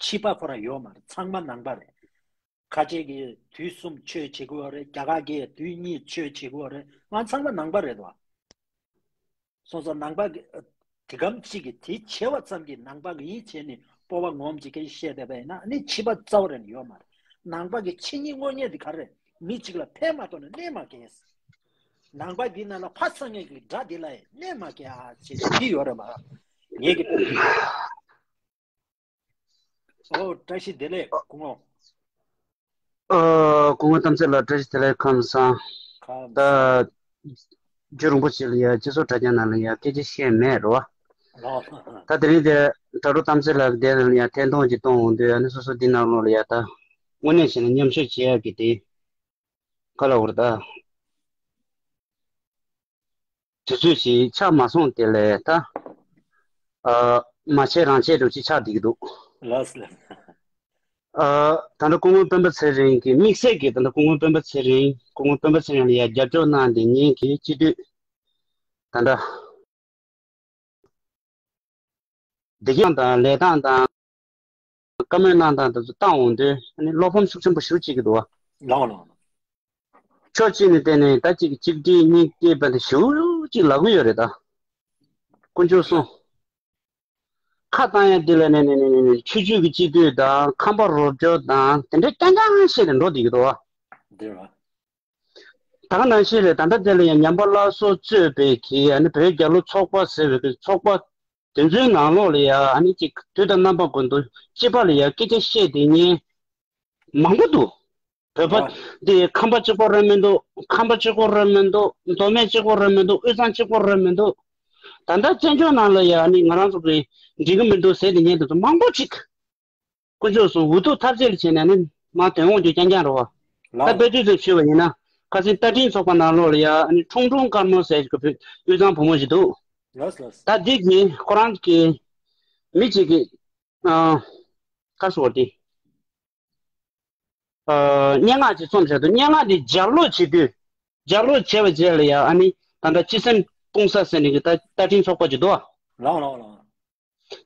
ཕྱི་པ་ཁོ་རང་ཡོད་མ་རེད། ཚང་མ་ནང་པ་རེད། ཁ་ཆེ་གིས་དུས་གསུམ་ཆོས་བྱེད་ཀྱི་ཡོད་རེད། རྒྱ་གར་གྱིས་དུས་གཉིས་ཆོས་བྱེད་ཀྱི་ཡོད་རེད། ང་ཚང་མ་ནང་པ་རེད་དོ། སོང་ཙང་ནང་པ་གི་དེ་གམ་གཅིག་གིས་དེ་བྱས་པ་ཙམ་གྱིས་ནང་པ་གི་ཡིན་བྱས་ནས་སྤོབས་པ་ངོམ་གྱི་སྐད་ཆ་བཤད་བསྡད་པ་ཡིན་ན། ཨ་ནི་ཕྱི་པ་རྩ་བ་རེ་ནས་ཡོད་མ་རེད། ནང་པ་གི་ཆོས་ཉིད་དངོས་གཉེན་དེ་ག་རེ་རེད། མི་གཅིག་ལ་ཕན་མ་ཐོགས་ནས་གནོད་མ་སྐྱེལ། ནང་པ་འདི་ནང་ལ་ཕ་སངས་རྒྱས་ཀྱི་དགྲ་འདི་ལ་ཡང་གནོད་མ་སྐྱེལ་ཨ་ཅེས་དེ་ཡོད་རེད་མ། ངེད་ཀྱི་ཨོ། བཀྲ་ཤིས་བདེ་ལེགས་སྐུ་ངོ། ཨ། སྐུ་ངོ་གཏམ་ཚེ་ལགས་བཀྲ་ཤིས་བདེ་ལེགས། ཁམས་བཟང་། ཁམས་ད་བཟང་། རྒྱུན་རིང་པོ་ཞིག་ལ་ཡ་སྤྱི་ཚོགས་དྲ་རྒྱ་ནང་ལ་ཡ་སྐད་ཆ་བཤད་མེད་རོ། ལགས། ད་དེ་རིང་དེ་དྲ་གྲོགས་གཏམ་ཚེ་ལགས་དེ་ལ་ཡ་ཐད་གཏོང་ཅིག་གཏོང་འོང་དུས། ཨ་ནི་སོ་སོ་འདི་ནང་ལོགས་ལ་ཡ་ད་དངོས་གནས་བྱས་ན་མཉམ་ཞུགས་བྱེད་ཡག་གི་དེ། ག་ལ་འོར་ད། དུས་ཚོད་ཅིག་ཆགས་མ་སོང་། དེ་ལས་ད། ཨ། མ་བྱས་རང་བྱས་འདྲ་ཅིག་ཆགས་བསྡད་ཀྱི་འདུག་ལགས་སོ། ཨ། ད་ལྟ་སྐུ་ངོ་སྤེན་པ་ཚེ་རིང་གིས་དམིགས་བསལ་གྱིས་ད་ལྟ་སྐུ་ངོ་སྤེན་པ་ཚེ་རིང་། སྐུ་ངོ་སྤེན་པ་ཚེ་རིང་ལ་ཡ་རྒྱབ་སྐྱོར་གནང་བསྡད་མཁན་གྱི་སྤྱི་འཐུས་ད་ལྟ། བདེ་སྐྱིད་དང་ལས་སྟངས་དང་། བཀའ་མོལ་གནང་སྟངས་དེ་ཚོ་བཏང་འོང་དུས། ཨ་ནི་བློ་ཕམ་ཤུགས་ཆེན་པོ་ཞེ་པོ་སྐྱེ་གི་འདུག་བ། ལགས་ལགས། ཕྱོགས་གཅིག་ནས་བལྟས་ནས་ད་ཅིག་གཅིག་སྒྲིལ་གཉིས་སྐྱེས་པ་དེ་ཞེ་པོ་ཅིག་ལབ་ཀྱི་ཡོད་རེད་ད། དཀོན་མཆོག་གསུམ། ཁ་བཏང་ཡ་འདི་ལ་ནས་ནས་ནས་ནས་ཆོས་བརྒྱུད་ཀྱི་སྤྱི་འཐུས་དང་། ཁམས་པ་རོབ་སྐྱོར་དང་། དེ་འདྲའི་རྐྱང་རྐྱང་བཤད་ནས་འགྲོ་བསྡད་ཀྱི་འདུག་བ། འདི་རེད་བ། ད་ག་ནང་བཞིན་རེད། ད་ལྟ་དེ་ལ་ཡང་ཉམས་པ་སླར་གསོ་གཙོས་པའི་གི། ཨ་ནི་བོད་རྒྱལ་ལོ་ཚོགས་པ་ཟེར་བའི་གི་ཚོགས་པ་དེ་ཚོའི་ནང་ལོགས་ལ་ཡ། ཨ་ནི་ཅིག་དུས་དང་རྣམ་པ་ཀུན་ཏུ་སྤྱི་པ་ལ་ཡ་སྐད་ཆ་བཤད་བསྡད་མཁན་མང་པོ་འདུག་བོད་པ་ཨ། འདི་ཁམས་པ་གཅིག་པོ་རེད་མི་འདུག་ཁམས་པ་གཅིག་པོ་རེད་མི་འདུག་མདོ་སྨད་གཅིག་པོ་རེད་མི་འདུག་དབུས་གཙང་གཅིག་པོ་རེད་མི་འདུག་ད་ལྟ་བཙན་བྱོལ་ནང་ལ་ཡ། ཨ་ནི་ང་རང་ཚོ་གི་འགྲིག་གི་མི་འདུག་ཟེར་བསྡད་མཁན་དེ་ཚོ་མང་པོ་ཅིག་དཀོན་མཆོག་གསུམ། འུ་ཐུག་ཐབས་ཤེས་ལ་བྱས་ནས་ནི་མར་དོན་དགོངས་རྒྱུ་རྐྱང་རྐྱང་རེད་བ། ད་ལགས། དཔེ་མཚོན་ཙམ་ཞུས་པ་ཡིན་ན། ཁ་སང་རྟ་མགྲིན་ཚོགས་པ་ནང་ལོགས་ལ་ཡ། ཨ་ནི་ཁྲུང་ཁྲུང་དཀར་མོ་ཟེར་གྱི་དབུས་གཙང་བུ་མོ་ཞིག་འདུག་ལགས་ལགས། ད་འདི་གི་ཁོ་རང་གི་མི་གཅིག་གིས། ཨ། ག་རེ་ཟེར་དགོས་རེད། ཨ། སྙན་ངག་ཅིག་རྩོམ་བཞག་འདུག་སྙན་ངག་འདི་ལྗགས་ཀློག་བྱེད་དུས། ལྗགས་ཀློག་བྱས་པའི་རྗེས་ལ་ཡ། ཨ་ནི་ད་ལྟ་སྤྱི་སེམས་སྤུངས་ས་ཟེར་ནས་ཀྱི་ད་རྟ་མགྲིན་ཚོགས་པ་ཅིག་འདུག་བ། ལགས་ལགས་ལགས།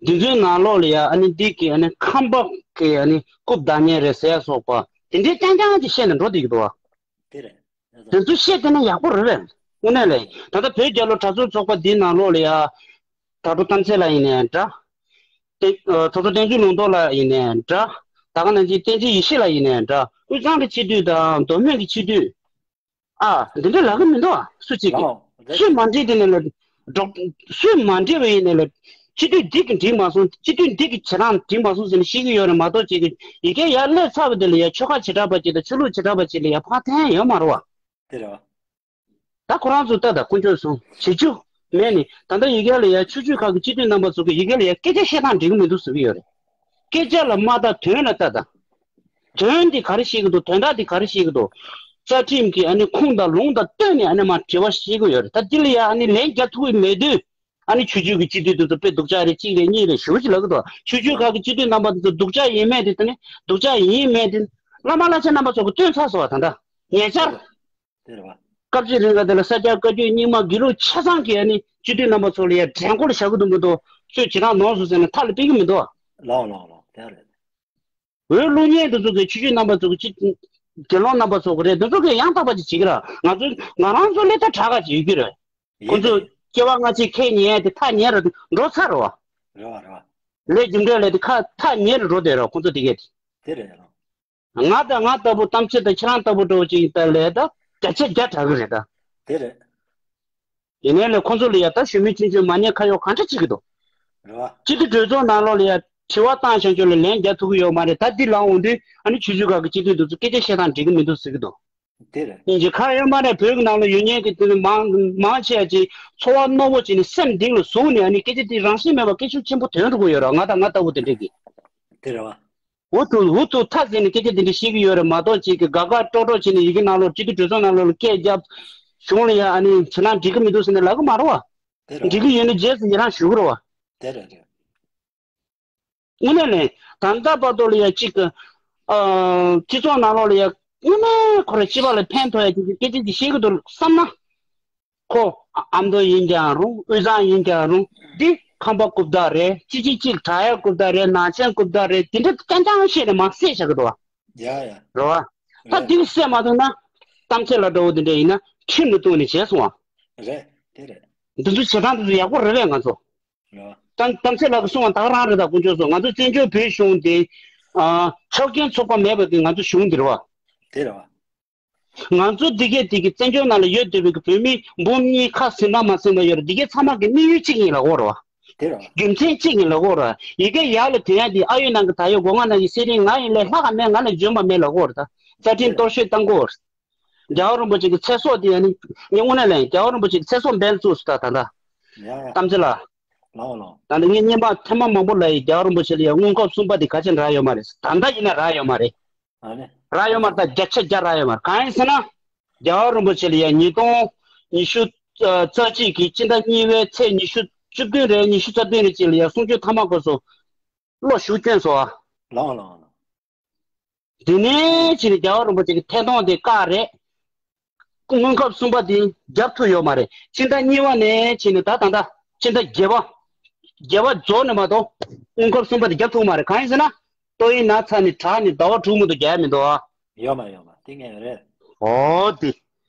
འདི་ཚོའི་ནང་ལོགས་ལ་ཡ། ཨ་ནི་འདི་གི། ཨ་ནི་ཁམས་པ་གི། ཨ་ནི་རྐུབ་བདའ་མཁན་རེད་ཟེར་ཡ་སོགས་པ་དེ་འདྲའི་རྐྱང་རྐྱང་ཅིག་བཤད་ནས་འགྲོ་བསྡད་ཀྱི་འདུག་བ། དེ་རེད། དེ་ཚོ་བཤད་བསྡད་ན་ཡག་པོ་རེད་པས། དངོས་གནས་ལས་ད་ལྟ་བོད་རྒྱལ་ལོ་གྲྭ་ཚོགས་ཚོགས་པ་འདིའི་ནང་ལོགས་ལ་ཡ། དྭགས་པོ་གཏམ་ཚེ་ལགས་ཡིན་ནའི་འདྲ། བསྟན་ཨ་ཚོགས་གཙོ་བསྟན་འཛིན་ལུང་རྟོགས་ལགས་ཡིན་ནའི་འདྲ། ད་ག་ནང་བཞིན་བསྟན་འཛིན་ཡེ་ཤེས་ལགས་ཡིན་ནའི་འདྲ། དབུས་གཙང་གི་སྤྱི་འཐུས་དང་མདོ་སྨད་ཀྱི་སྤྱི་འཐུས། ཨ་འདི་འདྲ་ལབ་གི་མི་འདུག་ཨ། སུ་གཅིག་གིས། ལའོ། རེད། སུས་མ་འགྲིག་དེ་ནས་ལ། འགྲོ། སུས་མ་འགྲིག་པ་ཡིན་ནའི་ལ། སྤྱི་འཐུས་འདི་གིས་འགྲིག་མ་སོང་། སྤྱི་འཐུས་འདི་གི་བྱེད་སྟངས་འགྲིག་མ་སོང་ཟེར་ནས་བཤད་ཀྱི་ཡོད་རེད་མ་གཏོགས་ཅིག་གིས་ཡ་གིར་ཡར་སླེབས་ཚར་བ་དེ་ལ་ཡ་ཆོལ་ཁ་བྱེ་བྲག་པ་ཅིག་དང་ཆོས་ལུགས་བྱེ་བྲག་པ་ཅིག་ལ་ཡ་ཕར་འཐེན་ཡོད་མ་རེད་བ། དེ་རེད་བ། ད་ཁོ་རང་ཚོ་ལྟ་དང་དཀོན་མཆོག་གསུམ་བྱེད་རྒྱུ་མེད་ནི། ད་ལྟ་ཡ་གིར་ལ་ཡ་ཆོས་བརྒྱུད་ཁག་གི་སྤྱི་འཐུས་རྣམ་པ་ཚོ་གིས་ཡ་གིར་ལ་ཡ་སྐད་ཆ་བཤད་སྟངས་འགྲིག་གི་མི་འདུག་ཟེར་གྱི་ཡོད་རེད། སྐད་ཆ་ལ་མ་ལྟ་དོན་ལ་ལྟ་དང་། དོན་འདི་ག་རེ་བཤད་ཀྱི་འདུག་དོན་དག་འདི་ག་རེ་བཤད་ཀྱི་འདུག་རྩ་ཁྲིམས་ཀྱི་ཨ་ནི་ཁུངས་དང་ལུང་དང་བསྟུན་ནས་ཨ་ནི་མར་དྲི་བ་བཤད་ཀྱི་ཡོད་རེད། ད་འདི་ལ་ཡ་ཨ་ནི་ལན་རྒྱག་ཐུབ་ཀྱི་མེད་དུས། ཨ་ནི་ཆོས་བརྒྱུད་ཀྱི་སྤྱི་འཐུས་དེ་ཚོ་དཔེ་སྡུག་ཅག་རེད། གཅིག་རེད་གཉིས་རེད་ཞེ་པོ་ཅིག་ལབ་ཀྱི་འདུག་ཆོས་བརྒྱུད་ཁག་གི་སྤྱི་འཐུས་རྣམ་པ་དེ་ཚོ་སྡུག་ཅག་ཡིན་མེད་དེ། དེ་ནི་སྡུག་ཅག་ཡིན་མེད་དེ་བླ་མ་བླ་ཆེན་རྣམ་པ་ཚོ་གིས་སྟོན་ཚར་སོང་བ། ད་ལྟ་ཉེ་ཆར། དེ་རེད་བ། དེ་རེད་བ། སྐབས་ཅིག་རིང་ལ་དེ་ལ་ས་སྐྱ་བཀའ་བརྒྱུད་རྙིང་མ་དགེ་ལུགས་ཆ་ཚང་གི་ཨ་ནི་སྤྱི་འཐུས་རྣམ་པ་ཚོ་ལ་ཡ་བྲན་བཀོལ་བཞག་གི་འདུག་མི་འདུག་ཆོས་བྱེད་སྟངས་ནོར་སོང་ཟེར་ནས་མཐའ་ལ་ཕེབས་ཀྱི་མི་འདུག་ལའོ་ལའོ་ལའོ། དེ་རེད། འོས་བླུག་མཁན་དེ་ཚོ་གིས་ཆོས་བརྒྱུད་རྣམ་པ་ཚོ་གི་ཅིག་དགེ་སློང་རྣམ་པ་ཚོ་གི་རེད། དེ་ཚོ་གིས་ཡང་དག་པ་ཅིག་བྱེད་ཀྱི་རེད། ང་ཚོ་ང་རང་ཚོ་སླེབས་ཐག་དྲག་ག་ཅིག་ཡོད་ཀྱི་རེད། ཁོ་ཡིན་ད། ཚོ་སྐྱེ་བ་སྔ་ཕྱི་ཁས་ཉན་དེ་ཐག་ཉེ་རུ་འགྲོ་ཚར་རེད་བ། རེད་བ་རེད་བ། ལས་རྒྱུ་འབྲས་ལས་དེ་ཁ་ཐག་ཉེ་རུ་འགྲོ་བསྡད་རེད་ཁོ་ཚོ་དེ་གས་དེ། དེ་རེད་ལགས། ང་དང་ང་ལྟ་བུ་གཏམ་ཚེ་དང་ཁྱེད་རང་ལྟ་བུ་འདྲ་བོ་ཅིག་ཡིན་ད་ལས་ད་བརྒྱ་ཆ་བརྒྱ་དྲག་གི་རེད་ད། དེ་རེད། ཡིན་ནའི་ལས་ཁོ་ཚོ་ལ་ཡ་ད་ཞུ་མི་ཆུང་ཆུང་མ་ཉེས་ཁ་གཡོག་ག་འདྲ་བྱེད་ཀྱི་འདུག་རེད་བ། སྤྱི་འཐུས་གྲོས་ཚོགས་ནང་ལོགས་ལ་ཡ་དྲི་བ་བཏང་བཞག་ཆོག་ལ་ལན་རྒྱག་ཐུབ་ཀྱི་ཡོད་མ་རེད། ད་འདི་ལངས་འོང་དུས་ཨ་ནི་ཆོས་བརྒྱུད་ཁག་གི་སྤྱི་འཐུས་དེ་ཚོ་སྐད་ཆ་བཤད་སྟངས་འགྲིག་གི་མི་འདུག་ཟེར་གྱི་འདུག་དེ་རེད། སྙིང་རྗེ་ཁ་ཡོད་མ་རེད། བོད་ཀྱི་ནང་ལ་ཡོད་མཁན་གྱི་དེ་ཚོ་མང་མང་ཆེ་བ་ཅིག་ཚོར་བ་རྣོ་བོ་བྱས་ནས་སེམས་གཏིང་ལ་ཟུག་ནས་ཨ་ནི་སྐད་ཆ་དེ་རང་བཞིན་མེད་པ་སྐད་ཤུགས་ཆེན་པོ་ཐོན་འགྲོ་གི་ཡོད་རེད། ང་དང་ང་ལྟ་བུ་དེ་འདྲས་ཀྱིས། དེ་རེད་བ། འུ་ཐུག་འུ་ཐུག་ཐག་ཟིན་ནས་སྐད་ཆ་དེ་འདྲ་བཤད་ཀྱི་ཡོད་རེད་མ་གཏོགས་ཅིག་གི་དགའ་དགའ་སྤྲོ་སྤྲོ་བྱས་ནས་ཡི་གེ་ནང་ལོགས་སྤྱི་འཐུས་གྲོས་ཚོགས་ནང་ལོགས་ལ་སྐད་བརྒྱབ། གཞུང་ལ་ཡ་ཨ་ནི་བྱེད་ན་འགྲིག་གི་མི་འདུག་ཟེར་ནས་ལབ་གི་མ་རེད་བ། དེ་རེད་བ། འགྲིག་གི་ཡོད་ན་རྗེས་སུ་ཡི་རང་ཞུ་གི་རེད་བ། དེ་རེད་རེད། དངོས་གནས་ལས་ད་ལྟ་བར་དུ་ལ་ཡ་གཅིག་གི་ཨ། སྤྱི་ཚོགས་ནང་ལོགས་ལ་ཡ་དངོས་གནས་ཁོ་རང་སྤྱི་པ་ལ་ཕན་ཐོགས་ཡ་གཅིག་གི་སྐད་ཆ་ཅིག་བཤད་ཀྱི་འདུག་བསམ་ན། ཁོ་ཨ་མདོ་ཡིན་ཀྱང་རུང་དབུས་གཙང་ཡིན་ཀྱང་རུང་འདི་ཁམས་པ་རྐུབ་བཏགས་རེད། གཅིག་གཅིག་གཅིག་བྲག་གཡབ་རྐུབ་བཏགས་རེད། ནང་ཆེན་རྐུབ་བཏགས་རེད། དེ་འདྲ་རྐྱང་རྐྱང་བཤད་ནས་མར་བསད་བཞག་གི་འདུག་བ། ཡ་ཡ། རེད་བ། ད་རེད། འདི་བསད་མ་ཐུབ་ན་གཏམ་ཚེ་ལགས་འདྲ་བོ་དེ་འདྲ་ཡིན་ན་ཁྲིམས་ལ་གཏུགས་ནས་བྱས་སོང་བ། རེད་དེ་རེད། འདི་ཚོ་བྱེད་སྟངས་འདི་ཚོ་ཡག་པོ་རེད་པས་ང་ཚོ། རེད་བ། གཏམ་གཏམ་ཚེ་ལགས་ཀྱིས་གསུངས་པ་ད་ག་རང་རེད། ད་དཀོན་མཆོག་གསུམ་ང་ཚོ་བཙན་བྱོལ་བོད་གཞུང་དེ་ཨ། ཆོག་མཆན་ཚུགས་པ་མེད་པ་དེ་ང་ཚོ་གཞུང་འདི་རེད་བ། དེ་རེད་བ། ང་ཚོ་འདི་གས་འདི་གས་བཙན་བྱོལ་ནང་ལ་ཡོད་བསྡད་པའི་གི་བོད་མི་འབུམ་གཉིས་ཁ་ཟིན་པ་མ་ཟིན་པ་ཡོད་རེད། འདི་གས་ཚང་མ་གི་དམིགས་ཡུལ་གཅིག་ཡིན་ལབ་དགོས་རེད་བ། དེ་རེད་བ། རྒྱུ་མཚན་གཅིག་ཡིན་ལབ་དགོས་རེད་བ། ཡི་གེ་ཡར་ལ་དོན་ཡག་འདི་ཨ་ཡོད་ནང་གི་ད་ཡོད་སྒོ་ང་ནང་གི་སེ་རིང་ང་ཡིན་ལས་ལྷག་ག་མེད། ང་ལས་འཇོན་པ་མེད་ལབ་དགོས་རེད། ད་རྩ་ཁྲིམས་གཏོར་བཤིག་བཏང་དགོས་རེད། རྒྱལ་བ་རིན་པོ་ཆེ་གི་ཚེ་སྲོག་འདི་ཡང་ནི་ངས་དངོས་གནས་ལན་རྒྱལ་བ་རིན་པོ་ཆེ་གི་ཚེ་སྲོག་འབེན་བཙུགས་སུ་ད་ད་ད། ཡ་ཡ། གཏམ་ཚེ་ལགས། ལའོ་ལའོ། ད་ནི་ངས་སྔོན་མ་ཐེངས་མ་མང་པོ་ལ་ཡི་རྒྱལ་བ་རིན་པོ་ཆེ་ལ་ཡང་དངོས་ཁམས་གསུམ་པ་འདི་ག་ཅི་རག་ཡོད་མ་རེད། ད་ལྟ་ཡིན་ན་རག་ཡོད་མ་རེད། ཨ་ནི། རག་ཡོད་མ་རེད། ད་བརྒྱ་ཆ་བརྒྱ་རག་ཡོད་མ་རེད། གང་ཡིན་ཟེར་ན། རྒྱལ་བ་རིན་པོ་ཆེ་ལ་ཡང་ཉིས་སྟོང་ཉི་ཤུ་རྩ་གཅིག་གི་སྤྱི་ཟླ་གཉིས་པའི་ཚེས་ཉི་ཤུ་བཅུ་བདུན་རེད། ཉི་ཤུ་རྩ་བདུན་རེད་ཅིག་ལ་ཡང་གསུང་ཆོས་མཐའ་མ་སྐབས་སུ་བློ་ཞུགས་བསྐྱོན་སོང་ཨ། ལའོ་ལའོ་ལའོ། དེ་ནས་ཕྱིན་ནས་རྒྱལ་བ་རིན་པོ་ཆེ་གི་ཐད་གཏོང་དེ་བཀག་རེད། དངོས་ཁམས་གསུམ་པ་དེ་རྒྱབ་ཐུབ་ཡོད་མ་རེད། ཕྱི་ཟླ་གཉིས་པ་ནས་ཕྱིན་ནས་ད་ད་ལྟ་ཕྱི་ཟླ་བརྒྱད་པ། བརྒྱད་པ་རྫོགས་ནས་མ་གཏོགས་དངོས་ཁམས་གསུམ་པ་དེ་རྒྱབ་ཐུབ་མ་རེད། གང་ཡིན་ཟེར་ན། ཏོག་དབྱིབས་ན་ཚ་ནས་དྲག་ནས་ཟླ་བ་དྲུག་མ་གཏོགས་རྒྱག་ཡ་མི་འདུག་ཨ། ཡོད་མ་ཡོད་མ་དེ་ངས་རེད། ཨོ་དེ།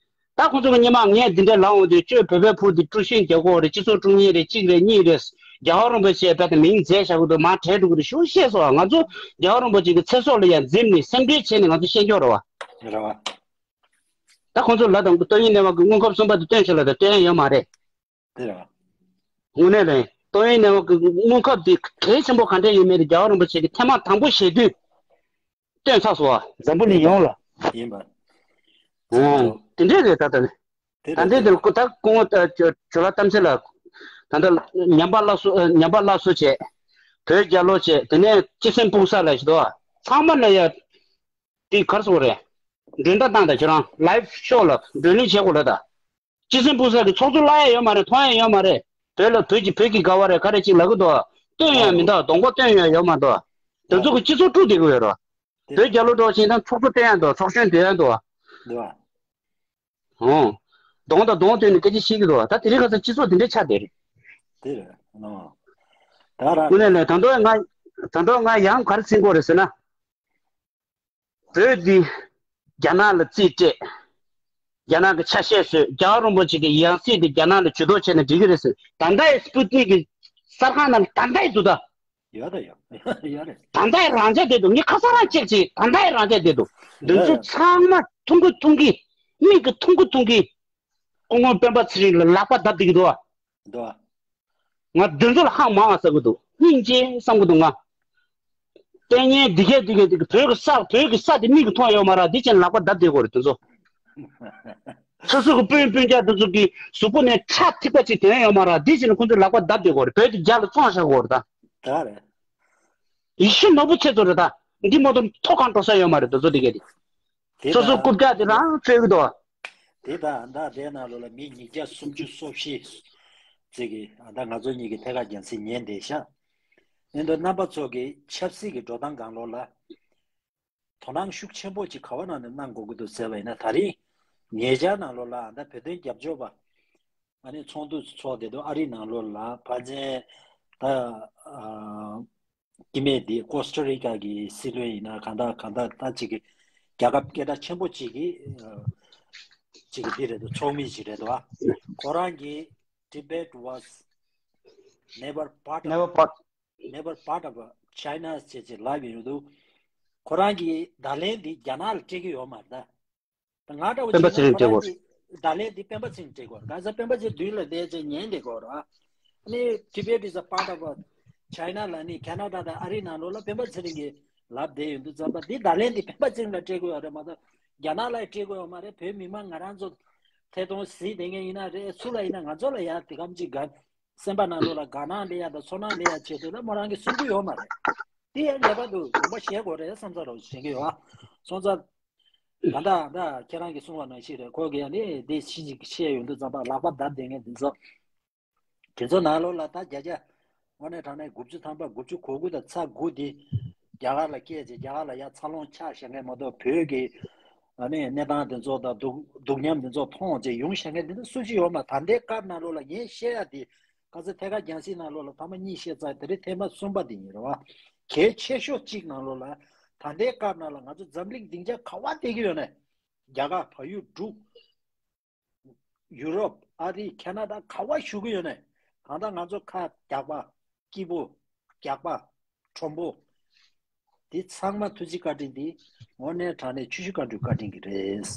ད་ཁོང་ཚོ་གི་སྔོན་མ་ངས་འདི་འདྲ་ལབ་འོང་དུས་ཁྱོད་བོད་པའི་བུ་འདི་དཀྲུག་ཤིང་རྒྱག་གོ་རེད། སྤྱི་ཚོགས་དཀྲུག་མཁན་རེད། གཅིག་རེད་གཉིས་རེད། རྒྱལ་བ་རིན་པོ་ཆེ་རྦད་དེ་མིང་མཛད་བཞག་གི་འདུག་མར་བྲལ་འགྲོ་གི་རེད་ཞུ་བཤད་སོང་། ང་ཚོ་རྒྱལ་བ་རིན་པོ་ཆེ་གི་ཚེ་སྲོག་ལ་ཡང་འཛེམ་ནས་སེམས་ཁྲལ་བྱས་ནས་ང་ཚོ་བཤད་རྒྱུ་རེད་བ། རེད་བ། ད་ཁོང་ཚོ་ལ་དང་ཏོག་དབྱིབས་ནད་པ་གི་དངོས་ཁམས་གསུམ་པ་དེ་སྟོན་ཤོག་ལབ་དང་སྟོན་ཡ་ཡོད་མ་རེད། དེ་རེད་བ། དངོས་གནས་རེད། ཏོག་དབྱིབས་ནད་པ་གི་དངོས་ཁམས་དེ་གལ་ཆེན་པོ་ག་འདྲས་ཡོད་མེད་དེ་རྒྱལ་བ་རིན་པོ་ཆེ་གི་ཐེངས་མ་དང་པོ་ཞེ་དུས་སྟོན་ཚར་སོང་བ། འཛམ་བུ་གླིང་ཡོངས་ལ། ཡིན་པ། ཨོ། དེ་འདྲས་རེད་ད་ལྟ་ནི། དེ་ད་ལྟའི་དེ་ལ་སྐུ་ད་སྐུ་ངོ་ད་ཇོ་ཇོ་ལགས་གཏམ་ཚེ་ལགས། ད་ལྟ་ཉམས་པ་སླར་གསོ་ཨ་ཉམས་པ་སླར་གསོ་བྱས། བོད་རྒྱལ་ལོ་བྱས། དེ་ནས་སྤྱི་སེམས་སྤུངས་ས་ལ་ཞིག་འདུག་ཨ། ཚང་མ་ལ་ཡ། དེ་གར་སོང་རེད། མགྲོན་བརྡ་བཏང་དང་ཁྱེད་རང་ལའིབ་ཤོ་ལ་བགྲོ་གླེང་བྱེད་དགོས་ལ་ད། སྤྱི་སེམས་སྤུངས་ས་གི་ཚོགས་གཙོ་གླ་ཡ་ཡོད་མ་རེད། མཐོང་ཡ་ཡོད་མ་རེད། བོད་ལ་བོད་ཀྱི་བོད་ཀྱི་དགའ་བ་རེད་ག་རེ་ཅིག་ལབ་གི་འདུག་ཨ། སྟོན་ཡ་མི་འདུག་ཨ། གདོང་པ་སྟོན་ཡ་ཡོད་མ་འདུག་ཨ། དེ་ཚོ་གི་སྤྱི་ཚོགས་དཀྲུག་བསྡད་གི་ཡོད་རེད། བོད་རྒྱལ་ལོ་འགྲོ་ཕྱིན་ད་ཚོགས་གཙོ་སྟོན་ཡ་འདུག་ཚོགས་གཞོན་སྡོད་ཡ་འདུག་ཨ། འདུག་ཨ། ཨོ། གདོང་དང་གདོང་སྟོན་ནས་སྐད་ཆ་བཤད་ཀྱི་འདུག་ཨ། ད་དེ་རིང་ཁ་སང་སྤྱི་ཚོགས་དེ་འདྲ་ཆགས་བསྡད་རེད། དེ་རེད། ཨོ། ད་རང་དངོས་གནས་ལས་ད་དུང་ང་ད་དུང་ང་ཡང་ག་རེ་ཟེར་དགོས་རེད་ཟེར་ན། བོད་འདི་རྒྱ་ནག་ལ་རྩིས་སྤྲད། རྒྱ་ནག་གི་ཆ་ཤས་བཟོས། རྒྱལ་བ་རིན་པོ་ཆེ་གི་ཡང་སྲིད་དེ་རྒྱ་ནག་ལ་ཇུས་གཏོགས་བྱས་ན་འགྲིག་གི་རེད་ཟེར། ད་ལྟའི་སྤུ་ཏི་ནིག་གི་གསར་ཁང་ནང་ལ་ད་ལྟའི་འདུག་ད། ཡོད་ད་ཡོད། ཡོད་རེད། ད་ལྟའི་རང་འཇགས་དེ་འདུག། ངས་ཁ་སང་རང་ཅེག་བྱས། ད་ལྟའི་རང་འཇགས་དེ་འདུག། འདི་ཡོད་ཚོ་ཡོད། ཚང་མ་ཐུང་གི་ཐུང་གི། མིག་གི་ཐུང་གི་ཐུང་གི། སྐུ་ངོ་སྤེན་པ་ཚེ་རིང་ལ་ལག་པ་བརྡབ་བསྡད་ཀྱི་འདུག་བ། འདུག་བ། ང་འདི་ཚོ་ལ་ཧང་མང་བ་ཟེར་གི་འདུག། སྙིང་རྗེ་བསམ་གི་འདུག་ང་། ལྟས་ངན་འདི་གས་འདི་གས་འདི་གས། བོད་ཀྱི་ས། བོད་ཀྱི་ས་དེ་མིག་གིས་མཐོང་ཡོད་མ་རེད། འདི་བྱས་ན་ལག་པ་བརྡབ་བསྡད་དགོས་རེད་དེ་ཚོ། སོ་སོ་གི་སྤུན་སྤུན་ཀྱག་དེ་ཚོ་གི་གཟུགས་པོ་ནས་ཁྲག་ཐིགས་པ་ཅིག་དོན་ཡོད་མ་རེད། འདི་བྱས་ན་ཁོང་ཚོས་ལག་པ་བརྡབ་བསྡད་དགོས་རེད། བོད་དེ་རྒྱ་ལ་བཙོང་བཞག་དགོས་རེད་ད། ད་རེད། ཡེ་ཤེས་ནོར་བུ་ཁྱེད་ཚོ་རེད་ད། འདི་མ་གཏོགས་ཐོག་ཁང་འགྲོ་ས་ཡོད་མ་རེད་དེ་ཚོ། འདི་གས་དེ། དེ་སོ་སོ་ད་རྐུབ་བཀྱག་དེ་རང་བཙལ་གི་འདུག། དེ་ད་ད་དེ་ནང་ལོགས་ལ་མི་ཉིས་བརྒྱ་སུམ་ཅུ་སོ་བཞི་ཙིག་གི། ཨ་ད་ང་ཚོ་གཉིས་ཀྱི་ཐད་ཀར་རྒྱང་སྲིང་ཉན་བསྡད་ཤག། ཨེ་འདུག། རྣམ་པ་ཚོ་གི་ཆབ་སྲིད་ཀྱི་འགྲོ་སྟངས་སྒང་ལོགས་ལ་དོ་སྣང་ཤུགས་ཆེན་པོ་ཅིག་ག་བ་ནང་ནས་གནང་དགོས་ཀྱི་འདུག་ཟེར་བ་ཡིན་ན། ད་རིང་ཉེ་ཆར་ནང་ལོགས་ལ་ད་བོད་དོན་རྒྱབ་སྐྱོར་པ་ཨ་ནི་ཚོགས་འདུ་ཚོགས་བསྡད་འདུག། ཨ་རི་ནང་ལོགས་ལ། ཕལ་ཆེར་ད་ཨ། སྐྱེ་དམན་འདི་ཀོ་སྟ་རི་ཀ་གི་སྲིད་བློན་ཡིན་ན་གང་ལྟར་གང་ལྟར་ད་ཅིག་གི་རྒྱལ་ཁབ་སྐད་གྲགས་ཆེན་པོ་ཅིག་གི་ཨ་ཅིག་གི་འདི་རེད་འདུག། ཚོགས་མི་ཅིག་རེད་འདུག། ཨ་ཁོ་རང་གིས། Tibet was never part of never part never part of China ཞེས་ཅིག་ལབ་ཡོད་འདུག། ཁོ་རང་གིས་བརྡ་ལན་འདི་རྒྱ་ནག་ལ་སྤྲད་ཀྱི་ཡོད་མ་རེད་ད། ད་ང་འདྲ་བོ་སྤེན་པ་བྱས་ན་ཚེ་རིང་ཁོ་རང་སྤྲད་དགོས། གི་བརྡ་ལན་འདི་སྤེན་པ་ཚེ་རིང་སྤྲད་དགོས། གང་ཟེར་སྤེན་པ་ཚེ་རིང་མདུན་ལ་བསྡད་བྱས་ཉན་བསྡད་དགོས་རེད། ཨ་ནི་Tibet is a part of China ལབ་ནི་ཁ་ན་ཌ་དང་ཨ་རི་ནང་ལོགས་ལ་སྤེན་པ་ཚེ་རིང་གིས་ལབ་བསྡད་ཡོད་འདུག་ཙམ་པ། འདི་བརྡ་ལན་འདི་སྤེན་པ་ཚེ་རིང་ལ་སྤྲད་དགོས་ཡོད་རེད་མ་གཏོགས་རྒྱ་ནག་ལ་སྤྲད་དགོས་ཡོད་མ་རེད། བོད་མི་མང་ང་རང་ཚོ་ཐད་གཏོང་གཟིགས་བསྡད་མཁན་ཡིན་ན་རེད། སུ་ལ་ཡིན་ན་ང་ཚོ་ལ་ཡ་དེ་གམ་ཅིག་ག་སེམས་པ་ནང་ལོགས་ལ་དགའ་སྣང་སླེབས་ཡ་དང་ཚོར་སྣང་སླེབས་ཡ་ཆེད་དུ་ལ་མོ་རང་གིས་གསུང་གི་ཡོད་མ་རེད། དེ་ཡང་ངེས་པར་དུ་དགོངས་པ་བཞེས་དགོས་རེད་བསམ་ས་རོགས་བྱེད་ཀྱི་ཡོད། ཨ་སོང་ཙང་། ད་ལྟ་ད་ཁྱེད་རང་གིས་གསུངས་པ་ནང་བཞིན་རེད། ཁོ་གིས་ཡང་ནི་དེ་ཕྱིན་ཅི་ཕྱིན་ཡོང་དུས་ཙམ་པ་ལག་པ་བརྡབ་བསྡད་མཁན་དེ་ཚོ། དེ་ཚོ་ནང་ལོགས་ལ་ད་བརྒྱ་ཆ་དངོས་གནས་དྲང་གནས་དགུ་བཅུ་ཐམ་པ་དགུ་བཅུ་གོ་དགུ་དང་ཚེག་དགུ་དེ་རྒྱ་གར་ལ་སྐྱེས་བྱས་རྒྱ་གར་ལ་ཡ་འཚར་ལོངས་ཆགས་བཞག་མཁན་མ་གཏོགས། བོད་ཀྱི་ཨ་ནི་གནས་སྟངས་དེ་ཚོ་དང་སྡུག་སྡུག་ཉམས་དེ་ཚོ་མཐོང་བྱས་ཡོང་བཞག་མཁན་དེ་ཚོ་སུ་ཞིག་ཡོད་མ། ད་ལྟའི་སྐབས་ནང་ལོགས་ལ་ངས་བཤད་ཡ་དེ། ཁ་སང་ཐད་ཀར་རྒྱང་སྲིང་ནང་ལོགས་ལ་ཐེངས་མ་གཉིས་བཤད་ཚར། དེ་རིང་ཐེངས་མ་གསུམ་པ་དེ་ཡིན་རེད་བ། གལ་ཆེ་ཤོས་གཅིག་ནང་ལོགས་ལ་ད་ལྟའི་སྐབས་ནང་ལ་ང་ཚོ་འཛམ་གླིང་སྡིངས་ཆ་ག་བ་བསྡད་ཀྱི་ཡོད་ནའི། རྒྱ་གར་བལ་ཡུལ་འབྲུག། ཡུ་རོབ། ཨ་རི། ཁ་ན་ཌ་ག་བ་བཞུགས་ཀྱི་ཡོད་ནའི། གང་ལྟར་ང་ཚོ་ཁ་རྒྱགས་པ། སྐྱིད་པོ། རྒྱགས་པ། གྲུང་པོ། འདི་ཚང་མ་ཐུགས་རྗེ་བཀའ་དྲིན་འདི་དངོས་གནས་དྲང་གནས་ཆུ་བཞི་སྒང་དྲུག་བཀའ་དྲིན་གྱིས་རེད།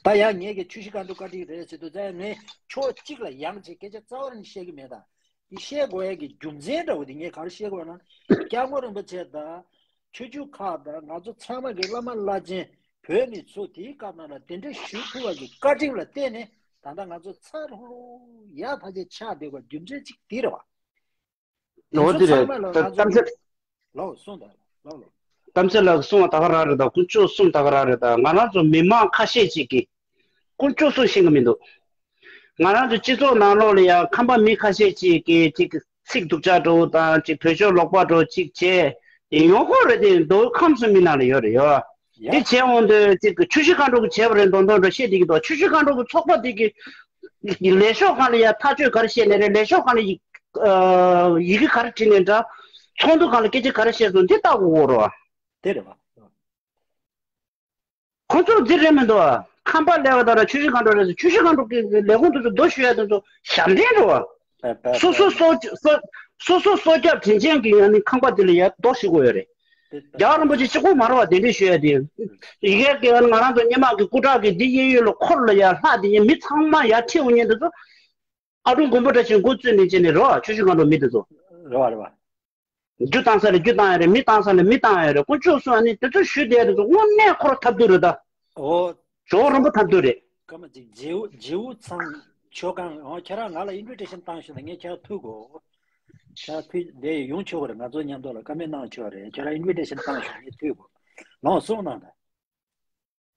ད་ཡང་ངས་ཀྱི་ཆུ་བཞི་སྒང་དྲུག་བཀའ་དྲིན་རེད་ཟེར་དུས། ད་ངས་ཕྱོགས་གཅིག་ལ་ཡང་ཅིག་སྐད་ཆ་རྩ་བ་ནས་བཤད་ཀྱི་མེད། ད་འདི་བཤད་དགོས་ཡ་གི་རྒྱུ་མཚན་འདྲ་བོ་འདི་ངས་ག་རེ་བཤད་དགོས་ན། སྐྱབས་མགོན་རིན་པོ་ཆེ་དང་ཆོས་བརྒྱུད་ཁག་དང་ང་ཚོ་ཚང་མ་གི་བླ་མ་བླ་ཆེན་བོད་མི་ཚོ་དེའི་སྐབས་ནང་ལ་གདན་འདྲེན་ཞུ་ཐུབ་པ་གི་བཀའ་དྲིན་ལ་བརྟེན་ནས་ད་ལྟ་ང་ཚོ་ཚ་རུག་རུག་ཡག་ཐག་ཆོད་ཆགས་བསྡད་པའི་རྒྱུ་མཚན་གཅིག་འདི་རེད་བ། འོ་འདི་རེད། ད་གཏམ་ཚེ། ལོ་གསུངས་དང་ལོ་ལོ། གཏམ་ཚེ་ལགས་གསུངས་པ་ད་ག་རང་རེད། ད་དཀོན་མཆོག་གསུངས་ད་ག་རང་རེད། ད་ང་རང་ཚོ་མི་མང་ཁ་ཤས་ཅིག་གིས་དཀོན་མཆོག་གསུངས་ཤེས་ཀྱི་མི་འདུག། ང་རང་ཚོ་སྤྱི་ཚོགས་ནང་ལོགས་ལ་ཡང་ཁམས་པ་མི་ཁ་ཤས་ཅིག་གིས་ཅིག་ཚིག་སྡུག་ཅག་འདྲ་བོ་དང་ཅིག་བོད་ཤོག་ལོག་པ་འདྲ་བོ་ཅིག་བྱས། དེ་ཡོང་གི་རེད། དེ་མདོ་ཁམས་སུ་མི་ནང་ལ་ཡོད་རེད་ཡོད། ཡ། དེ་བྱས་འོང་དུས་ཅིག་ཆུ་བཞི་སྒང་དྲུག་གིས་བྱས་པ་རེད་མདོག་མདོག་འདྲ་བཤད་བསྡད་ཀྱི་འདུག། ཆུ་བཞི་སྒང་དྲུག་གི་ཚོགས་པ་དེ་གི་ལས་ཤོག་སྒང་ལ་ཡ་ཐག་གཅོད་ག་རེ་བཤད་ནའི་རེད། ལས་ཤོག་སྒང་ལ་ཡི་ཨ་ཡི་གེ་ག་རེ་བྲིས་ནའི་འདྲ། ཚོགས་འདུ་སྒང་ལ་སྐད་ཆ་ག་རེ་བཤད་སོང་འདི་ལྟ་དགོས་ཀྱི་རེད་བ། དེ་རེད་བ། ཁོ་ཚོ་འདི་རེད་མི་འདུག་བ། ཁམས་པ་ལབ་པ་དང་ཆུ་བཞི་སྒང་དྲུག་རེད་ཟེར། ཆུ་བཞི་སྒང་དྲུག་གི་ལས་ཁུངས་དེ་ཚོ་རྡོ་གཞུ་ཡ་དེ་ཚོ་ཞབས་འདྲེན་རེད་བ། སོ་སོ་སོ་སོ་སོ་སོ་སོ་སྐྱབས་དྲིན་ཅན་གྱི་ཡང་ནི་ཁང་པ་འདི་ལ་ཡ་རྡོ་གཞུ་དགོས་ཡོད་རེད། རྒྱལ་བ་རིན་པོ་ཆེ་གཅིག་པོ་མ་རེད་བ་གདན་འདྲེན་ཞུ་ཡ་དེ། ཡི་གེ་གི་ང་རང་ཚོ་སྔོན་མ་གི་སྐུ་དྲག་གི་འདི་གཡས་གཡོན་ལ་འཁོར་ལ་ཡ་ལྷག་དེ་ཡ་མི་ཚང་མ་ཡ་ཁྲིད་འོང་མཁན་དེ་ཚོ། ཨ་དྲུང་མགོན་པོ་འདྲ་ཞིག་འགོ་བཙུགས་ནས་བྱས་ནས་རེད་བ། ཆུ་བཞི་སྒང་དྲུག་མི་དེ་ཚོ། རེད་བ་རེད་བ། རྒྱུ་བཏང་ས་ལ་རྒྱུ་བཏང་ཡ་རེད། མི་བཏང་ས་ལ་མི་བཏང་ཡ་རེད། དཀོན་མཆོག་གསུངས་ཨ་ནི་དེ་ཚོ་ཞུས་བསྡད་དེ་ཚོ་དངོས་གནས་ཁོ་རང་ཐབས་སྡུག་རེད་ད། ཨོ། ཇོ་བོ་རིན་པོ་ཐབས་སྡུག་རེད། སྐར་མ་གཅིག་རྗེའུ་རྗེའུ་ཚང་ཆོས་ཁང་། ཨོ་ཁྱེད་རང་ང་ལ་ཨིན་བི་ཊེ་ཤན་བཏང་ཞུ་ན་ངས་ཁྱེད་རང་ཐུག་གོ། ཁྱེད་རང་ཐུག་དེ་ཡོང་ཆོག་གི་རེད། ང་ཚོ་མཉམ་དུ་ལ་བཀའ་མོལ་གནང་ཆོག་རེད། ཁྱེད་རང་ཨིན་བི་ཊེ་ཤན་བཏང་ཞུ་ངས་ཐུག་གོ། ལོང་གསུངས་གནང་ད།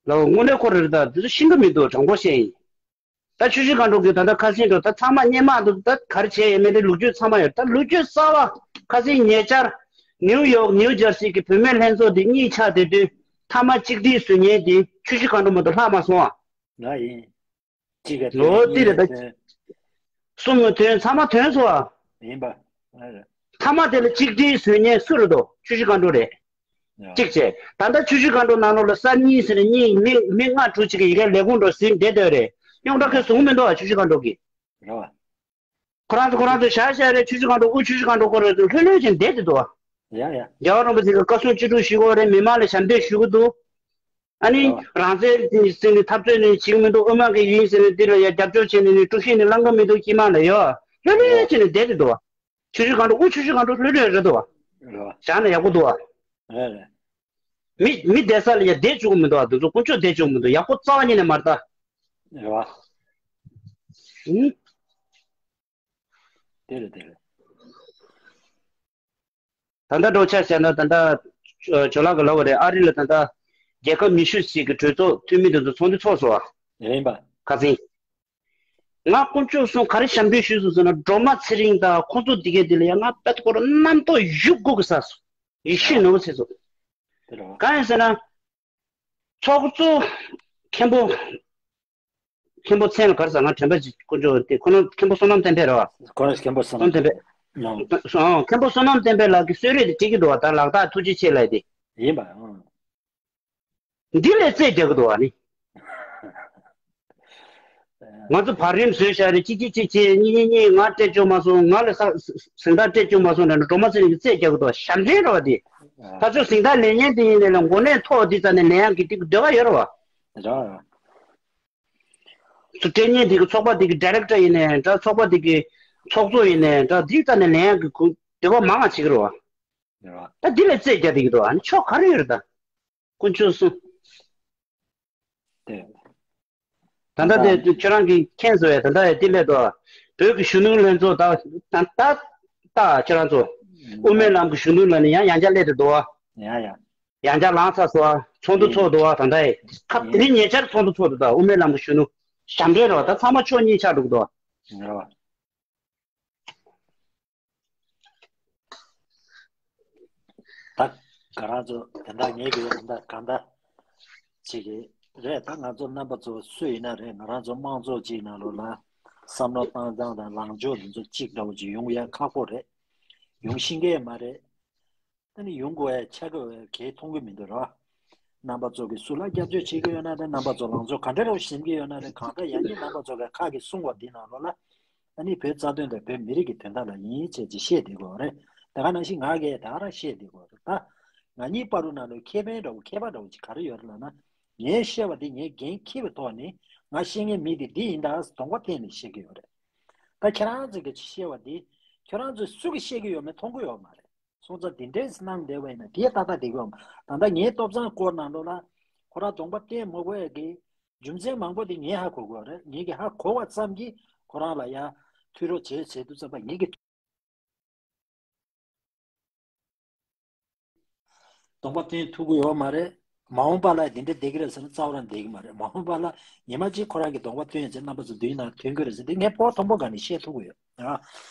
ལོ་དངོས་གནས་ཁོ་རེ་རེད་ད། དེ་ཚོ་ཤེས་ཀྱི་མི་འདུག། དྲང་པོ་བཤད་ཡིན། ད་ཆུ་བཞི་སྒང་དྲུག་གི་ད་ལྟ་ཁ་སེང་འགྲོ་ད་ཚང་མ་སྔོན་མ་འདུག། ད་ག་རེ་བྱས་ཡོད་མེད་དེ་ལོ་རྒྱུས་ཚང་མ་ཡོད། ད་ལོ་རྒྱུས་གསར་བ་ཁ་སེང་ཉེ་ཆར་ནིའུ་ཡོག་ནིའུ་ཇར་སི་གི་བུད་མེད་ལྷན་ཚོགས་དེ་གཉིས་ཆགས་བསྡད་དུས་མཐའ་མ་གཅིག་སྒྲིལ་བཟོ་མཁན་དེ་ཆུ་བཞི་སྒང་དྲུག་མ་གཏོགས་ལྷག་མ་སོང་ཨ། ང་ཡིན། གཅིག་ག་ལོ་དེ་རེད་ད། གསུམ་ལ་ཐོན་ཚང་མ་ཐོན་སོང་ཨ། ཡིན་པ། ང་རེད། མཐའ་མ་དེ་ལ་གཅིག་སྒྲིལ་བཟོ་མཁན་སུ་རེད་དོ། ཆུ་བཞི་སྒང་དྲུག་རེད། གཅིག་བྱས། ད་ལྟ་ཆུ་བཞི་སྒང་དྲུག་ནང་ལོགས་ལ་གསར་རྙིང་ཟེར་ནས་རྙིང་མི་མི་ལྔ་དྲུག་ཅིག་གིས་ཡི་གེ་ལས་ཁུངས་འགྲོ་ཟིན་བསྡད་བསྡད་རེད། རྙོག་དྲ་ཁོས་བཟུང་མི་འདུག་བ། ཆུ་བཞི་སྒང་དྲུག་གིས། རེད་བ། ཁོ་རང་ཚོ་ཁོ་རང་ཚོ་བཞག་བཞག་རེད། ཆུ་བཞི་སྒང་དྲུག་དབུས་ཆུ་བཞི་སྒང་དྲུག་སྐོར་རེད། ལྷོད་ལྷོད་བྱས་བསྡད་དེ་འདུག་བ། ཡ་ཡ། རྒྱལ་བ་རིན་པོ་ཆེ་གིས་བཀའ་གསུང་ཅི་སྒྲུབ་ཞུ་གི་ཡོད་རེད། མི་མང་ལ་ཞབས་འདེགས་ཞུ་གི་འདུག་ཨ་ནི་རེད་བ། རང་བཙན་ཟེར་ནས་འཐབ་རྩོད་ནས་བྱེད་ཀྱི་མི་འདུག་དབུ་མ་གི་ཡིན་ཟེར་ནས་འདི་ལ་ཡ་རྒྱབ་སྐྱོར་བྱས་ནས་ནི་དཀྲུག་ཤིང་ནས་བསླང་གི་མི་འདུག་དཀྱིལ་མ་ལ་ཡ་ལྷོད་ལྷོད་བྱས་ནས་བསྡད་དེ་འདུག་བ། ཆུ་བཞི་སྒང་དྲུག་དབུས་ཆུ་བཞི་སྒང་དྲུག་ལྷོད་ལྷོད་རེད་འདུག་བ། རེད་བ། བཞག་ན་ཡག་པོ་འདུག་བ། རེད་རེད། མི་མི་བསྡད་ས་ལ་ཡ་བསྡད་བཅུག་གི་མི་འདུག་བ། འདི་ཚོ་དཀོན་མཆོག་བསྡད་བཅུག་གི་མི་འདུག་ཡག་པོ་རྩ་བ་ཉིད་ནས་མ་རེད་ད། རེད་བ། ཨུམ། དེ་རེད་དེ་རེད། ད་ལྟ་འགྲོ་ཆ་བྱས་ན་ད་ལྟ་ཇོ་ལགས་ཀྱིས་ལབ་པ་རེད། ཨ་རི་ལ་ད་ལྟ་རྒྱལ་ཁབ་ཉི་ཤུ་ཞིག་གི་གྲོས་ཚོགས་འཐུས་མི་དེ་ཚོ་ཚོགས་འདུ་ཚོགས་སོང་བ། ཡིན་པ། ཁ་སང་། ང་དཀོན་མཆོག་གསུམ་ག་རེ་ཞབས་འདྲེན་ཞུས་སོང་ཟེར་ན། སྒྲོལ་མ་ཚེ་རིང་དང་ཁོང་ཚོ་འདི་གས་འདི་ལ་ཡང་ང་དཔེ་ཁོ་རང་རྣམ་རྟོག་གཞུག་གུ་གི་ཟ་སོང་། ཡེ་ཤེས་ནོར་བུ་ཚེ་སོང་། དེ་རེད་བ། གང་ཡིན་ཟེར་ན། ཚོགས་གཙོ་མཁན་པོ། མཁན་པོ་མཚན་ལ་ག་རེ་ཟེར། ང་དྲན་པ་ཅིག་དཀོན་མཆོག་དེ་ཁོ་ན་མཁན་པོ་བསོད་ནམས་བསྟན་འཕེལ་རེད་བ། ཁོ་རང་མཁན་པོ་བསོད་ནམས་བསྟན་འཕེལ། ཨང་། མཁན་པོ་བསོད་ནམས་བསྟན་འཕེལ་ལགས་ཀྱིས་གསོལ་རས་དེ་སྤྲད་ཀྱི་འདུག་བ། ད་ལག་རྟགས་ཐུགས་རྗེ་ཆེ་ལབ་དེ། ཡིན་པ། ཨང་། འདི་ལས་རྩོད་རྒྱག་གི་འདུག་བ་ནི། ང་ཚོ་བར་རིམ་བཟོས་བཞག་རེད། གཅིག་གཅིག་གཅིག་བྱས། གཉིས་གཉིས་གཉིས། ང་སྤྲད་བཅུག་མ་སོང་། ང་ལ་ས་ས་གཟེངས་རྟགས་སྤྲད་བཅུག་མ་སོང་ལབ་ནས་སྒྲོལ་མ་ཚེ་རིང་གིས་རྩོད་རྒྱག་གི་འདུག་བ། ཞབས་འདྲེན་རེད་བ་དེ། ད་ཚོད་གཟེངས་རྟགས་ལེན་མཁན་དེ་ཡིན་ནའི་ལ་མགོ་ནས་ཐོག་འདི་རྩ་ནས་ལེན་ཡག་གི་དེ་འདོད་པ་ཡོད་རེད་བ། རེད། ཚུར་སྤྲད་མཁན་དེ་གི་ཚོགས་པ་དེ་གི་ཌི་རེག་ཊར་ཡིན་ནའི་འདྲ། ཚོགས་པ་དེ་གི་ཚོགས་གཙོ་ཡིན་ནའི་འདྲ། འདི་རྩ་ནས་ལེན་ཡག་གི་ཁུ་འདོད་པ་མང་ང་བྱེད་ཀྱི་རེད་བ། རེད་བ། ད་འདི་ལས་རྩོད་རྒྱག་བསྡད་ཀྱི་འདུག་ཨ་ནི་ཆོ་ག་རེ་ཡོད་རེད་ད། དཀོན་མཆོག་གསུམ། དེ། ད་ལྟ་དེ་ད་ཁྱོད་རང་གིས་མཁྱེན་སོང་བས། ད་ལྟ་ཡ་དེ་སླེབས་འདུག་བོད་ཀྱི་གཞོན་ནུ་ལྷན་ཚོགས་ད་ད་ད་ད་ཁྱོད་རང་ཚོ་དབུ་མའི་ལམ་གྱི་གཞོན་ནུ་ལ་ནི་ཡང་ཡང་བསྐྱར་སླེབས་འདུག་བ། ཡང་ཡང་། ཡང་བསྐྱར་ལངས་ཚར་སོང་བ། ཚོགས་འདུ་ཚོགས་འདུག་བ། ད་ལྟ་ཡ་ཁ་དེ་རིང་ཉེ་ཆར་ཚོགས་འདུ་ཚོགས་འདུག་ད་དབུ་མའི་ལམ་གྱི་གཞོན་ནུ་ཞབས་འདྲེན་རེད་བ། ད་ཚང་མ་ཕྱོགས་གཉིས་ཆགས་འགྲོ་གི་འདུག་བ། རེད་བ། ད་ག་རང་ཚོ་དེ་འདྲ་ངེས་ཀྱི་ཡོད་ད་གང་ལྟར་ཅིག་གི་རེད། ད་ང་ཚོ་རྣམ་པ་ཚོ་སུ་ཡིན་ན་རེད། ང་རང་ཚོ་དམངས་གཙོ་ཅིག་ནང་ལོགས་ལ་བསམ་བློ་བཏང་སྟངས་དང་ལངས་ཕྱོགས་འདི་ཚོ་གཅིག་འདྲ་བོ་ཅིག་ཡོང་ཡ་ཁག་པོ་རེད། ཡོང་ཤེས་ཀྱི་མ་རེད། ཨ་ནི་ཡོང་དགོས་ཡ་ཆགས་ཀྱི་ཡོད་གལ་མཐོང་གི་མི་འདུག་ར། རྣམ་པ་ཚོ་གིས་སུ་ལ་སྐྱབས་བཅོལ་བྱེད་ཀྱི་ཡོད་ན་རེད། རྣམ་པ་ཚོ་ལངས་ཕྱོགས་ག་འདྲ་རེད་ཞིབ་ཀྱི་ཡོད་ན་རེད། གང་ལྟར་ཡང་སྙིང་རྣམ་པ་ཚོ་གི་ཁ་གིས་གསུང་བ་འདི་ནང་ལོགས་ལ། ཨ་ནི་བོད་རྩ་དོན་དང་བོད་མི་རིགས་ཀྱི་དོན་དག་ལ་ཡིན་བྱས་ཅིག་བཤད་བསྡད་དགོས་རེད། དེ་ག་ནང་བཞིན་ང་གིས་ད་ག་རང་བཤད་བསྡད་དགོས་རེད་ད། ང་གཉིས་བར་དུ་ནང་ལོགས་ཁེ་ཕན་འདྲ་བོ་ཁྱད་པར་འདྲ་བོ་ཅིག་ག་རེ་ཡོད་རེད་ལབ་ན། ངས་བཤད་པ་འདི་ངས་འགན་འཁྱེར་བའི་ཐོག་ནས་ང་བཤད་མཁན་མི་དེ་འདི་ཡིན་ད་གདོང་པ་བསྟན་ནས་བཤད་ཀྱི་ཡོད་རེད། ད་ཁྱེད་རང་ཚོ་གིས་བཤད་པ་འདི་ཁྱོད་རང་ཚོས་སུ་གིས་བཤད་ཀྱི་ཡོད་མེད་མཐོང་གི་ཡོད་མ་རེད། སོང་ཙང་འདི་འདྲས་གནང་བསྡད་པ་ཡིན་ན་དེ་ཏག་ཏག་བསྡད་ཀྱི་ཡོད་མ་རེད། ད་ལྟ་ངའི་ཐོབ་ཐང་སྐོར་ནང་ལོགས་ལ་ཁོ་རང་གདོང་པ་བསྟན་མ་དགོས་ཡ་གི་རྒྱུ་མཚན་མང་པོ་དེ་ངས་ཧ་གོ་གི་ཡོད་རེད། ངས་ཀྱི་ཧ་གོ་བ་ཙམ་གྱིས་ཁོ་རང་ལ་ཡ་ཐུགས་རོགས་བྱེད་བྱེད་དུས་ཙམ་པ་ངས་ཀྱི་གདོང་པ་བསྟན་ཐུབ་ཀྱི་ཡོད་མ་རེད། མ་འོངས་པ་ལ་དེ་འདྲ་བསྡད་ཀྱི་རེད་ཟེར་ན་རྩ་བ་རང་བསྡད་ཀྱི་མ་རེད། མ་འོངས་པ་ལ་ཉི་མ་གཅིག་ཁོ་རང་གི་གདོང་པ་སྟོན་ཡོད་ཚེ་རྣམ་པ་ཚོ་མདུན་ནང་ཐོན་གྱི་རེད་ཟེར་དེ་ངས་ཕོ་མཐོན་པོ་སྒང་ནས་བཤད་ཐུབ་ཀྱི་ཡོད། ཨ།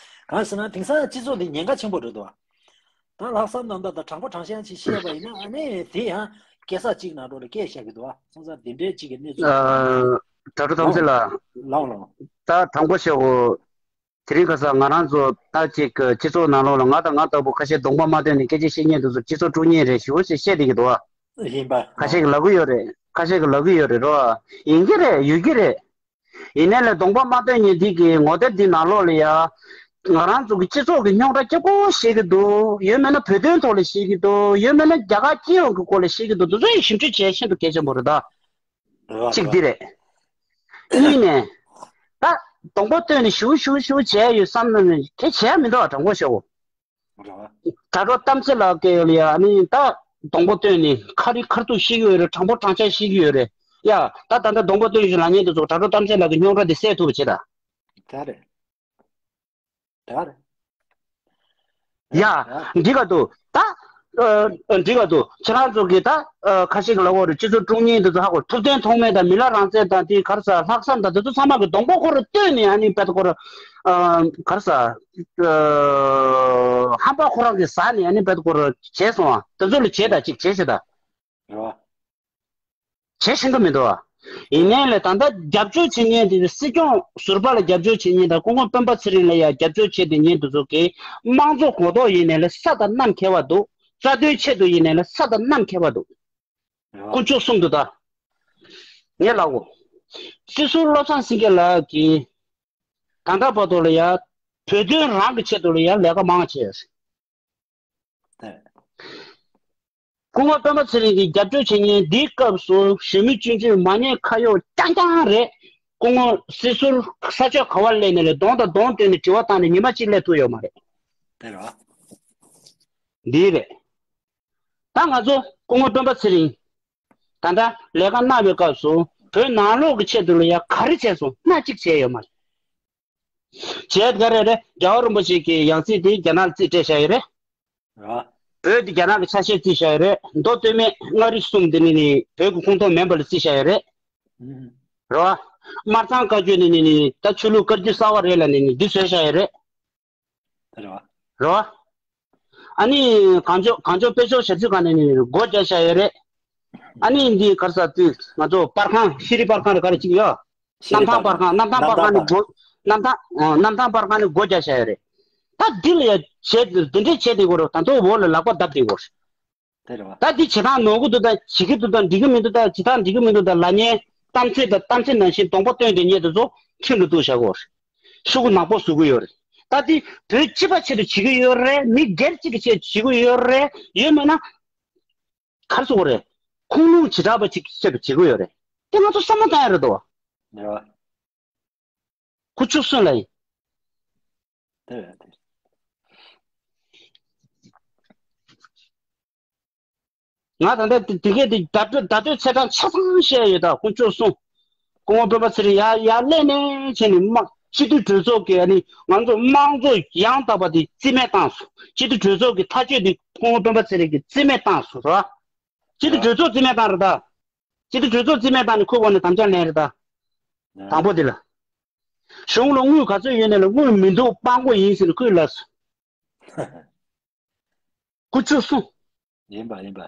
གང་ཟེར་ན་དེང་སང་སྤྱི་ཚོགས་འདི་ཉེན་ཁ་ཆེན་པོ་རེད་འདུག་ད་ལྷག་བསམ་རྣམ་དག་དང་དྲང་པོ་དྲང་བཞག་ཅིག་བཤད་པ་ཡིན་ན་ཨ་ནི་དེ་ཡང་སྐད་གསར་གཅིག་ནང་ལོགས་ལ་སྐད་བཤད་ཀྱི་འདུག་ཨ། སོང་ཙང་འདི་འདྲའི་གཅིག་གི་གནས་ཚུལ། ཨ། དྲ་གྲོགས་དམ་ཚིག་ལགས། ལགས་ལགས། ད་དྲང་པོ་བཤད་གོ། དེ་རིང་ཁ་སང་ང་རང་ཚོ་ད་ཅིག་སྤྱི་ཚོགས་ནང་ལོགས་ལ་ང་དང་ང་ལྟ་བུ་ཁ་ཤས་གདོང་པ་མ་སྟོན་ནས་སྐད་ཆ་བཤད་མཁན་དེ་ཚོ་སྤྱི་ཚོགས་དཀྲུག་མཁན་རེད་ཞེ་པོ་ཞིག་བཤད་བསྡད་ཀྱི་འདུག་ཨ། ཡིན་པ། ཁ་ཤས་ཀྱིས་ལབ་ཀྱི་ཡོད་རེད། ཁ་ཤས་ཀྱིས་ལབ་ཀྱི་ཡོད་རེད་རོ། ཡིན་གྱི་རེད། ཡོད་ཀྱི་རེད། ཡིན་ནའི་ལས་གདོང་པ་མ་སྟོན་མཁན་འདི་གི་ངོ་དེབ་འདི་ནང་ལོགས་ལ་ཡ། ང་རང་ཚོ་གི་སྤྱི་ཚོགས་ཀྱི་རྙོག་དྲ་སྐྱོ་པོ་བཤད་ཀྱི་འདུག་ཡོད་མེད་ན་བོད་དོན་ཐོག་ལ་བཤད་ཀྱི་འདུག་ཡོད་མེད་ན་རྒྱ་གར་སྤྱི་ཡོངས་ཀྱི་སྐོར་ལ་བཤད་ཀྱི་འདུག་འདི་ཚོ་ཡི་ཞིབ་འཇུག་བྱས་ཤིན་ཏུ་གལ་ཆེན་པོ་རེད་ད། རེད་བ། གཅིག་འདི་རེད། གཉིས་ནས། ད་གདོང་པ་སྟོན་ནས་ཞུ་ཞུ་ཞུ་བྱས་ཡོད་བསམ་ན་ནི་དེ་བྱས་མི་འདུག་དྲང་པོ་བཤད་གོ། རེད་བ། དྲ་གྲོགས་གཏམ་ཚེ་ལགས་ཀྱིས་ལ་ཡ་ནི་ད་གདོང་པ་སྟོན་ནས་ཁ་རི་ཁར་ཐུག་ཤེས་ཀྱི་ཡོད་རེད། དྲང་པོ་དྲང་བཞག་ཤེས་ཀྱི་ཡོད་རེད། ཡ་ད་ད་ལྟ་གདོང་པ་སྟོན་ཞིག་ལབ་མཁན་དེ་ཚོ་དྲ་གྲོགས་གཏམ་ཚེ་ལགས་ཀྱི་རྙོག་དྲ་དེ་སེལ་ཐུབ་པ་བྱེད་ད། ད་རེད། ད་རེད། ཡ། འགྲིག་ག་འདུག་ད། ཨ། འགྲིག་ག་འདུག་ཁྱེད་རང་ཚོ་གིས་ད། ཨ། ཁ་ཤས་ཀྱིས་ལབ་ཡོད་རེད། སྤྱི་ཚོགས་དཀྲུག་མཁན་དེ་ཚོ་ཧ་གོ། ཐུབ་བསྟན་ཐོགས་མེད་དང་མི་ལ་རང་བཙན་དང་དེ་ག་རེ་ཟ་ལྷག་བསམ་དང་དེ་ཚོ་ཚང་མ་གི་གདོང་པ་ཁོ་རང་སྟོན་ནས་ཨ་ནི་དཔེ་ཁོ་རང་། ཨ། ག་རེ་ཟ། ཨ། ཧམ་པ་ཁོ་རང་གིས་ཟ་ནས་ཨ་ནི་དཔེ་ཁོ་རང་བྱས་སོང་ཨ། དེ་ཚོ་ལ་བྱེད་ད་ཅིག་བྱེད་ཤེས་ད། རེད་བ། བྱེད་ཤེས་ཀྱི་མི་འདུག་ཨ། ཡིན་ནའི་ལས་ད་ལྟ་རྒྱབ་སྐྱོར་བྱེད་མཁན་དེ་སྲིད་སྐྱོང་ཟུར་པ་ལ་རྒྱབ་སྐྱོར་བྱེད་མཁན་དང་སྐུ་ངོ་སྤེན་པ་ཚེ་རིང་ལ་ཡང་རྒྱབ་སྐྱོར་བྱེད་བསྡད་མཁན་དེ་ཚོ་གིས་དམངས་གཙོ་གོ་རྟོགས་ཡིན་ནའི་ལས་ས་དང་གནམ་ཁྱད་པར་འདུག་རྩ་དོན་ཆེད་དུ་ཡིན་ནའི་ལ་ས་དང་གནམ་ཁྱད་པར་འདུག་དཀོན་མཆོག་གསུམ་དུ་ད། ངས་ལབ་གོ། སྲིད་ཟུར་བློ་བཟང་སེང་གེ་ལགས་ཀྱིས་ད་ལྟ་བར་དུ་ལ་ཡ་བོད་དོན་རང་གི་ཆེད་དུ་ལ་ཡ་ལས་ཀ་མང་བྱས་ཡོད། སྐུ་ངོ་སྤེན་པ་ཚེ་རིང་གིས་རྒྱབ་སྐྱོར་བྱེད་མཁན་འདིའི་སྐབས་སུ་གཞོན་མི་སྤྱོད་འཇུག་མ་ཉེས་ཁ་གཡོག་རྐྱང་རྐྱང་རེད། སྐུ་ངོ་སྲིད་ཟུར་ས་ཕྱོགས་ག་བར་སླེབས་ནས་ལས་གདོང་དང་གདོང་བསྟན་ནས་དྲི་བ་བཏང་ནས་ཉི་མ་གཅིག་སླེབས་ཐུབ་ཡོད་མ་རེད། དེ་རེད་བ། འདི་རེད། ད་ང་ཚོ་སྐུ་ངོ་སྤེན་པ་ཚེ་རིང་། ད་ལྟ་ལས་ཀ་གནང་བའི་སྐབས་སུ་བོད་ནང་ལོགས་ཀྱི་ཆེད་དུ་ལ་ཡ་ག་རེ་བྱས་སོང་སྣ་གཅིག་བྱས་ཡོད་མ་རེད། བྱས་ག་རེ་རེད། རྒྱལ་བ་རིན་པོ་ཆེ་གི་ཡང་སྲིད་དེ་རྒྱ་ནག་ལ་རྩིས་སྤྲད་བཞག་ཡོད་རེད། ར། བོད་དེ་རྒྱ་ནག་གི་ཆ་ཤས་རྩིས་བཞག་ཡོད་རེད། མདོ་སྟོད་སྨད་མངའ་རིས་གསུམ་དེ་ནི་ནི་བོད་ཀྱི་ཁོངས་གཏོགས་མིན་པ་ལ་རྩིས་བཞག་ཡོད་རེད། ཨུམ། རེད་བ། སྨར་ཚང་བཀའ་བརྒྱུད་ནི་ནི་ནི་ད་ཆོས་ལུགས་བཀའ་བརྒྱུད་གསར་བ་རེད་ལ་ནི་ནི་འདི་བཟོས་བཞག་ཡོད་རེད། རེད་བ། རེད་བ། ཨ་ནི་གངས་ལྗོངས་གངས་ལྗོངས་དཔེ་སྐྱོར་ཞབས་ཞུ་ཁང་ནས་ནི་སྒོ་རྒྱག་བཞག་ཡོད་རེད། ཨ་ནི་འདི་ག་རེ་ཟེར་དུས་ང་ཚོ་པར་ཁང་ཤེས་རིག་པར་ཁང་རེད་ག་རེ་གཅིག་ཡོད། ཤེས་རིག་གནམ་ཐང་པར་པར་ཁང་། ཁང་། གནམ་ཐང་པར་ཁང་ནི་སྒོ། གནམ་ཐང་། ཨ། གནམ་ཐང་པར་ཁང་ནི་སྒོ་རྒྱག་བཞག་ཡོད་རེད། ད་འདི་ལ་ཡ་བྱས་འདི་འདྲས་བྱས་བསྡད་དགོས་རེད། ད་དུང་འོག་ལ་ལག་པ་བརྡབ་བསྡད་དགོས་རེད། དེ་རེད་བ། ད་འདི་བྱེད་སྟངས་ནོར་གི་འདུག་ད་བྱེད་ཀྱི་འདུག་ད་འགྲིག་གི་མི་འདུག་ད་བྱེད་སྟངས་འགྲིག་གི་མི་འདུག་ད་ལབ་མཁན་གཏམ་ཚིག་དང་གཏམ་ཚིག་ནང་བཞིན་གདོང་པ་སྟོན་བསྡད་མཁན་དེ་ཚོ་ཁྲིམས་ལ་གཏུགས་བཞག་དགོས་རེད། ཤོག་གུ་ནག་པོ་བཟོ་གི་ཡོད་རེད། ད་འདི་བོད་སྤྱི་པ་ཆེད་དུ་བྱེད་ཀྱི་ཡོད་རེད། མི་སྒེར་གཅིག་གི་ཆེད་དུ་བྱེད་ཀྱི་ཡོད་རེད། ཡོད་མེད་ན། ག་རེ་ཟེར་དགོས་རེད། ཁུངས་ལུང་བྱེ་བྲག་པ་ཅིག་ཆེད་དུ་བྱེད་ཀྱི་ཡོད་རེད། དེ་ང་ཚོ་བསམ་བློ་བཏང་ཡ་རེད་དོ། རེད་བ། ཁུ་བྱུག་སོང་ལ་ཡིན། དེ་རེད་དེ། ང་ད་ལྟ་དེ་དེ་གས་དེ་བརྡ་སྤྲོད་བརྡ་སྤྲོད་ཚེས་གྲངས་ཆ་ཚང་བཤད་ཡོད། ད་ཁུ་བྱུག་སོང་། སྐུ་ངོ་སྤེན་པ་ཚེ་རིང་ཡར་ཡར་སླེབས་ནས་བྱས་ནས་དམག་སྤྱི་འཐུས་གྲོས་ཚོགས་ཀྱི་ཨ་ནི་ང་ཚོ་དམངས་གཙོ་ཡང་དག་པ་དེ་རྩིས་མེད་བཏང་སོང་། སྤྱི་འཐུས་གྲོས་ཚོགས་ཀྱི་ཐག་གཅོད་དེ་སྐུ་ངོ་སྤེན་པ་ཚེ་རིང་གིས་རྩིས་མེད་བཏང་སོང་ར། སྤྱི་འཐུས་གྲོས་ཚོགས་རྩིས་མེད་བཏང་རེད་ད། སྤྱི་འཐུས་གྲོས་ཚོགས་རྩིས་མེད་བཏང་ནས་ཁོའི་འོག་ནས་དམ་བཅའ་ལེན་རེད་ད། དང་པོ་དེ་ལ། གཞུང་ལ་དངུལ་ག་ཚོད་ཡོད་ནས་ལ་དངུལ་མི་འདུག་སྤྲང་པོ་ཡིན་ཟེར་ནས་ཁོས་ལབ་སོང་། ཁུ་བྱུག་སོང་། ཡིན་པ་ཡིན་པ།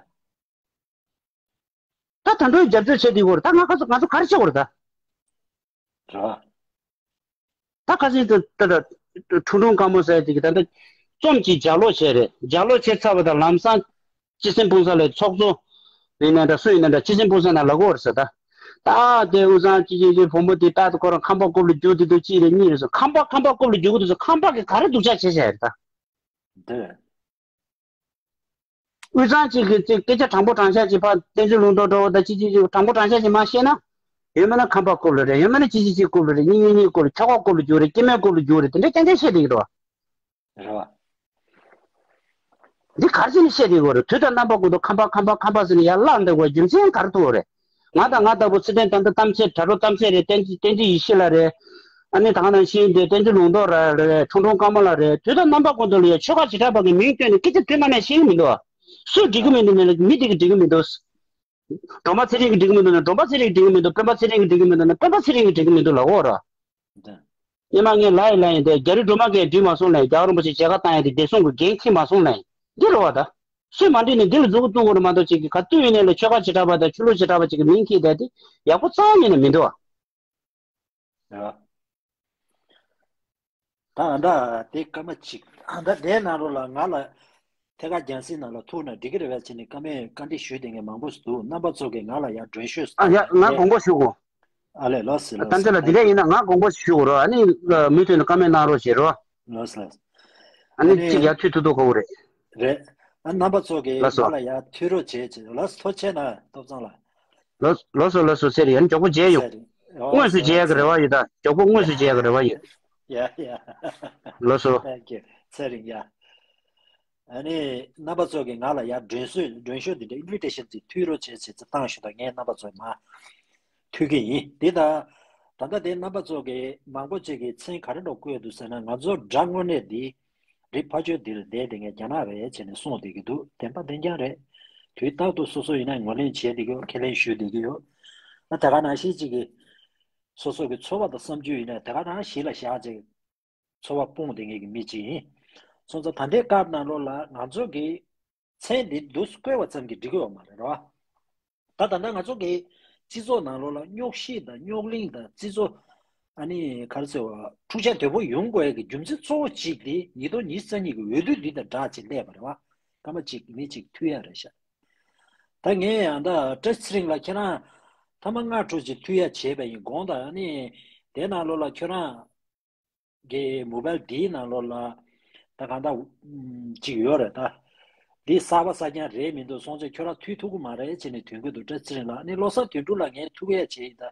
ད་ད་འགྲོའི་རྒྱབ་སྐྱོར་བྱེད་དུས་སྐོར་ད་ང་ཁ་ཚོ་ང་ཚོ་ག་རེ་བྱེད་དགོས་རེད་ད། རེད་བ། ད་ཁ་སང་དེ་ད་ད་ཁྲུང་ཁྲུང་དཀར་མོ་ཟེར་དེ་གི་ད་ད་རྩོམ་གྱི་ལྗགས་ཀློག་བྱས་རེད། ལྗགས་ཀློག་བྱས་ཚར་བ་དང་ལམ་སང་སྤྱི་སེམས་སྤུངས་ས་ལ་ཚོགས་གཙོ་ཡིན་ན་འདྲ་སུ་ཡིན་ན་འདྲ་སྤྱི་སེམས་སྤུངས་ས་ན་ལབ་ཀྱི་ཡོད་རེད་ཟེར་ད། ད་དེ་དབུས་གཙང་སྤྱི་སྤྱི་སྤྱི་བུ་མོ་དེ་ད་ཁོ་རང་ཁང་པ་རྐུབ་ལ་རྒྱུག་དེ་དུས་གཅིག་རེད་གཉིས་རེད་ཟེར། ཁང་པ་ཁང་པ་རྐུབ་ལ་རྒྱུག་དུས་ཁང་པ་གི་ག་རེ་སྡུག་ཅག་བྱས་བྱས་རེད་ད། འདི། དབུས་གཙང་གཅིག་གི་གཅིག་སྐད་ཆ་དྲང་པོ་དྲང་བཞག་ཅིག་ཕར་བསྟན་འཛིན་ལུང་རྟོགས་འགྲོ་བ་དང་གཅིག་གཅིག་གཅིག་དྲང་པོ་དྲང་བཞག་ཅིག་མ་བཤད་ན། ཡོད་མེད་ན་ཁང་པ་རྐུབ་ལ་རེད། ཡོད་མེད་ན་གཅིག་གཅིག་གཅིག་རྐུབ་ལ་རེད། གཉིས་གཉིས་གཉིས་རྐུབ་ལ། ཁྱོ་ག་རྐུབ་ལ་རྒྱུག་རེད། སྐྱེ་དམན་རྐུབ་ལ་རྒྱུག་རེད། དེ་འདྲ་རྐྱང་རྐྱང་བཤད་བསྡད་ཀྱི་འདུག་བ། རེད་བ། འདི་ག་རེ་བྱས་ནས་བཤད་བསྡད་ཀྱི་ཡོད་རེད། དུས་དང་རྣམ་པ་ཀུན་ཏུ་ཁང་པ་ཁང་པ་ཁང་པ་ཟེར་ནས་ཡར་བརླག་འགྲོ་དགོས་རྒྱུ་མཚན་ག་རེ་ཐུག་རེད། ང་དང་ང་ལྟ་བུ་ཚེ་བརྟན་ད་ལྟ་གཏམ་ཚེ་དྲ་གྲོགས་གཏམ་ཚེ་རེད། བསྟན་བསྟན་འཛིན་ཡེ་ཤེས་ལགས་རེད། ཨ་ནི་ད་ག་ནང་བཞིན་དེ་བསྟན་འཛིན་ལུང་རྟོགས་ལགས་རེད། ཁྲུང་ཁྲུང་དཀར་མོ་ལགས་རེད། དུས་དང་རྣམ་པ་ཀུན་ཏུ་ལ་ཡ་ཆོལ་ཁ་བྱེ་བྲག་པ་གི་མིང་བཏོན་ནས་སྐད་ཆ་དུས་ནམ་ཡང་བཤད་ཀྱི་མི་འདུག་བ། སུ་འགྲིག་གི་མི་འདུག་མེད་ན་མི་དེ་གི་འགྲིག་གི་མི་འདུག་སྒྲོལ་མ་ཚེ་རིང་གི་འགྲིག་གི་མི་འདུག་ན་སྒྲོལ་མ་ཚེ་རིང་གི་འགྲིག་གི་མི་འདུག་སྤེན་པ་ཚེ་རིང་གི་འགྲིག་གི་མི་འདུག་ན་སྤེན་པ་ཚེ་རིང་གི་འགྲིག་གི་མི་འདུག་ལབ་ཀྱི་ཡོད་རེད་བ། སྔོན་མ་ངས་ལབ་ཡིན་ལབ་ཡིན་དེ་རྒྱ་རི་སྒྲོལ་མ་གིས་འགྲིག་མ་སོང་ལབ་ཡིན། རྒྱལ་བ་རིན་པོ་ཆེ་མཇལ་ཁ་བཏང་ཡ་དེ་བདེ་སྲུང་གི་འགན་འཁྱེར་མ་སོང་ལབ་ཡིན། འདི་རེད་བ་ད། སུས་མ་འགྲིག་ནས་འདི་ལ་མཛུབ་གུ་བཙུགས་དགོས་རེད་མ་གཏོགས་ཅིག་གིས་ག་དུས་ཡིན་ནའི་ལ་ཆོལ་ཁ་བྱེ་བྲག་པ་དང་ཆོས་ལུགས་བྱེ་བྲག་པ་ཅིག་གི་མིང་འཁྱེར་བསྡད་དེ་ཡག་པོ་རྩ་བ་ཉིད་ནས་མི་འདུག་བ། རེད་བ། ད་ཨ་འདྲ་དེ་སྐར་མ་གཅིག་ཨ་འདྲ་དེའི་ནང་ལོགས་ལ་ང་ལ་ཐད་ཀར་རྒྱང་སྲིང་ནང་ལ་ཐུག་ན་འགྲིག་གི་རེད་པས་ཟེར་ནས་བཀའ་མོལ་བཀའ་འདྲི་ཞུས་བསྡད་མཁན་མང་པོ་ཞིག་འདུག་རྣམ་པ་ཚོ་གིས་ང་ལ་ཡར་མགྲོན་ཤོས་ཨ་ཡ་ང་དགོངས་པ་ཞུ་དགོས། ཨ་ལས་ལགས་སོ་ལགས་སོ། གཏམ་བཤད་ལ་འདི་འདྲ་ཡིན་ན་ང་དགོངས་པ་ཞུ་དགོས་རོགས། ཨ་ནི་མུ་མཐུད་ནས་བཀའ་མོལ་གནང་རོགས་བྱེད་རོགས། ལགས་སོ་ལགས་སོ། ཨ་ནི་གཅིག་ཡར་མཐུད་ཐུབ་ཐུབ་དགོས་རེད། རེད། ཨ་རྣམ་པ་ཚོ་གིས་ལགས་སོ། ང་ལ་ཡར་མཐུད་རོགས་བྱེད་ཅེས། ལགས་སོ། ཐུགས་རྗེ་ཆེ་གནང་། ཐོབ་ཚང་ལགས། ལོ་ལོ་སོ་ལོ་སོ་ཚེ་རིང་། ཡང་མགྱོགས་པོ་མཇལ་ཡོང་། ཚེ་རིང་། ཨོ་དངོས་སུ་ཚེ་མཇལ་ཡག་གི་རེ་བ་ཡོད་ད། མགྱོགས་པོ་དངོས་སུ་མཇལ་ཡག་གི་རེ་བ་ཡོད། ཡ་ཡ། ལོ་སོ། Thank you ཚེ་རིང་ཡ། ཨ་ནི་རྣམ་པ་ཚོ་གིས་ང་ལ་ཡར་མགྲོན་ཤོས་མགྲོན་ཤོས་འདི་འདྲ་ཨིན་བི་ཊེ་ཤན་ཅིག་མཐུད་རོགས་བྱེད་ཟེར་ཅིག་བཏང་ཞུ་དང་། ངས་རྣམ་པ་ཚོ་མར་མཐུད་ཀྱི་ཡིན། འདི་ད་ད་ལྟ་དེ་རྣམ་པ་ཚོ་གིས་མང་པོ་ཅིག་གིས་མཚན་ག་རེ་འདྲ་བཀོད་འདུག་ཟེར་ན། ང་ཚོ་དགྲ་དངོས་གནས་འདི་རི་ཕ་ཆོས་འདིར་བསྡད་དེ་ངས་རྒྱ་ནག་རེད་བྱས་ནས་གསུངས་བསྡད་ཀྱི་འདུག་བདེན་པ་བདེན་རྐྱང་རེད། དུས་རྟག་ཏུ་སོ་སོ་ཡིན་ན་ངོས་ལེན་བྱས་བསྡད་ཀྱི་ཡོད། ཁས་ལེན་ཞུས་བསྡད་ཀྱི་ཡོད། ཨ་དེ་ག་ནང་བཞིན་ཅིག་གིས་སོ་སོ་གི་ཚོར་བ་དང་བསམ་ཚུལ་ཡིན་ན་དེ་ག་ནང་གཞི་ལ་བཞག་ཅིག་ཚོར་བ་སྤུངས་བསྡད་མཁན་གྱི་མི་ཅིག་ཡིན། སོང་ཙང་ད་ལྟའི་སྐབས་ནང་ལོགས་ལ་ང་ཚོ་གིས་མཚན་འདི་འདུག་བཀོད་པ་ཙམ་གྱིས་འགྲིག་གི་ཡོད་མ་རེད་རོ། ད་ད་ལྟ་ང་ཚོ་གི་སྤྱི་ཚོགས་ནང་ལོགས་ལ་རྙོག་གཞི་དང་རྙོག་གླེང་དང་སྤྱི་ཚོགས་ཨ་ནི་ག་རེ་ཟེར་བ་འཁྲུག་ཆ་དོད་པོ་ཡོང་དགོས་ཡ་གི་རྒྱུ་མཚན་གཙོ་བོ་གཅིག་དེ་ཉིས་སྟོང་ཉི་ཤུ་རྩ་གཉིས་ཀྱི་འོས་བསྡུ་འདི་དང་སྦྲགས་ཅིག་སླེབས་པ་རེད་བ། སྐར་མ་གཅིག་མི་གཅིག་མཐུད་ཡ་རེད་ཤག་ད་ངས་ཡང་ད་བཀྲ་ཤིས་ཚེ་རིང་ལ་ཁྱེད་རང་ཐ་མ་ལྔ་དྲུག་ཅིག་མཐུད་ཡ་བྱས་པ་ཡིན། དགོངས་དག་ཨ་ནི་དེ་ནང་ལོགས་ལ་ཁྱོད་རང་གི་མོ་བལ་འདིའི་ནང་ལོགས་ལ་ད་གང་ལྟར་ཅིག་ཡོད་རེད་ད། འདི་གསར་པ་གསར་རྐྱང་རེད་མི་འདུག་སོང་ཙང་ཁྱོད་རང་མཐུད་ཐུབ་ཀྱི་མ་རེད་ཅེས་ནས་དོན་གྱི་འདུག་བཀྲ་ཤིས་ཚེ་རིང་ལགས། ཨ་ནི་བློ་བཟང་དོན་གྲུབ་ལགས་ངས་ཐུག་ཡ་བྱས་ཡིན་ད།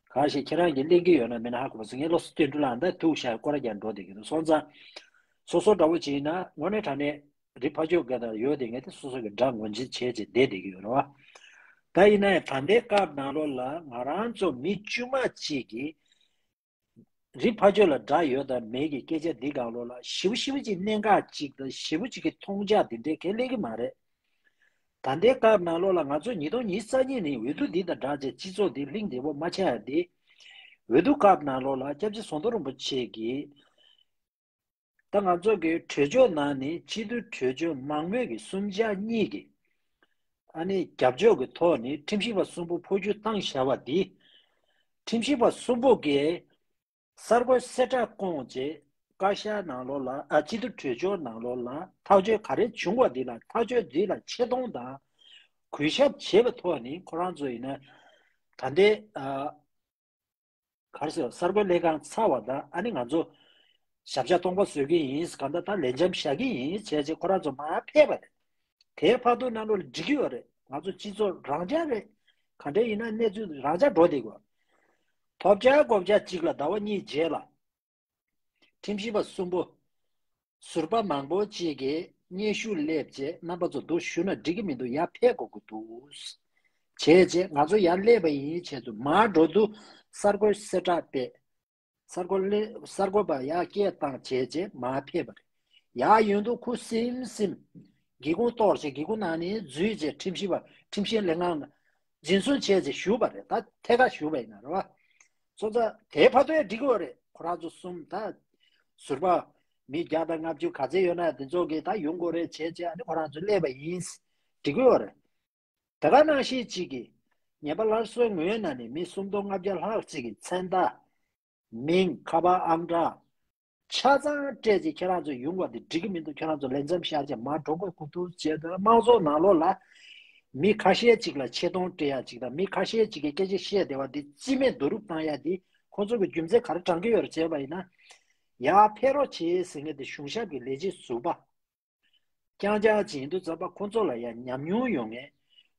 གང་ཞིག་ཁྱེད་རང་གིས་གླེང་གི་ཡོད་ན་མེད་ན་ཧ་གོ་མ་སོང་། ངས་བློ་བཟང་དོན་གྲུབ་ལགས་འདི་ཐུག་ཤག་སྐོར་ར་རྒྱག་འགྲོ་བསྡད་ཀྱི་འདུག་སོང་ཙང་། སོ་སོ་འདྲ་བོ་ཅིག་ཡིན་ན་དངོས་གནས་དྲང་གནས་རི་ཕ་ཆོས་སྒང་ལ་ཡོད་དེ་ངས་དེ་སོ་སོ་གི་དགྲ་ངོ་འཛིན་བྱས་བྱས་བསྡད་བསྡད་ཀྱི་ཡོད་རེད་བ། ད་ཡིན་ན་ཡང་ད་ལྟའི་སྐབས་ནང་ལོགས་ལ་ང་རང་ཚོ་མི་དཀྱུས་མ་གཅིག་གིས་རི་ཕ་ཆོས་ལ་དགྲ་ཡོད་དང་མེད་ཀྱི་སྐད་ཆ་འདི་སྒང་ལོགས་ལ་ཞེ་པོ་ཞེ་པོ་ཅིག་གནད་འགག་ཅིག་དང་ཞེ་པོ་ཅིག་གི་མཐོང་རྒྱ་འདི་འདྲའི་གང་ཡང་གླེང་གི་མ་རེད། ད་ལྟའི་སྐབས་ནང་ལོགས་ལ་ང་ཚོ་ཉིས་སྟོང་ཉི་ཤུ་རྩ་གཉིས་ནས་འོས་བསྡུ་འདི་དང་སྦྲགས་བྱས་སྤྱི་ཚོགས་འདི་ལྷིང་བདེ་པོ་མ་ཆགས་ཡ་འདི། འོས་བསྡུ་སྐབས་ནང་ལོགས་ལ་སྐྱབས་རྗེ་ཟམ་གདོང་རིན་པོ་ཆེ་གིས། ད་ང་ཚོ་གི་གྲོས་ཆོད་ནང་ནས་སྤྱི་འཐུས་གྲོས་ཆོད་མང་མོས་ཀྱི་གསུམ་ཆ་གཉིས་ཀྱི་ཨ་ནི་རྒྱབ་ཕྱོགས་ཀྱི་ཐོག་ནས་ཁྲིམས་ཞིབ་པ་གསུམ་པོ་འཕོ་འགྱུར་བཏང་བཞག་པ་འདི། ཁྲིམས་ཞིབ་པ་གསུམ་པོ་གིས་གསར་འགོད་གསལ་བསྒྲགས་བསྐོངས་རྗེས་བཀའ་ཤག་ནང་ལོགས་ལ་ཨ་སྤྱི་འཐུས་གྲོས་ཆོད་ནང་ལོགས་ལ་ཐག་གཅོད་ག་རེ་བྱུང་བ་འདི་ལ་ཐག་གཅོད་འདི་ལ་ཆེ་མཐོང་དང་གུས་ཞབས་བྱས་པའི་ཐོག་ནས་ཁོ་རང་ཚོ་ཡིན་ན་ད་ལྟའི་ཨ། ག་རེ་ཟེར་གསར་འགོད་ལས་ཁང་ཚར་བ་དང་ཨ་ནི་ང་ཚོ་ཞབས་བཅགས་སྟོང་པ་བཟོ་གི་ཡིན་གང་ལྟར་ད་ལས་འཆམ་བཞག་གི་ཡིན་བྱས་རྗེས་ཁོ་རང་ཚོ་མར་ཕེབས་པ་རེད། དེའི་བར་དུ་ནང་ལོགས་ལ་འགྲིག་གི་ཡོད་རེད། ང་ཚོ་སྤྱི་ཚོགས་རང་འཇགས་རེད། ག་འདྲ་ཡིན་ན་གནས་ཚུལ་རང་འཇགས་འགྲོ་བསྡད་དགོས། ཐོབ་ཆ་གོ་ཆ་གཅིག་ལ་ཟླ་བ་གཉིས་རྗེས་ལ་ཁྲིམས་ཞིབ་པ་གསུམ་པོ། ཟུར་པ་མང་པོ་གཅིག་གིས་སྙན་ཞུ་སླེབས་རྗེས་རྣམ་པ་ཚོ་འདུག་ཞུ་ན་འགྲིག་གི་མི་འདུག་ཡར་ཕེབས་དགོས་ཀྱི་འདུག་བྱས་རྗེས་ང་ཚོ་ཡར་སླེབས་པ་ཡིན་བྱས་ཚུལ་མར་འགྲོ་དུས་གསར་འགོད་གསལ་བསྒྲགས་སྤེལ། གསར་འགོད་ལས་གསར་འགོད་པ་ཡར་སྐད་བཏང་བྱས་རྗེས་མར་ཕེབས་པ་རེད། ཡར་ཡོང་དུས་ཁུ་སིམ་སིམ་སྒེའུ་ཁུང་གཏོར་བྱས་སྒེའུ་ཁུང་ནང་ནས་འཛུལ་རྗེས་ཁྲིམས་ཞིབ་པ་ཁྲིམས་བཤེར་ལྷན་ཁང་ལ་འཛིན་བཟུང་བྱས་རྗེས་ཞུས་པ་རེད། ད་ཐད་ཀར་ཞུས་པ་ཡིན་ན་རེད་བ། སོང་ཙང་དེའི་བར་དུ་ཡང་འགྲིག་གི་ཡོད་རེད། ཁོ་རང་ཚོ་གསུམ་ད་ཟུར་པ་མི་བརྒྱ་དང་ལྔ་བཅུ་ག་ཚད་ཡོད་ན་དེ་ཚོ་གིས་ད་ཡོང་དགོས་རེད་བྱས་རྗེས་ཨ་ནི་ཁོ་རང་ཚོ་སླེབས་པ་ཡིན། འགྲིག་གི་ཡོད་རེད། དེ་ག་ནང་བཞིན་གཅིག་གིས་ངན་པ་སླར་གསོའི་ངོས་ནས་ནི་མི་སུམ་སྟོང་ལྔ་བརྒྱ་ལྷག་ཅིག་གི་མཚན་རྟགས། མིང་། ཁ་པར་ཨང་གྲངས། ཆ་ཚང་སྤྲད་ཅིག་ཁྱེད་རང་ཚོ་ཡོང་བ་འདི་འགྲིག་གི་མི་འདུག་ཁྱེད་རང་ཚོ་ལས་མཚམས་བཞག་ཅིག་མར་འགྲོ་དགོས་ཀྱི་འདུག་ཅེས་དང་དམངས་གཙོ་ནང་ལོགས་ལ་མི་ཁ་ཤས་ཅིག་ལ་ཆེ་མཐོང་སྤྲད་ཡ་ཅིག་དང་མི་ཁ་ཤས་ཅིག་གིས་སྐད་ཆ་བཤད་བསྡད་པ་འདི་རྩིས་མེད་བསྡུ་རུབ་བཏང་ཡ་འདི་ཁོང་ཚོ་གི་རྒྱུ་མཚན་ག་རེ་དྲངས་ཀྱི་ཡོད་རེད་བྱས་པ་ཡིན་ན། ཡར་ཕེབས་རོགས་བྱེད་ཟེར་མཁན་དེ་གཞུང་ཞབས་ཀྱི་ལས་བྱེད་ཟུར་པ། རྐྱང་རྐྱང་ཅིག་ཡིན་དུས་ཙམ་པ་ཁོང་ཚོ་ལ་ཡང་ཉམས་མྱོང་ཡོད་མཁན།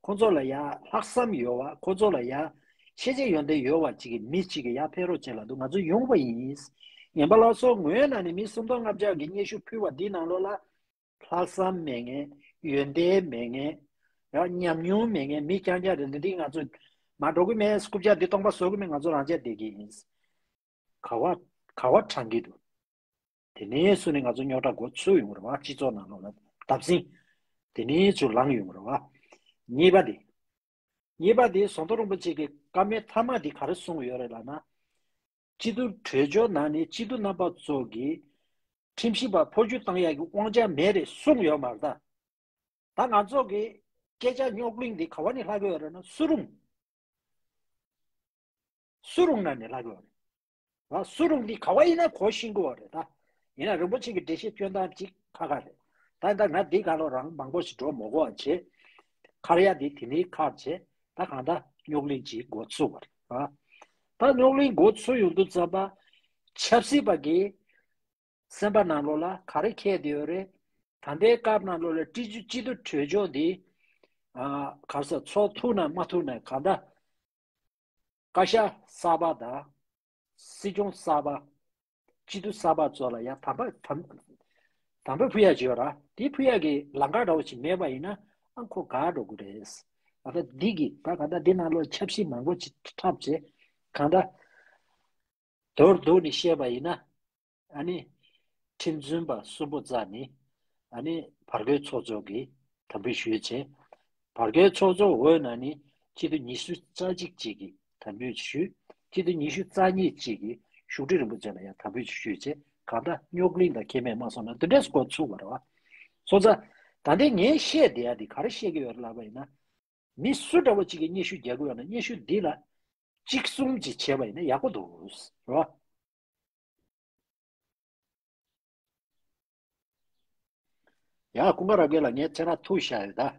ཁོང་ཚོ་ལ་ཡང་ལྷག་བསམ་ཡོད་པ། ཁོང་ཚོ་ལ་ཡང་ཤེས་བྱ་ཡོན་ཏན་ཡོད་པ་ཅིག་གི་མི་ཅིག་གིས་ཡར་ཕེབས་རོགས་བྱེད་ལབ་འདུག་ང་ཚོ་ཡོང་བ་ཡིན། ངན་པ་སླར་གསོ་ངོས་ནས་ནི་མི་སུམ་སྟོང་ལྔ་བརྒྱ་གི་སྙན་ཞུ་ཕུལ་བ་འདི་ནང་ལོགས་ལ་ལྷག་བསམ་མེད་མཁན། ཡོན་ཏན་མེད་མཁན། ཡང་ཉམས་མྱོང་མེད་མཁན་མི་རྐྱང་རྐྱང་རེད། འདི་འདི་ང་ཚོ་མ་འགྲོ་གི་མེད། རྐུབ་བཀྱག་འདི་སྟོང་པ་བཟོ་གི་མེད། ང་ཚོ་རང་ཆས་བསྡད་ཀྱི་ཡིན། ག་བ་ག་བ་དྲང་གི་འདུག་དེ་ནས་བཟུང་ནས་ང་ཚོ་རྙོག་དྲ་འགོ་ཚུགས་ཡོང་གི་རེད་བ། སྤྱི་ཚོགས་ནང་ལོགས་ལ་བརྡབ་གསིག་དེ་ནས་ཚུར་ལངས་ཡོང་གི་རེད་བ། གཉིས་པ་དེ། གཉིས་པ་དེ་ཟམ་གདོང་རིན་པོ་ཆེ་གི་བཀའ་མོལ་མཐའ་མ་དེ་ག་རེ་གསུངས་ཡོད་རེད་ལབ་ན། སྤྱི་འཐུས་གྲོས་ཆོད་ནང་ནས་སྤྱི་འཐུས་རྣམ་པ་ཚོ་གིས་ཁྲིམས་ཞིབ་པ་འཕོ་འགྱུར་བཏང་ཡག་གི་དབང་ཆ་མེད་རེད་གསུངས་ཡོད་མ་རེད་ད། ད་ང་ཚོ་གི་སྐད་ཆ་རྙོག་གླེང་འདི་ག་བ་ནས་ལྷག་གི་ཡོད་རེད་ན་སུ་རུང་། སུ་རུང་ནང་ནས་ལྷག་གི་ཡོད་རེད། ཨ་སུ་རུང་འདི་ག་བ་ཡིན་ན་གོ་ཤེས་ཀྱི་ཡོད་རེད་ད། ཡིན་ན་རིན་པོ་ཆེ་གི་འགྲེལ་བཤད་སྐྱོན་སྟངས་ཅིག་ཁག་ཁག་རེད། ད་ད་ང་འདི་ག་ལོ་རང་མང་པོ་ཞིག་འགྲོ་མ་དགོས་པ་བྱས། ཁར་ཡ་འདི་དེ་ནས་ཁར་བྱས་ད་གང་ལྟར་རྙོག་གླེང་ཅིག་འགོ་ཚུགས་པ་རེད་ཨ། ད་རྙོག་གླེང་འགོ་ཚུགས་ཡོང་དུས་ཙམ་པ། ཆབ་སྲིད་པ་གི་སེམས་པ་ནང་ལོགས་ལ་ག་རེ་འཁྱེར་བསྡད་ཡོད་རེད། ད་ལྟའི་སྐབས་ནང་ལོགས་ལ་སྤྱི་སྤྱི་འཐུས་གྲོས་ཆོད་འདི། ཨ་ག་རེ་ཟེར་ཚོགས་ཐུབ་ན་མ་ཐུབ་ན་གང་ལྟར། བཀའ་ཤག་གསར་པ་དང་། སྲིད་སྐྱོང་གསར་པ། སྤྱི་འཐུས་གསར་པ་ཚོ་ལ་ཡང་དམ་པ་དམ་དམ་པ་ཕུལ་ཡ་ཅིག་ཡོད་ར། དེ་ཕུལ་ཡ་གི་ལམ་ཁ་འདྲ་བོ་ཞིག་མེད་པ་ཡིན་ན་ཨ་ཁོ་ག་འགྲོ་གི་རེད། ད་ལྟ་འདི་གི་ད་ག་ད་འདི་ནང་ལོགས་ཆབ་སྲིད་མང་པོ་ཅིག་འཁྲབ་བྱས་གང་ལྟར། མདོར་བསྡུས་ནས་བཤད་པ་ཡིན་ན། ཨ་ནི། ཁྲིམས་རྫུན་པ་གསུམ་པོ་རྩ་ནི། ཨ་ནི། བར་སྐོར་ཚོགས་གཙོ་གིས་དམ་འབུལ་ཞུས་བྱས། བར་སྐོར་ཚོགས་གཙོ་འོས་ན་ནི། སྤྱི་འཐུས་ཉི་ཤུ་རྩ་གཅིག་ཅིག་གིས་དམ་འབུལ་ཞུས། སྤྱི་འཐུས་ཉི་ཤུ་རྩ་གཉིས་ཅིག་གིས་བཞུགས་ཁྲི་རིན་པོ་ཆེ་ལ་ཡང་དམ་འབུལ་ཞུས་བྱས། གང་ལྟར་རྙོག་གླེང་དང་ཁེ་ཕན་མ་སོང་ན་འདི་འདྲས་འགོ་ཚུགས་པ་རེད་བ། སོང་ཙང་། ད་ལྟའི་ངས་བཤད་བསྡད་ཡ་འདི་ག་རེ་བཤད་ཀྱི་ཡོད་རེད་ལབ་པ་ཡིན་ན། མི་སུ་འདྲ་བོ་གཅིག་གིས་སྙན་ཞུ་རྒྱག་དགོས་ཡོད་ན་སྙན་ཞུ་འདི་ལ་གཅིག་གསུམ་ཅིག་བྱས་པ་ཡིན་ན་ཡག་པོ་འདུག་རེད་བ། ཡ་ཀུན་དགའ་རབ་རྒྱས་ལགས་ངས་ཁྱེད་རང་ཐུག་བཞག་ཡོད་ད།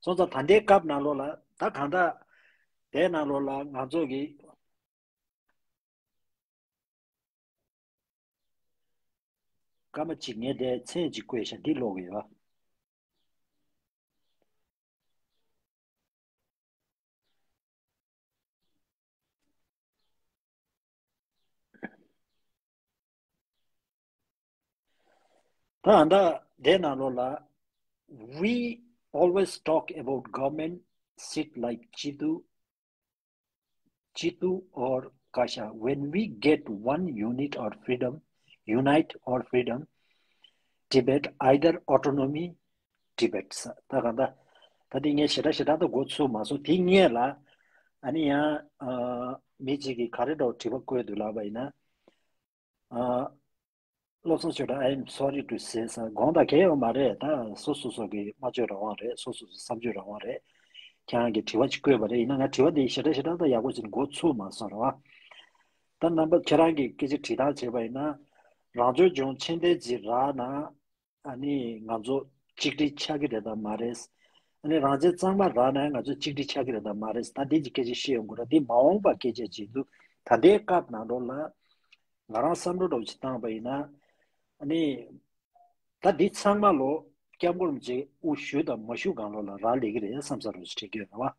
སོང་ཙང་ད་ལྟའི་སྐབས་ནང་ལོགས་ལ་ད་གང་ལྟར་དེའི་ནང་ལོགས་ལ་ང་ཚོ་གི་སྐར་མ་གཅིག་ངས་དེ་མཚན་གཅིག་བཀོད་བཞག་འདི་ཀློག་གི་ཡོད། ད་ཨ་ད་དེའི་ནང་ལོགས་ལ། We always talk about government seat like Chitu, Chitu or Kasha. When we get one unit or freedom, unite or freedom, debate either autonomy, debate. ད་གང་ད་ད་དེ་ངས་ཞེ་དྲག་ཞེ་དྲག་ད་འགོ་ཚུགས་མ་སོང་། དེ་སྔོན་ལ་ཨ་ནི་ཡང་ཨ་མི་གཅིག་གིས་ག་རེ་འདྲ་བོ་དྲི་བ་བཀོད་འདུག་ལབ་པ་ཡིན་ན། ཨ། བློ་བཟང་ཆོས་གྲགས། I am sorry to say ས་དགོངས་དག་གལ་ཡོད་མ་རེད། ད་སོ་སོ་སོ་གི་སྨྲ་བརྗོད་རང་དབང་རེད། སོ་སོ་སོ་བསམ་བརྗོད་རང་དབང་རེད། ཁྱེད་རང་གིས་དྲི་བ་ཅིག་བཀོད་པ་རེད། ཡིན་ན་ང་དྲི་བ་འདི་ཞེ་དྲག་ཞེ་དྲག་ད་ཡག་པོ་ཅིག་འགོ་ཚུགས་མ་སོང་རེད་བ། ད་རྣམ་པ་ཁྱེད་རང་གིས་སྐད་ཆ་དྲི་སྟངས་བྱས་པ་ཡིན་ན། རང་སྐྱོང་ལྗོངས་ཆེན་ཏན་ཅིག་རག་ན། ཨ་ནི་ང་ཚོ་གཅིག་སྒྲིལ་ཆགས་ཀྱི་རེད་དམ་མ་རེད། ཨ་ནི་རང་བཙན་གཙང་མ་རག་ན་ང་ཚོ་གཅིག་སྒྲིལ་ཆགས་ཀྱི་རེད་དམ་མ་རེད། ད་འདི་གཅིག་སྐད་ཆ་བཤད་ཡོང་གི་རེད། འདི་མ་འོངས་པ་སྐད་ཆ་ཅིག་འདུག་ད་ལྟའི་སྐབས་ནང་ལོགས་ལ་ང་རང་བསམ་བློ་འདྲ་བོ་ཅིག་བཏང་པ་ཡིན་ན། ཨ་ནི་ད་འདི་ཚང་མ་ལོ་སྐྱབས་མགོན་རིན་པོ་ཆེ་དབུ་བཞུགས་དང་མ་བཞུགས་སྒང་ལོགས་ལ་རག་ལས་ཀྱི་རེད་བསམ་ས་རུ་ཅིག་དྲན་གྱི་ཡོད་རེད་བ།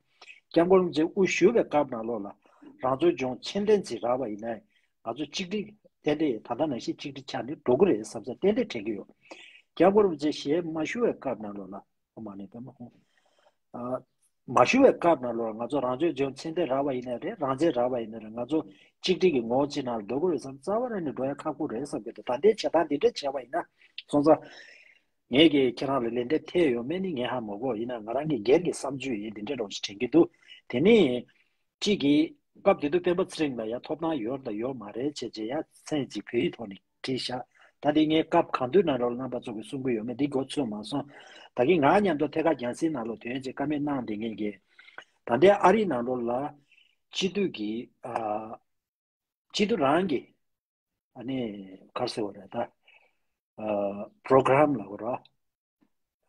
སྐྱབས་མགོན་རིན་པོ་ཆེ་དབུ་བཞུགས་པའི་སྐབས་ནང་ལོགས་ལ་རང་སྐྱོང་ལྗོངས་ཆེན་ཏན་ཅིག་རག་པ་ཡིན་ན། ང་ཚོ་གཅིག་སྒྲིལ་ཏན་ཏན་ད་ལྟ་ནང་བཞིན་གཅིག་སྒྲིལ་ཆགས་ནས་འགྲོ་གི་རེད་བསམ་ས་ཏན་ཏན་དྲན་གྱི་ཡོད། སྐྱབས་མགོན་རིན་པོ་ཆེ་ཞལ་མ་ཞུ་བའི་སྐབས་ནང་ལོགས་ལ་ཨོ་མ་ནི་པདྨ་ཧཱུྃ། ཨ། མ་ཞུ་བའི་སྐབས་ནང་ལོགས་ལ་ང་ཚོ་རང་སྐྱོང་ལྗོངས་ཆེན་ཏན་རག་པ་ཡིན་ན་རེད། རང་བཙན་རག་པ་ཡིན་ན་རེད། ང་ཚོ་གཅིག་སྒྲིལ་གྱི་ངོ་བོ་གཅིག་ནང་ལ་འགྲོ་གི་རེད་བསམ། རྩ་བ་རང་ནས་འགྲོ་ཡ་ཁག་པོ་རེད་བསམ་གྱི་འདུག་ད་ལྟའི་བྱེད་སྟངས་འདི་འདྲ་བྱས་པ་ཡིན་ན། སོང་ཙང་ངས་ཀྱི་ཁྱེད་རང་ལ་ལན་འདེབས་ཐེབས་ཡོད་མེད་ནི་ངས་ཧ་མ་གོ། ཡིན་ན་ང་རང་གི་སྒེར་གྱི་བསམ་ཚུལ་ཡིན། འདི་འདྲ་འདྲ་བོ་ཞིག་དྲན་གྱི་འདུག་དེ་ནི། གཅིག་གིས་སྐབས་དེ་དུས་སྤེན་པ་ཚེ་རིང་ལ་ཡ་ཐོབ་ཐང་ཡོད་དང་ཡོད་མ་རེད་བྱས་བྱས་ཡ་མཚན་གཅིག་བོད་ཡིག་ཐོག་ནས་བྲིས་ཤག་ད་དེ་ངས་སྐབས་གང་དུས་ནང་ལོགས་ལ་རྣམ་པ་ཚོ་གིས་གསུང་གི་ཡོད་མེད་འདི་མགོ་ཚོས་མ་སོང་། ད་གིན་ང་མཉམ་དུ་ཐད་ཀར་རྒྱང་སྲིང་ནང་ལོགས་དོན་ཅིག་བཀའ་མོལ་གནང་བསྡད་མཁན་གྱི། ད་ལྟའི་ཨ་རིའི་ནང་ལོགས་ལ་སྤྱི་འཐུས་ཀྱི་ཨ། སྤྱི་འཐུས་རང་གི་ཨ་ནི་ག་རེ་ཟེར་བ་རེད་ད། ཨ། པྲོ་གྷ་རམ་ལབ་དགོས་རེད་བ།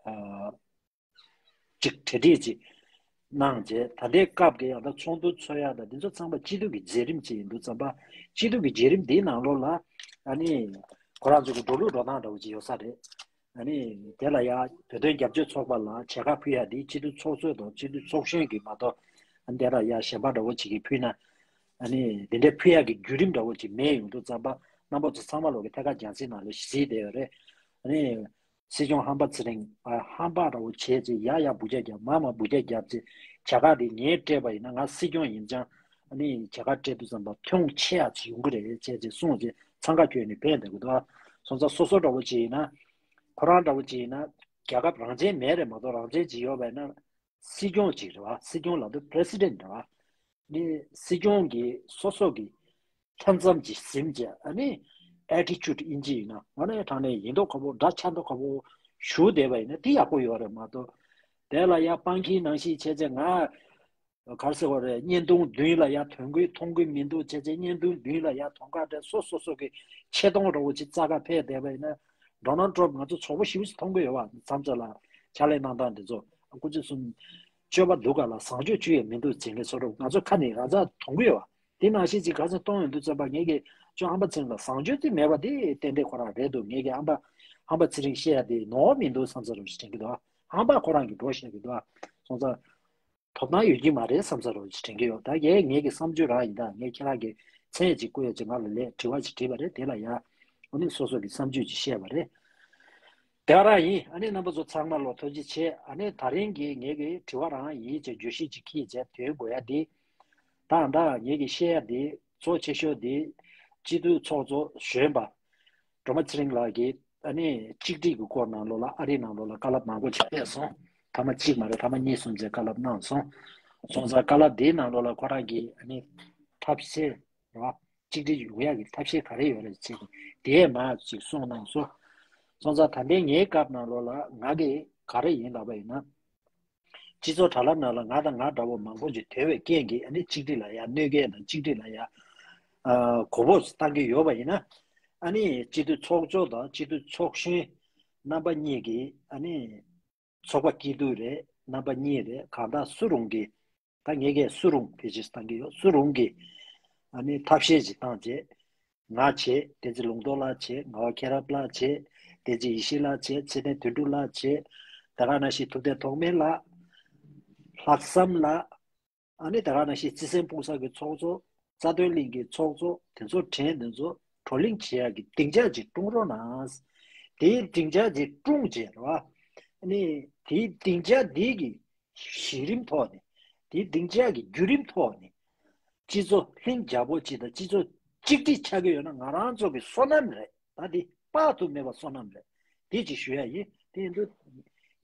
ཨ། ཅིག་གྲ་སྒྲིག་ཅིག་གནང་རྗེས་ད་ལྟའི་སྐབས་ཀྱི་ཡང་ད་ཚོགས་འདུ་འཚོགས་ཡག་དང་འདི་ཚོ་ཚང་མ་སྤྱི་འཐུས་ཀྱི་མཛད་རིམ་ཅིག་ཡིན་དུས་ཙམ་པ། སྤྱི་འཐུས་ཀྱི་མཛད་རིམ་འདིའི་ནང་ལོགས་ལ་ཨ་ནི་ཁོ་རང་ཚོ་གི་འགྲོ་ལུགས་འགྲོ་སྟངས་འདྲ་བོ་ཅིག་ཡོད་ས་རེད། ཨ་ནི་དེ་ལ་ཡང་བོད་དོན་རྒྱབ་སྐྱོར་ཚོགས་པ་ལ་བྱ་དགའ་ཕུལ་ཡག་འདི་སྤྱི་འཐུས་ཚོགས་གཙོ་དང་སྤྱི་འཐུས་ཚོགས་གཞོན་གྱིས་མ་གཏོགས་ཨ་ནི་དེ་ལ་ཡང་གཞན་པ་འདྲ་བོ་ཅིག་གིས་ཕུལ་ན། ཨ་ནི་འདི་འདྲའི་ཕུལ་ཡག་གི་བརྒྱུད་རིམ་འདྲ་བོ་ཅིག་མེད་ཡོང་དུས་ཙམ་པ་རྣམ་པ་ཚོ་ཚང་མ་ལོག་གི་ཐད་ཀར་རྒྱང་སྲིང་ནང་ལ་གཟིགས་བསྡད་ཡོད་རེད། ཨ་ནི་སྲིད་སྐྱོང་ཧམ་པ་ཚེ་རིང་ཨ་ཧམ་པ་འདྲ་བོ་བྱས་ཚེ་ཡ་ཡ་སྦུག་ཆ་རྒྱབ་མ་མ་སྦུག་ཆ་རྒྱབ་ཚེ་བྱ་དགའ་དེ་ངས་སྤྲད་པ་ཡིན་ན་ང་སྲིད་སྐྱོང་ཡིན་ཙང་ཨ་ནི་བྱ་དགའ་སྤྲད་དུས་ཙམ་པ་ཐོན་ཆེ་ཡག་ཅིག་ཡོང་གི་རེད་བྱས་ཚེ་གསུངས་ཚེ་འཚང་ཁ་ཁྱོན་ནས་ཕན་བསྡད་དགོས་འདུག་སོང་ཙང་སོ་སོ་འདྲ་བོ་ཅིག་ཡིན་ན་ཁོ་རང་འདྲ་བོ་ཅིག་ཡིན་ན་རྒྱལ་ཁབ་རང་བཙན་མེད་རེད་མ་གཏོགས་རང་བཙན་ཅིག་ཡོད་པ་ཡིན་ན། སྲིད་སྐྱོང་ཅིག་རེད་བ། སྲིད་སྐྱོང་ལབ་དུས་པི་རེ་སི་ཌེན་ཊི་རེད་བ། ནི་སྲིད་སྐྱོང་གི་སོ་སོ་གི་ལྷན་འཛོམས་ཀྱི་ཟིན་བྱས་ཨ་ནི་ཨེ་ཊི་ཅུ་ཌི་ཨིན་ཇི་ཡིན་ན་ང་ནི་དྲང་གནས་ཡིན་མདོག་ཁ་པོ་འདྲ་ཆགས་མདོག་ཁ་པོ་ཞུ་བསྡད་པ་ཡིན་ན་དེ་ཡག་པོ་ཡོད་རེད་མ་གཏོགས། དེ་ལ་ཡ་སྤང་ཁྱི་ནང་བཞིན་བྱས་བྱས་ང་ག་རེ་ཟེར་བ་རེད། བརྙན་ཐུང་མདུན་ལ་ཡ་ཐོན་གི་མཐོང་གི་མི་འདུག་བྱས་བྱས་བརྙན་ཐུང་མདུན་ལ་ཡ་ཐོན་ག་འདྲ་སོ་སོ་སོ་གི་ཆེ་མཐོང་འདྲ་བོ་ཅིག་བཙལ་ག་ཕེབས་བསྡད་པ་ཡིན་ན། ཌོ་ནལ་ཊམ་ང་ཚོ་ཚོགས་པ་ཞེ་པོ་ཅིག་མཐོང་གི་ཡོད་བ། མཚམས་མཚམས་ལ་ཕྱག་ལས་གནང་སྟངས་འདི་ཚོ་སྐུ་ཚེ་གསུམ་སྤྱོད་པ་འདུག་ག་ལ་བཟང་སྤྱོད་ཅི་ཡང་མི་འདུག་བྱེད་མཁན་ཚོ་རུ་ང་ཚོ་ཁ་ནས་ར་ཚ་མཐོང་གི་ཡོད་བ། དེ་ནང་བཞིན་ཅིག་ག་ཚོད་གཏོང་ཡོང་དུས་ཙམ་པ་ངེད་ཀྱི་ཅོ་ཧམ་པ་ཚེ་རིང་ལ་བཟང་སྤྱོད་ཅིག་མེད་པ་དེ་ཏན་ཏན་ཁོ་རང་རེད་འདུག་ངེད་ཀྱི་ཧམ་པ་ཧམ་པ་ཚེ་རིང་བཤད་ཡ་དེ་ནོར་མི་འདུག་བསམ་ས་རུ་ཞིག་དྲན་གྱི་འདུག་ཧམ་པ་ཁོ་རང་གི་འགྲོ་བཤད་ཀྱི་འདུག་སོང་ཙང་། ཐོབ་ཐང་ཡོད་ཀྱི་མ་རེད་བསམ་ས་རུ་ཞིག་དྲན་གྱི་ཡོད། ད་ངས་ངེད་ཀྱི་བསམ་ཚུལ་རང་ཡིན། ད་ངས་ཁྱེད་རང་གི་མཚན་ཅིག་བཀོད་ཡ་ཅིག་ང་ལ་ལས་དྲི་བ་ཅིག་དྲིས་པ་རེད། དེ་ལ་ཡ་ཨ་ནི་སོ་སོ་གི་བསམ་ཚུལ་ཅིག་བཤད་པ་རེད། དེ་ག་རང་ཡིན། ཨ་ནི་རྣམ་པ་ཚོ་ཚང་མ་ལོ་ཐུགས་རྗེ་ཆེ། ཨ་ནི་ད་རིང་གི་ངེད་ཀྱི་དྲི་བ་རང་ཡིན་ཅེས་བརྗོད་གཞི་ཅིག་ཁྱེར་བྱས་དོན་དགོས་ཡ་འདི། ད་ད་ངེད་ཀྱི་བཤད་ཡ་འདི་གཙོ་ཆེ་ཤོས་འདི་སྤྱི་འཐུས་ཚོགས་གཙོ་གཞོན་པ་སྒྲོལ་མ་ཚེ་རིང་ལགས་ཀྱིས་ཨ་ནི་གཅིག་སྒྲིལ་གྱི་སྐོར་ནང་ལོགས་ལ་ཨ་རིའི་ནང་ལོགས་ལ་བཀའ་སློབ་མང་པོ་ཅིག་སྤེལ་སོང་། ཐ་མ་གཅིག་མ་རེད། ཐ་མ་གཉིས་གསུམ་ཙམ་བཀའ་སློབ་གནང་སོང་། སོང་ཙང་བཀའ་སློབ་དེའི་ནང་ལོགས་ལ་ཁོ་རང་གིས་ཨ་ནི་ཐབས་ཤེས་རེད་བ། གཅིག་སྒྲིལ་ཡོང་ཡག་གི་ཐབས་ཤེས་ག་རེ་ཡོད་རེད་ཅེས་དེ་མ་ཅིག་གསུངས་གནང་སོང་། སོང་ཙང་ད་ལྟའི་ངའི་སྐབས་ནང་ལོགས་ལ་ང་གིས་ག་རེ་ཡིན་ལབ་པ་ཡིན་ན། སྤྱི་ཚོགས་དྲ་ལམ་ནང་ལ་ང་དང་ང་འདྲ་བོ་མང་པོ་ཅིག་ཐོས་པའི་རྐྱེན་གྱིས་ཨ་ནི་གཅིག་སྒྲིལ་ལ་ཡ་གནོད་སྐྱེལ་དང་གཅིག་སྒྲིལ་ལ་ཡ་ཨ་གོ་བོ་བཏང་གི་ཡོད་པ་ཡིན་ན། ཨ་ནི་སྤྱི་འཐུས་ཚོགས་གཙོ་དང་སྤྱི་འཐུས་ཚོགས་གཞོན་ རྣམ་པ་གཉིས་ཀྱིས་ཨ་ནི་ཚོགས་པ་སྐྱིད་སྡུག་རེད། རྣམ་པ་གཉིས་རེད། གང་ལྟར་སུ་རུང་གི། ད་ངས་ཀྱིས་སུ་རུང་བེད་སྤྱོད་བཏང་གི་ཡོད། སུ་རུང་གི་ཨ་ནི་ཐབས་ཤེས་ཅིག་བཏང་བྱས། ང་བྱས། བསྟན་འཛིན་ལུང་རྟོགས་ལགས་བྱས། ངག་དབང་མཁྱེན་རབ་ལགས་བྱས། བསྟན་འཛིན་ཡེ་ཤེས་ལགས་བྱས། ཚེ་བརྟན་དོན་གྲུབ་ལགས་བྱས། དེ་ག་ནང་བཞིན་ཐུབ་བསྟན་ཐོགས་མེད་ལགས། ལྷག་བསམ་ལགས། ཨ་ནི་དེ་ག་ནང་བཞིན་བརྩེ་སེམས་སྤུངས་ས་གི་ཚོགས་གཙོ། རྩ་དོན་གླིང་གི་ཚོགས་གཙོ། དེ་ཚོ་དྲན། དེ་ཚོ་བགྲོ་གླེང་བྱེད་ཡག་གི་སྡིངས་ཆ་ཅིག་བསྐྲུན་རོགས་གནང་། དེའི་སྡིངས་ཆ་ཅིག་བསྐྲུན་བྱས་རོགས། ཨ་ནི་དེའི་སྡིངས་ཆ་འདི་གི་གཞི་རིམ་ཐོག་ནས། དེའི་སྡིངས་ཆ་གི་བརྒྱུད་རིམ་ཐོག་ནས། སྤྱི་ཚོགས་ལྷིང་འཇགས་པོ་ཅིག་དང་། སྤྱི་ཚོགས་གཅིག་སྒྲིལ་ཆགས་ཀྱི་ཡོད་ན་ང་རང་ཚོ་གི་བསོད་ནམས་རེད། ད་འདི་དཔག་ཏུ་མེད་པ་བསོད་ནམས་རེད། དེ་ཅིག་ཞུ་ཡ་ཡིན། དེ་ཡིན་དུས་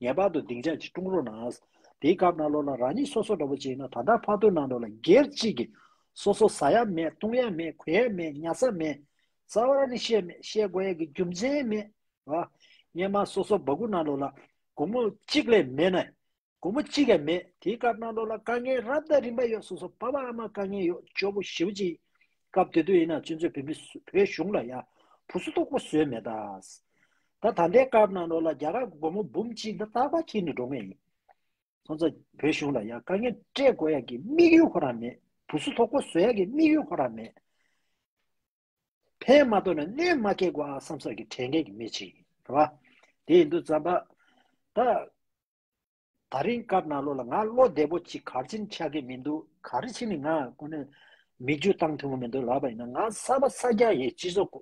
ངེས་པར་དུ་སྡིངས་ཆ་ཅིག་བསྐྲུན་རོགས་གནང་། དེའི་སྐབས་ནང་ལོགས་ལ་རང་ཉིད་སོ་སོ་འདྲ་པོ་ཅིག་ཡིན་ན། ད་ལྟ་བར་དུ་ནང་ལོགས་ལ་སྒེར་གཅིག་གིས་སོ་སོ་ཟ་ཡ་མེད། བཏུང་ཡ་མེད། གོན་ཡ་མེད། ཉལ་ས་མེད། རྩ་བ་རང་ནས་བཤད་མེད། བཤད་དགོས་ཡ་གི་རྒྱུ་མཚན་མེད། ར། སྔོན་མ་སོ་སོ་སྦ་ཁུག་ནང་ལོགས་ལ་སྒོར་མོ་གཅིག་ལས་མེད་ན། སྒོར་མོ་གཅིག་ཀྱང་མེད། དེའི་སྐབས་ནང་ལོགས་ལ་དཀའ་ངལ་རབ་དང་རིམ་པ་ཡོད། སོ་སོ་པ་ཕ་ཨ་མ་དཀའ་ངལ་ཡོད། སྐྱོ་པོ་ཞེ་པོ་ཅིག། སྐབས་དེ་དུས་ཡིན་ན་ཁྱོད་ཚོས་བོད་མི་བོད་གཞུང་ལ་ཡ་བུ་སུ་དོག་པོ་བཟོས་མེད་ད། ད་ད་ལྟའི་སྐབས་ནང་ལོགས་ལ་རྒྱ་གར་སྒོར་མོ་འབུམ་གཅིག་འདི་རྟག་པར་ཁྱེར་ནས་འགྲོ་ངེས་ཡིན། སོང་ཙང་བོད་གཞུང་ལ་ཡ་དཀའ་ངལ་སྤྲད་དགོས་ཡ་གི་དམིགས་ཡུལ་ཁོ་རང་མེད། བུ་སུ་དོག་པོ་བཟོ་ཡ་གི་དམིགས་ཡུལ་ཁོ་རང་མེད། ཕན་མ་ཐོགས་ན་གནོད་མ་སྐྱེལ་དགོས་ཨ་བསམ་ས་གི་དྲན་མཁན་གྱི་མི་ཅིག་ཡིན། རེད་བ། དེ་ཡིན་དུས་ཙམ་པ། ད། ད་རིང་སྐབས་ནང་ལོགས་ལ་ང་བློ་བདེ་པོ་ཅིག་ག་རེ་བྱས་ནས་ཆགས་ཀྱི་མི་འདུག། ག་རེ་བྱས་ནས་ང་ཁོ་ནས་མིག་ཆུ་བཏང་ཐུབ་ཀྱི་མི་འདུག་ལབ་པ་ཡིན་ན། ང་གསར་པ་གསར་རྐྱང་ཡིན། སྤྱི་ཚོགས་ཁོ།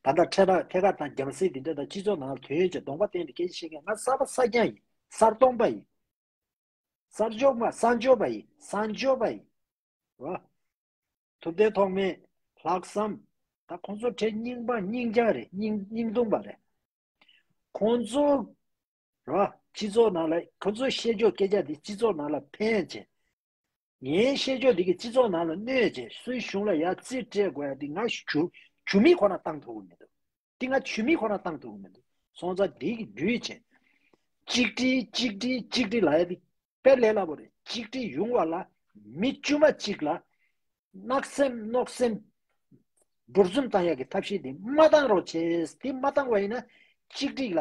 ད་ལྟ་ཐད་ཀར་ཐད་ཀར་དང་རྒྱང་སྲིང་འདི་འདྲ་དང་སྤྱི་ཚོགས་ནང་ལ་དོན་ཡོད་ཅིག་གདོང་པ་བསྟན་ནས་སྐད་ཆ་བཤད་མཁན། ང་གསར་པ་གསར་རྐྱང་ཡིན། གསར་གཏོང་པ་ཡིན། གསར་འཇོག་མ། གསར་འཇོག་པ་ཡིན། གསར་འཇོག་པ་ཡིན། རོ། ཐུབ་བསྟན་ཐོགས་མེད། ལྷག་བསམ། ད་ཁོང་ཚོ་གྲས་རྙིང་པ་རྙིང་རྐྱང་རེད། རྙིང་རྙིང་ཐུང་པ་རེད། ཁོང་ཚོ། རོ། སྤྱི་ཚོགས་ནང་ལ་ཁོང་ཚོའི་བཤད་ཕྱོགས་སྐད་ཆ་འདི་སྤྱི་ཚོགས་ནང་ལ་ཕན་བྱེད། ངའི་བཤད་ཕྱོགས་འདི་གིས་སྤྱི་ཚོགས་ནང་ལ་གནོད་བྱེད། སུའི་གཞུང་ལ་ཡ་རྩིས་སྤྲད་དགོས་ཡ་འདི་ང་ཞུ་ཞུ་མིག་ཁོ་ན་བཏང་ཐུབ་ཀྱི་མི་འདུག། འདི་ང་ཞུ་མིག་ཁོ་ན་བཏང་ཐུབ་ཀྱི་མི་འདུག། སོང་ཙང་འདི་གི་འགྲུལ་བྱེད། གཅིག་སྒྲིལ་གཅིག་སྒྲིལ་གཅིག་སྒྲིལ་ལབ་ཡ་འདི་དཔེ་ལས་སླ་པོ་རེད། གཅིག་སྒྲིལ་ཡོང་བ་ལ་མི་དཀྱུས་མ་གཅིག་ལ་གནག་སེམས་གནོད་སེམས་འབུར་འཛུམ་བཏང་ཡག་གི་ཐབས་ཤེས་འདི་མ་བཏང་རོགས་བྱེད། འདི་མ་བཏང་བ་ཡིན་ན་གཅིག་སྒྲིལ་ལ་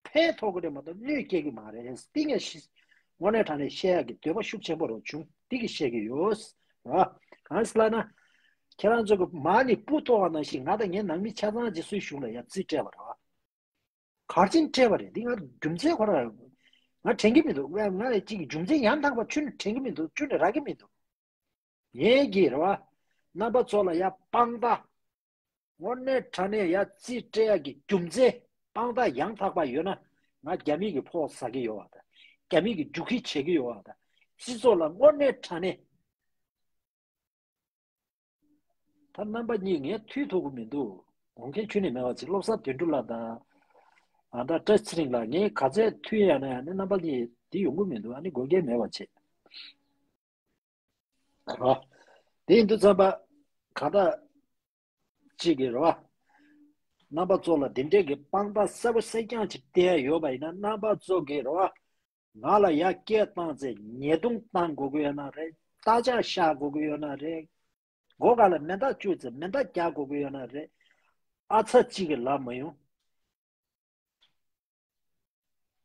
ཕན་ཐོགས་ཀྱི་རེད་མ་གཏོགས་གནོད་སྐྱེལ་གྱི་མ་རེད། འདི་ངས་ཤི་དངོས་གནས་དྲང་གནས་བཤད་ཡག་གི་འདོད་པ་ཤུགས་ཆེན་པོ་རུ་བྱུང་། འདི་གི་བཤད་ཀྱི་ཡོད། ར། གང་ཟེར་ལབ་ན། ཁྱེད་རང་ཚོ་གི་མ་ཎི་སྤུ་མཐོ་བ་ནང་བཞིན་ང་དང་ངའི་ནང་མི་ཆ་ཚང་གཅིག་སུའི་གཞུང་ལ་ཡ་རྩིས་སྤྲད་པ་རེད་བ། ག་རེ་བྱས་ནས་སྤྲད་པ་རེད། འདི་ང་རྒྱུ་མཚན་ཁོ་རང་ང་དྲན་གྱི་མི་འདུག། ང་ཅིག་རྒྱུ་མཚན་ཡང་དག་པ་ཁྱོན་ནས་དྲན་གྱི་མི་འདུག། ཁྱོན་ནས་རག་གི་མི་འདུག། ངས་ཀྱིས་རེད་བ། རྣམ་པ་ཚོ་ལ་ཡ་དཔང་རྟགས། དངོས་གནས་དྲང་གནས་ཡ་རྩིས་སྤྲད་ཡག་གི་རྒྱུ་མཚན། དཔང་རྟགས་ཡང་དག་པ་ཡོད་ན། ང་རྒྱ་མི་གི་ཕོགས་ཟ་གི་ཡོད་བ་དང་། རྒྱ་མི་གི་རྒྱུག་ཁྱི་བྱེད་ཀྱི་ཡོད་བ་དང་། སྤྱི་ཚོགས་ལ་དངོས་གནས་དྲང་གནས། ད་རྣམ་པ་གཉིས་ངས་ཐུག་ཐུབ་ཀྱི་མི་འདུག། འོང་མཁན་ཁྱོན་ནས་མེད་པ་བྱས། བློ་བཟང་དོན་གྲུབ་ལགས་དང་། ཨ་ད་བཀྲ་ཤིས་ཚེ་རིང་ལགས། ངས་ག་ཚད་ཐུག་ཡང་ན་ཡང་ན་རྣམ་པ་གཉིས་འདི་ཡོང་གི་མི་འདུག། ཨ་ནི་དགོས་གལ་མེད་པ་བྱས། རོ། དེ་ཡིན་དུས་ཙམ་པ་གང་ལྟར་གཅིག་གིས་རོ། རྣམ་པ་ཚོ་ལ་འདི་འདྲའི་གི་དཔང་རྟགས་གསལ་པོ་གསལ་རྐྱང་ཅིག་བསྟན་ཡ་ཡོད་པ་ཡིན་ན། རྣམ་པ་ཚོ་གིས་རོ། ང་ལ་ཡ་སྐད་བཏང་ཚེ་ཉེས་རྡུང་བཏང་དགོས་ཀྱི་ཡོད་ན་རེད། རྟ་ལྕག་བཤགས་དགོས་ཀྱི་ཡོད་ན་རེད། མགོ་སྒང་ལ་མེ་མདའ་བཅུག་ཚེ་མེ་མདའ་རྒྱག་དགོས་ཀྱི་ཡོད་ན་རེད། ཨ་ཚ་གཅིག་གིས་ལབ་མ་ཡོང་།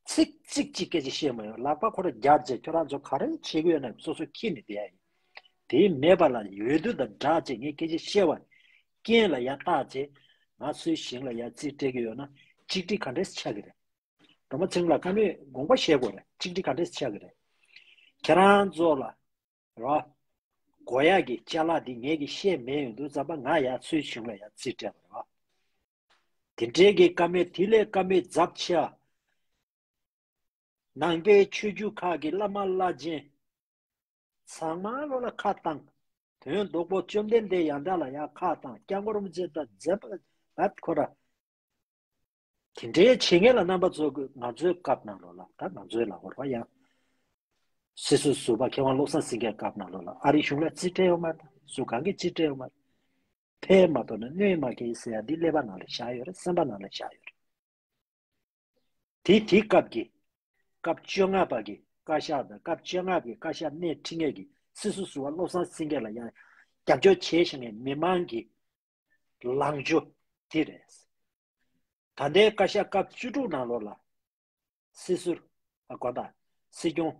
ཚིག་གཅིག་གཅིག་སྐད་ཆ་བཤད་མ་ཡོང་། ལག་པ་ཁོ་རང་བརྒྱབ་རྗེས་ཁྱོད་རང་ཚོ་ག་རེ་བྱེད་ཀྱི་ཡོད་ན་སོ་སོ་ཁྱེར་ནས་བསྡད་ཡ་ཡིན། དེ་མེད་པ་ལ་འོས་བསྡུ་དང་སྦྲགས་བྱས་ངས་སྐད་ཆ་བཤད་པ་རྐྱེན་ལ་ཡ་བརྟག་བྱས། ང་སུའི་ཞིང་ལ་ཡ་རྩིས་སྤྲད་ཀྱི་ཡོད་ན་གཅིག་སྒྲིལ་ག་འདྲས་ཆགས་ཀྱི་རེད། སྒྲོལ་མ་ཚེ་རིང་ལགས་བཀའ་མོལ་དགོངས་པ་བཞེས་དགོས་རེད། གཅིག་སྒྲིལ་ག་འདྲས་ཆགས་ཀྱི་རེད། ཁྱེད་རང་ཚོ་ལ་རོ། དགོས་ཡག་གི་ཅ་ལག་འདི་ངས་ཀྱིས་བཤད་མེད་ཡོང་དུས་ཙམ་པ་ང་ཡ་སུའི་གཞུང་ལ་ཡ་རྩིས་སྤྲད་པ་རེད་བ། དེ་འདྲའི་གི་བཀའ་མོལ་དེ་ལས་བཀའ་མོལ་རྫབ་ཆེ་བ། ནང་པའི་ཆོས་བརྒྱུད་ཁག་གི་བླ་མ་བླ་ཆེན་ཚང་མ་ལོ་ལ་ཁ་བཏང་། དོན་ལྡོག་པོ་བཅོམ་ལྡན་འདས་ཡང་དག་ལ་ཡང་ཁ་བཏང་། སྐྱབས་མགོན་རིན་པོ་ཆེ་དང་མཛད་པ་ལ་ཁོ་ར། དེ་འདྲའི་བྱེད་མཁན་ལ་རྣམ་པ་ཚོ་གི་ང་ཚོའི་སྐབས་ནང་ལོ་ལ། ད་ང་ཚོའི་ལ་འོར་བ་ཡང་། སྲིད་ཟུར་ཟུར་པ་མཁས་དབང་བློ་བཟང་སེང་གེའི་སྐབས་ནང་ལོ་ལ་ཨ་རིའི་གཞུང་ལ་རྩིས་སྤྲད་ཡོད་མ་རེད། སུ་གང་གིས་རྩིས་སྤྲད་ཡོད་མ་རེད། ཕན་མ་ཐོགས་ན་གནོད་མ་སྐྱེལ་ཟེར་ཡ་འདི་ཀླད་པ་ནང་ལ་བཞག་ཡོད་རེད། སེམས་པ་ནང་ལ་བཞག་ཡོད་རེད། དེ་དེའི་སྐབས་ཀྱི། སྐབས་བཅོ་ལྔ་པ་གི་བཀའ་ཤག་དང་སྐབས་བཅོ་ལྔ་པའི་བཀའ་ཤག་སྣེ་ཁྲིད་མཁན་གྱི་སྲིད་ཟུར་ཟུར་པ་བློ་བཟང་སེང་གེ་ལ་ཡང་རྒྱབ་སྐྱོར་བྱེད་བཞིན་པའི་མི་མང་གི་ལངས་ཕྱོགས་དེ་རེད། ད་ ད་ལྟའི་བཀའ་ཤག་སྐབས་བཅུ་དྲུག་ནང་ལོགས་ལ་སྲིད་ཟུར། ཨ། དགོངས་དག་སྲིད་སྐྱོང་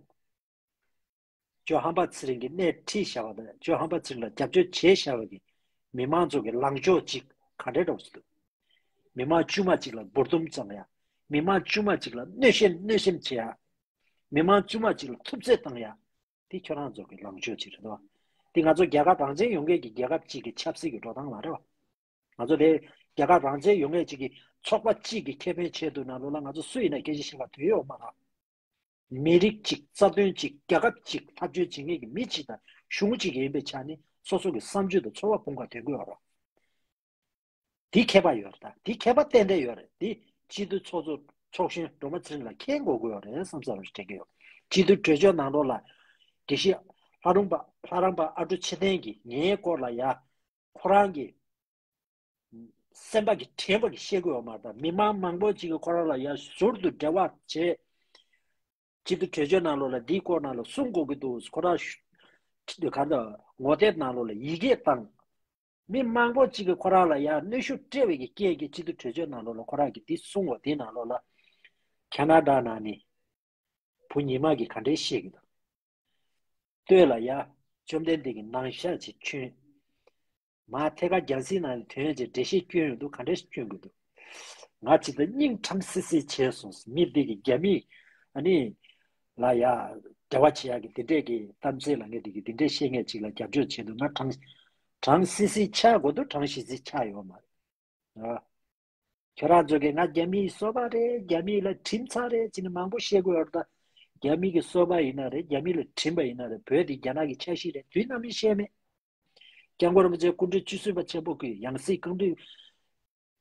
ཇོ་ཧམ་པ་ཚེ་རིང་གིས་སྣེ་ཁྲིད་བཞག་པ་དང་། ཇོ་ཧམ་པ་ཚེ་རིང་ལ་རྒྱབ་སྐྱོར་བྱས་བཞག་པ་གི་མི་མང་ཚོ་གི་ལངས་ཕྱོགས་གཅིག་ག་འདྲ་འདྲ་བོ་ཞིག་འདུག་མི་མང་དཀྱུས་མ་གཅིག་ལ་འབུར་འདོམས་བཏང་ཡ། མི་མང་དཀྱུས་མ་གཅིག་ལ་གནོད་བཤད་གནོད་སེམས་བྱེད་ཡ། མི་མང་དཀྱུས་མ་གཅིག་ལ་ཐུབ་ཚོད་བཏང་ཡ། འདི་ཁྱོད་རང་ཚོ་གི་ལངས་ཕྱོགས་གཅིག་རེད་དོ། འདི་ང་ཚོ་རྒྱལ་ཁབ་རང་བཙན་ཡོང་མཁན་གྱི་རྒྱལ་ཁབ་གཅིག་གི་ཆབ་སྲིད་ཀྱི་འགྲོ་སྟངས་མ་རེད་བ། ང་ཚོ་དེ་རྒྱལ་ཁབ་རང་བཙན་ཡོང་མཁན་གཅིག་གི་ཚོགས་པ་གཅིག་གི་ཁེ་ཕན་ཆེད་དུ་ནང་ལོགས་ལ་ང་ཚོ་སུ་ཡིན་ན་སྐད་ཆ་བཤད་པ་དོན་ཡོད་མ་རེད། མི་རིགས་གཅིག་རྩ་དོན་གཅིག་རྒྱལ་ཁབ་གཅིག་འཐབ་རྩོད་བྱེད་མཁན་གྱི་མི་གཅིག་དང་གཞུང་གཅིག་ཡིན་པའི་ཆ་ནས་སོ་སོ་གི་བསམ་ཚུལ་དང་ཚོར་བ་སྤུངས་ཀ་དོན་གྱི་ཡོད་རེད། འདི་མཁས་པ་ཡོད་རེད། ད་འདི་མཁས་པ་ཏན་ཏན་ཡོད་རེད། འདི་སྤྱི་འཐུས་ཚོགས་གཙོ་ཚོགས་གཞོན་སྒྲོལ་མ་ཚེ་རིང་ལ་མཁྱེན་དགོས་ཀྱི་ཡོད་རེད་བསམ་ས་རུ་དྲན་གྱི་ཡོད། སྤྱི་འཐུས་གྲོས་ཆོད་ནང་ལོགས་ལ་དགེ་བཤེས་ལྷ་རམས་པ་ལྷ་རམས་པ་ཨ་ཀྲུག་ཆོས་ལྡན་གྱིས་ངའི་སྐོར་ལ་ཡ་ཁོ་རང་གི་སེམས་པ་གི་དྲན་པ་གི་བཤད་ཀྱི་ཡོད་མ་རེད། ད་མི་མང་མང་པོ་ཅིག་གིས་ཁོ་རང་ལ་ཡ་ཟུར་དུ་འབྲེལ་བ་བྱས། སྤྱི་འཐུས་གྲོས་ཆོད་ནང་ལོགས་ལ་འདིའི་སྐོར་ནང་ལ་གསུང་དགོས་ཀྱི་འདུག་ཁོ་རང་ཞུ་ག་འདྲ་ངོ་དེབ་ནང་ལོགས་ལ་ཡི་གེ་བཏང་། མི་མང་པོ་ཅིག་གིས་ཁོ་རང་ལ་ཡ་གནོན་ཤུགས་སྤྲད་པའི་གི་སྐད་ཀྱིས་སྤྱི་འཐུས་གྲོས་ཆོད་ནང་ལོགས་ལ་ཁོ་རང་གིས་འདི་གསུང་བ་དེའི་ནང་ལོགས་ལ་ཁ་ན་ཌ་ནང་ནས་བུ་ཉི་མ་གིས་ག་འདྲས་བཤད་ཀྱི་འདུག་ལྟོས་ལ་ཡ། བཅོམ་ལྡན་འདས་ཀྱིས་ནང་ཤག་ཅིག་བསྐྱོན། མ་ཐད་ཀར་རྒྱལ་སྲིད་ནང་ནས་དོན་ཡོད་ཅེས་འགྲེལ་བཤད་བསྐྱོན་ཡོང་དུས་ག་འདྲས་བསྐྱོན་དགོས་འདུག་ང་ཇི་ལྟར་སྙིང་ཁྲམ་སིལ་སིལ་བྱས་སོང་། མི་འདི་གི་རྒྱ་མི་ཨ་ནི་ལ་ཡ་འབྲེལ་བ་བྱེད་ཡག་གི་འདི་འདྲས་ཀྱི་གཏམ་ཚིག་ལ་ངས་འདི་གི་འདི་འདྲས་བཤད་མཁན་ཅིག་ལ་རྒྱབ་སྐྱོར་བྱེད་དུས་ང་དྲང་དྲང་སིལ་སིལ་ཆགས་དགོས་འདུག་དྲང་ཞིབ་སིལ་ཆགས་ཡོད་མ་རེད། ཨ། ཁྱོད་རང་ཚོ་གིས་ང་རྒྱ་མིའི་སོ་པ་རེད། རྒྱ་མི་ལ་ཁྲིམས་ཚང་རེད་ཅེས་ནས་མང་པོ་བཤད་ཀྱི་ཡོད་རེད། ད་རྒྱ་མི་གི་སོ་པ་ཡིན་ན་རེད། རྒྱ་མི་ལ་ཁྲིམས་པ་ཡིན་ན་རེད། བོད་དེ་རྒྱ་ནག་གི་ཆ་ཤས་རེད། དུས་ནམ་ཡང་བཤད་མེད། སྐྱབས་མགོན་རིན་པོ་ཆེ་སྐུ་ཕྲེང་བཅུ་གསུམ་པ་ཆེན་པོ་གི་ཡང་སྲིད་སྐུ་ཕྲེང་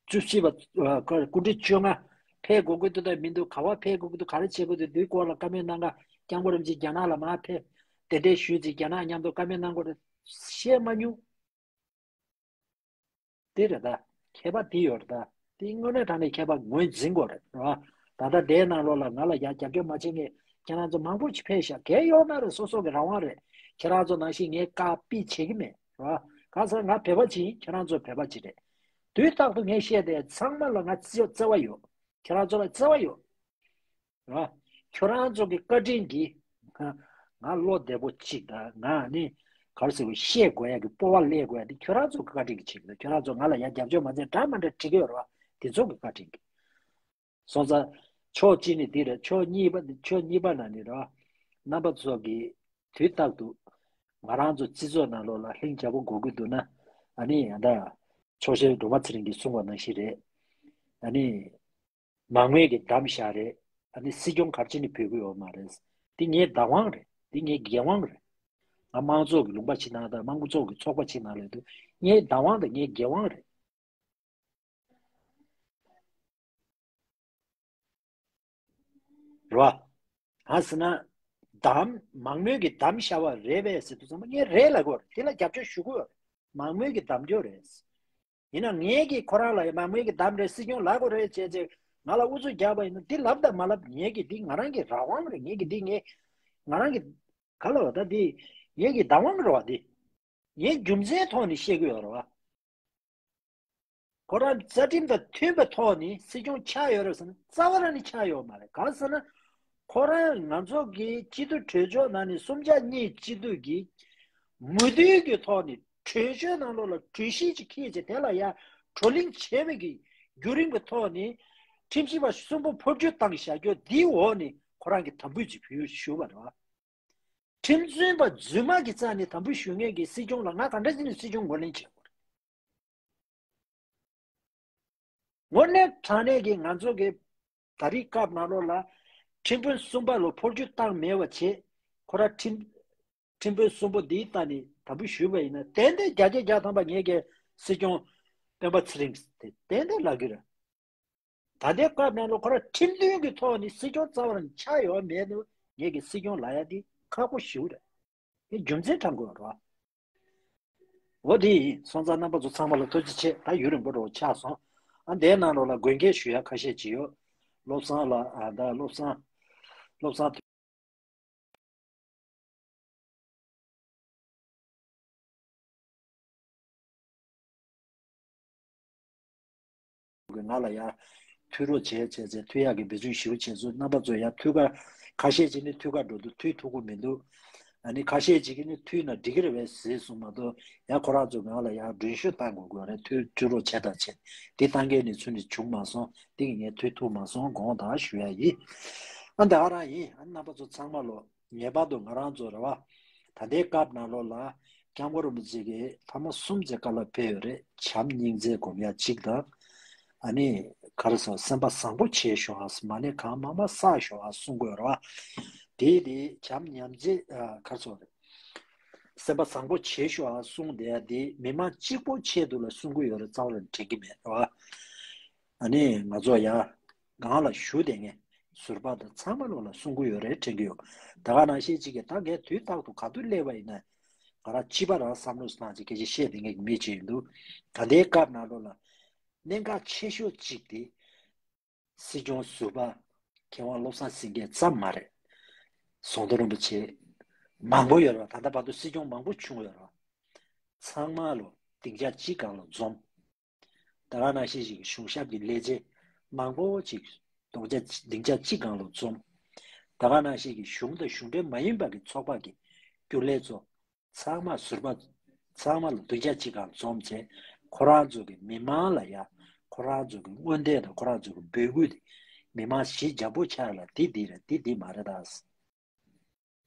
བཅུ་བཞི་པ་ཨ་སྐུ་ཕྲེང་བཅོ་ལྔ་ཕེབས་དགོས་ཀྱི་འདུག་དང་མི་འདུག་ག་པར་ཕེབས་དགོས་ཀྱི་འདུག་ག་རེ་བྱེད་དགོས་འདུག་འདིའི་སྐོར་ལ་བཀའ་མོལ་གནང་ག་སྐྱབས་མགོན་རིན་པོ་ཆེ་རྒྱ་ནག་ལ་མར་ཕེབས། གདན་འདྲེན་ཞུས་ཚེ་རྒྱ་ནག་མཉམ་དུ་བཀའ་མོལ་གནང་དགོས་རེད། བཤད་མ་མྱོང་། དེ་རེད་ད། མཁས་པ་དེ་ཡོད་རེད་ད། དེ་དངོས་གནས་དྲང་གནས་མཁས་པ་ངོས་འཛིན་དགོས་རེད་རེད་བ། ད་ལྟ་དེའི་ནང་ལོགས་ལ་ང་ལ་ཡ་རྒྱབ་སྐྱོར་མ་བྱེད་མཁན་ཁྱེད་རང་ཚོ་མང་པོ་ཞིག་ཕེབས་ཤག་གལ་ཡོད་མ་རེད། སོ་སོ་གི་རང་དབང་རེད། ཁྱེད་རང་ཚོ་ནང་བཞིན་ངས་བཀག་དཔེ་བྱེད་ཀྱི་མེད་རེད་བ། གང་ཟེར་ང་བོད་པ་ཅིག་ཡིན། ཁྱེད་རང་ཚོ་བོད་པ་ཅིག་རེད། དུས་རྟག་ཏུ་ངས་བཤད་དེ་ཚང་མ་ལ་ང་བརྩེ་བ་ཡོད། ཁྱེད་རང་ཚོ་ལ་བརྩེ་བ་ཡོད། ར། ཁྱོད་རང་ཚོ་གི་བཀའ་དྲིན་གྱིས། ང་ང་བློ་བདེ་པོ་གཅིག་དང་ང་ནི། ག་རེ་ཟེར་དགོས། བཤད་དགོས་ཡ་གི་སྤོབས་པ་སླེབས་དགོས་ཡ་འདི་ཁྱོད་རང་ཚོ་གི་བཀའ་དྲིན་གྱིས་བྱེད་ཀྱི་འདུག་ཁྱོད་རང་ཚོ་ང་ལ་ཡ་རྒྱབ་སྐྱོར་མ་བྱས་འདྲ་མ་འདྲ་བྲིས་ཀྱི་ཡོད་རེད་བ། དེ་ཚོ་གི་བཀའ་དྲིན་གྱིས། སོང་ཙང་། ཕྱོགས་གཅིག་ནི་འདི་རེད། ཕྱོགས་གཉིས་པ་ཕྱོགས་གཉིས་པ་ན་ནི་ར། རྣམ་པ་ཚོ་གི་དུས་རྟག་ཏུ། ང་རང་ཚོ་སྤྱི་ཚོགས་ནང་ལོགས་ལ་ལྷིང་འཇགས་པོ་དགོས་ཀྱི་འདུག་ན། ཨ་ནི་ཡ་ད། ཕྱོགས་ཞེན་སྒྲོལ་མ་ཚེ་རིང་གིས་གསུངས་པ་ནང་བཞིན་རེད། ཨ་ནི། མང་མོས་ཀྱིས་བདམས་བཞག་རེད། ཨ་ནི་སྲིད་སྐྱོང་ག་རེ་བྱས་ནས་འབུད་ཀྱི་ཡོད་མ་རེད། འདི་ངའི་བདག་དབང་རེད། འདི་ངའི་འགན་དབང་རེད། ང་དམངས་གཙོ་གི་ལུང་པ་ཞིག་ནང་དང་དམངས་གཙོ་གི་ཚོགས་པ་ཞིག་ནང་ལ་ཡོད་དུས་ངའི་བདག་དབང་དང་ངའི་འགན་དབང་རེད། རེད་བ། གང་ཟེར་ན། བདམས་མང་མོས་ཀྱིས་བདམས་བཞག་པ་རེད་པས་ཟེར་དུས་ཙམ་པ་ངས་རེད་ལབ་དགོས་རེད། དེ་ལ་རྒྱབ་སྐྱོར་ཞུ་དགོས་རེད། མང་མོས་ཀྱིས་བདམས་རྒྱུ་རེད། ཡིན་ན་ངས་ཀྱིས་ཁོ་རང་ལ་མང་མོས་ཀྱིས་བདམས་རེད། སྲིད་སྐྱོང་ལབ་དགོས་རེད་བྱས་བྱས་ང་ལ་ཨུ་ཚུགས་རྒྱག་པ་ཡིན་ན་འདི་ལབ་དང་མ་ལབ་ངས་ཀྱིས་འདི་ང་རང་གི་རང་དབང་རེད། ངས་ཀྱིས་འདི་ངས་ང་རང་གི་ག་ལ་བ་ད་འདི་ངས་ཀྱིས་བདག་དབང་རེད་བ། འདི་ངས་རྒྱུ་མཚན་ཐོག་ནས་བཤད་ཀྱི་ཡོད་རེད་བ། ཁོ་རང་རྩ་ཁྲིམས་དང་མཐུན་པའི་ཐོག་ནས་སྲིད་སྐྱོང་ཆགས་ཡོད་རེད་ཟེར་ན་རྩ་བ་རང་ནས་ཆགས་ཡོད་མ་རེད། གང་ཟེར་ན། ཁོ་རང་ང་ཚོ་གི་སྤྱི་འཐུས་གྲོས་ཚོགས་ནང་ནས་གསུམ་ཆ་གཉིས་སྤྱི་འཐུས་ཀྱི་མོས་མཐུན་གྱི་ཐོག་ནས་གྲོས་ཆོད་ནང་ལོགས་ལ་གྲོས་གཞི་ཅིག་འཁྱེར་བྱས་དེ་ལ་ཡ་བགྲོ་གླེང་བྱས་པའི་གི་བརྒྱུད་རིམ་གྱི་ཐོག་ནས་ཁྲིམས་ཞིབ་པ་གསུམ་པོ་ཕབ་སྒྱུར་བཏང་བཞག་རྒྱུ་འདིའི་འོག་ནས་ཁོ་རང་གི་དམ་འབུལ་ཅིག་ཕུལ་ཞུས་པ་རེད་བ། ཁྲིམས་རྩོད་པ་རྫུན་མ་གི་རྩ་ནས་དམ་འབུལ་ཞུ་མཁན་གྱི་སྲིད་སྐྱོང་ལ་ང་ག་འདྲ་བྱས་ནས་སྲིད་སྐྱོང་ངོས་ལེན་བྱེད་དགོས་རེད། དངོས་གནས་དྲང་གནས་ཀྱི་ང་ཚོ་གི་ད་རེས་སྐབས་ནང་ལོགས་ལ་ཁྲིམས་དཔོན་གསུམ་པ་ལ་ཕོ་རྒྱུད་བཏང་མེད་པ་བྱས། ཁོ་ར་ཁྲིམས་ཁྲིམས་དཔོན་གསུམ་པོ་འདིའི་རྩ་ནས་དམ་འབུལ་ཞུས་པ་ཡིན་ན་ཏན་ཏན་བརྒྱ་ཆ་བརྒྱ་ཐམ་པ་ངེད་ཀྱི་སྲིད་སྐྱོང་སྤེན་པ་ཚེ་རིང་དེ་ཏན་ཏན་ལབ་ཀྱི་རེད། ད་ལྟའི་སྐབས་ནང་ལ་ཁོ་རང་ཁྲིམས་མཐུན་གྱི་ཐོག་ནས་སྲིད་སྐྱོང་རྩ་བ་ནས་ཆགས་ཡོད་མེད་དུ་ངེད་ཀྱི་སྲིད་སྐྱོང་ལབ་ཡ་དེ་ཁག་པོ་ཞེ་པོ་རེད། དེ་རྒྱུ་མཚན་དྲང་དགོས་རེད། འོ་དེ་ཡིན། སོང་ཙང་རྣམ་པ་ཚོ་ཚང་མ་ལ་ཐུགས་རྗེ་ཆེ། ད་ཡུན་རིང་པོ་རོ་ཆགས་སོང་། ཨ་འདའི་ནང་ལོགས་ལ་དགོས་འགལ་ཞུ་ཡ་ཁ་ཤས་ཅིག་ཡོད། བློ་བཟང་ལ་ཨ་ད་བློ་བཟང་། བློ་བཟང་། ང་ལ་ཡ་ མཐུད་རོགས་བྱས་བྱས་བྱས་མཐུད་ཡག་གི་འབད་བརྩོན་ཞེ་པོ་བྱས་སོང་། རྣམ་པ་ཚོ་ཡང་མཐུད་ཀ་ཁ་ཤས་ཅིག་ནི་མཐུད་ཀ་འགྲོ་འདུག་མཐུད་ཐུབ་ཀྱི་མི་འདུག་ཨ་ནི་ཁ་ཤས་ཅིག་གིས་ནི་མཐུད་ན་འགྲིག་གི་རེད་པས་ཟེར་སོང་མ་གཏོགས། ཡང་ཁོ་རང་ཚོ་ང་ལ་ཡང་མགྲོན་ཤོག་བཏང་དགོས་དགོས་རེད། མཐུད་མཐུད་རོགས་བྱས་དང་བྱས། འདི་བཏང་མཁན་ནི་ཚུར་ནི་བྱུང་མ་སོང་། འདི་གི་ངས་མཐུད་ཐུབ་མ་སོང་། དགོངས་དག་ཞུ་ཡ་ཡིན། ཨ་འདི་ག་རང་ཡིན། ཨ་རྣམ་པ་ཚོ་ཚང་མ་ལོ། ངེས་པར་དུ་ང་རང་ཚོ་རེད་པ། ད་ལྟའི་སྐབས་ནང་ལོགས་ལ་སྐྱབས་མགོན་རིན་པོ་ཆེ་གིས་ཐ་མ་གསུམ་ཅིག་བཀའ་སློབ་ཕེབས་ཡོད་རེད། བྱམས་སྙིང་རྗེ་སྒོམ་ཡ་གཅིག་དང་། ཨ་ནི་ག་རེ་ཟེར། སེམས་པ་བཟང་པོ་བྱེད་ཤོག་ཨ། མ་ཎི་གང་མང་མང་བསགས་ཤོག་ཨ་གསུང་གི་ཡོད་རེད་པ། དེ་དེ་བྱམས་སྙིང་རྗེ་ཨ་ག་རེ་ཟེར་རེད། སེམས་པ་བཟང་པོ་བྱེད་ཤོག་ཨ་གསུང་བསྡད་ཡ་དེ་མི་མང་གཅིག་པོ་ཆེད་དུ་ལ་གསུང་གི་ཡོད་རེད། རྩ་བ་ལ་དྲན་གྱི་མེད་རེད་པ། ཨ་ནི་ང་ཚོ་ཡ་སྒང་ལ་བཞུགས་བསྡད་མཁན་ཟུར་པ་དང་ཚང་མ་ལོ་ལ་གསུང་གི་ཡོད་རེད་དྲན་གྱི་ཡོད། ད་ག་ནང་བཞིན་ཅིག་གིས་ད་ངས་དུས་རྟག་ཏུ་ག་དུས་སླེབས་པ་ཡིན་ན། ང་རང་སྤྱི་པ་རང་བསམ་བློ་བཏང་ཅིག་སྐད་ཆ་བཤད་བསྡད་མཁན་གྱི་མི་ཅིག་ཡིན་འདུག་ད་ལྟའི་སྐབས་ནང་ལོགས་ལ་གནད་འགག་ཆེ་ཤོས་གཅིག་དེ། སྲིད་སྐྱོང་ཟུར་པ་མཁས་དབང་བློ་བཟང་སེང་གེ་ཙམ་མ་རེད། ཟམ་གདོང་རིན་པོ་ཆེ་མང་པོ་ཡོད་རེད་པ། ད་ལྟ་བར་དུ་སྲིད་སྐྱོང་མང་པོ་བྱུང་ཡོད་རེད་པ། ཚང་མ་ལོ་སྡིངས་ཆ་གཅིག་སྒང་ལ་འཛོམས། ད་ག་ནང་བཞིན་ཞིག་གཞུང་ཞབས་ཀྱི་ལས་བྱེད་མང་པོ་ཅིག་སྡོང་ཆ་སྡིངས་ཆ་གཅིག་སྒང་ལ་འཛོམས། ད་ག་ནང་བཞིན་གྱི་གཞུང་དང་གཞུང་འབྲེལ་མ་ཡིན་པ་གི་ཚོགས་པ་གི་རྒྱུན་ལས་ཚོ་ཚང་མ་ཟུར་པ་ཚང་མ་ལ་སྡིངས་ཆ་གཅིག་སྒང་འཛོམས་བྱས། ཁོ་རང་ཚོ་གི་མི་མང་ལ་ཡ་ཁོ་རང་ཚོ་གི་མངོན་འདོད་དང་ཁོ་རང་ཚོ་གི་འབོད་སྐུལ་དེ་མི་མང་གཞི་རྒྱ་པོ་ཆགས་ལ་འདི་འདི་རེད། འདི་འདི་མ་རེད་ད།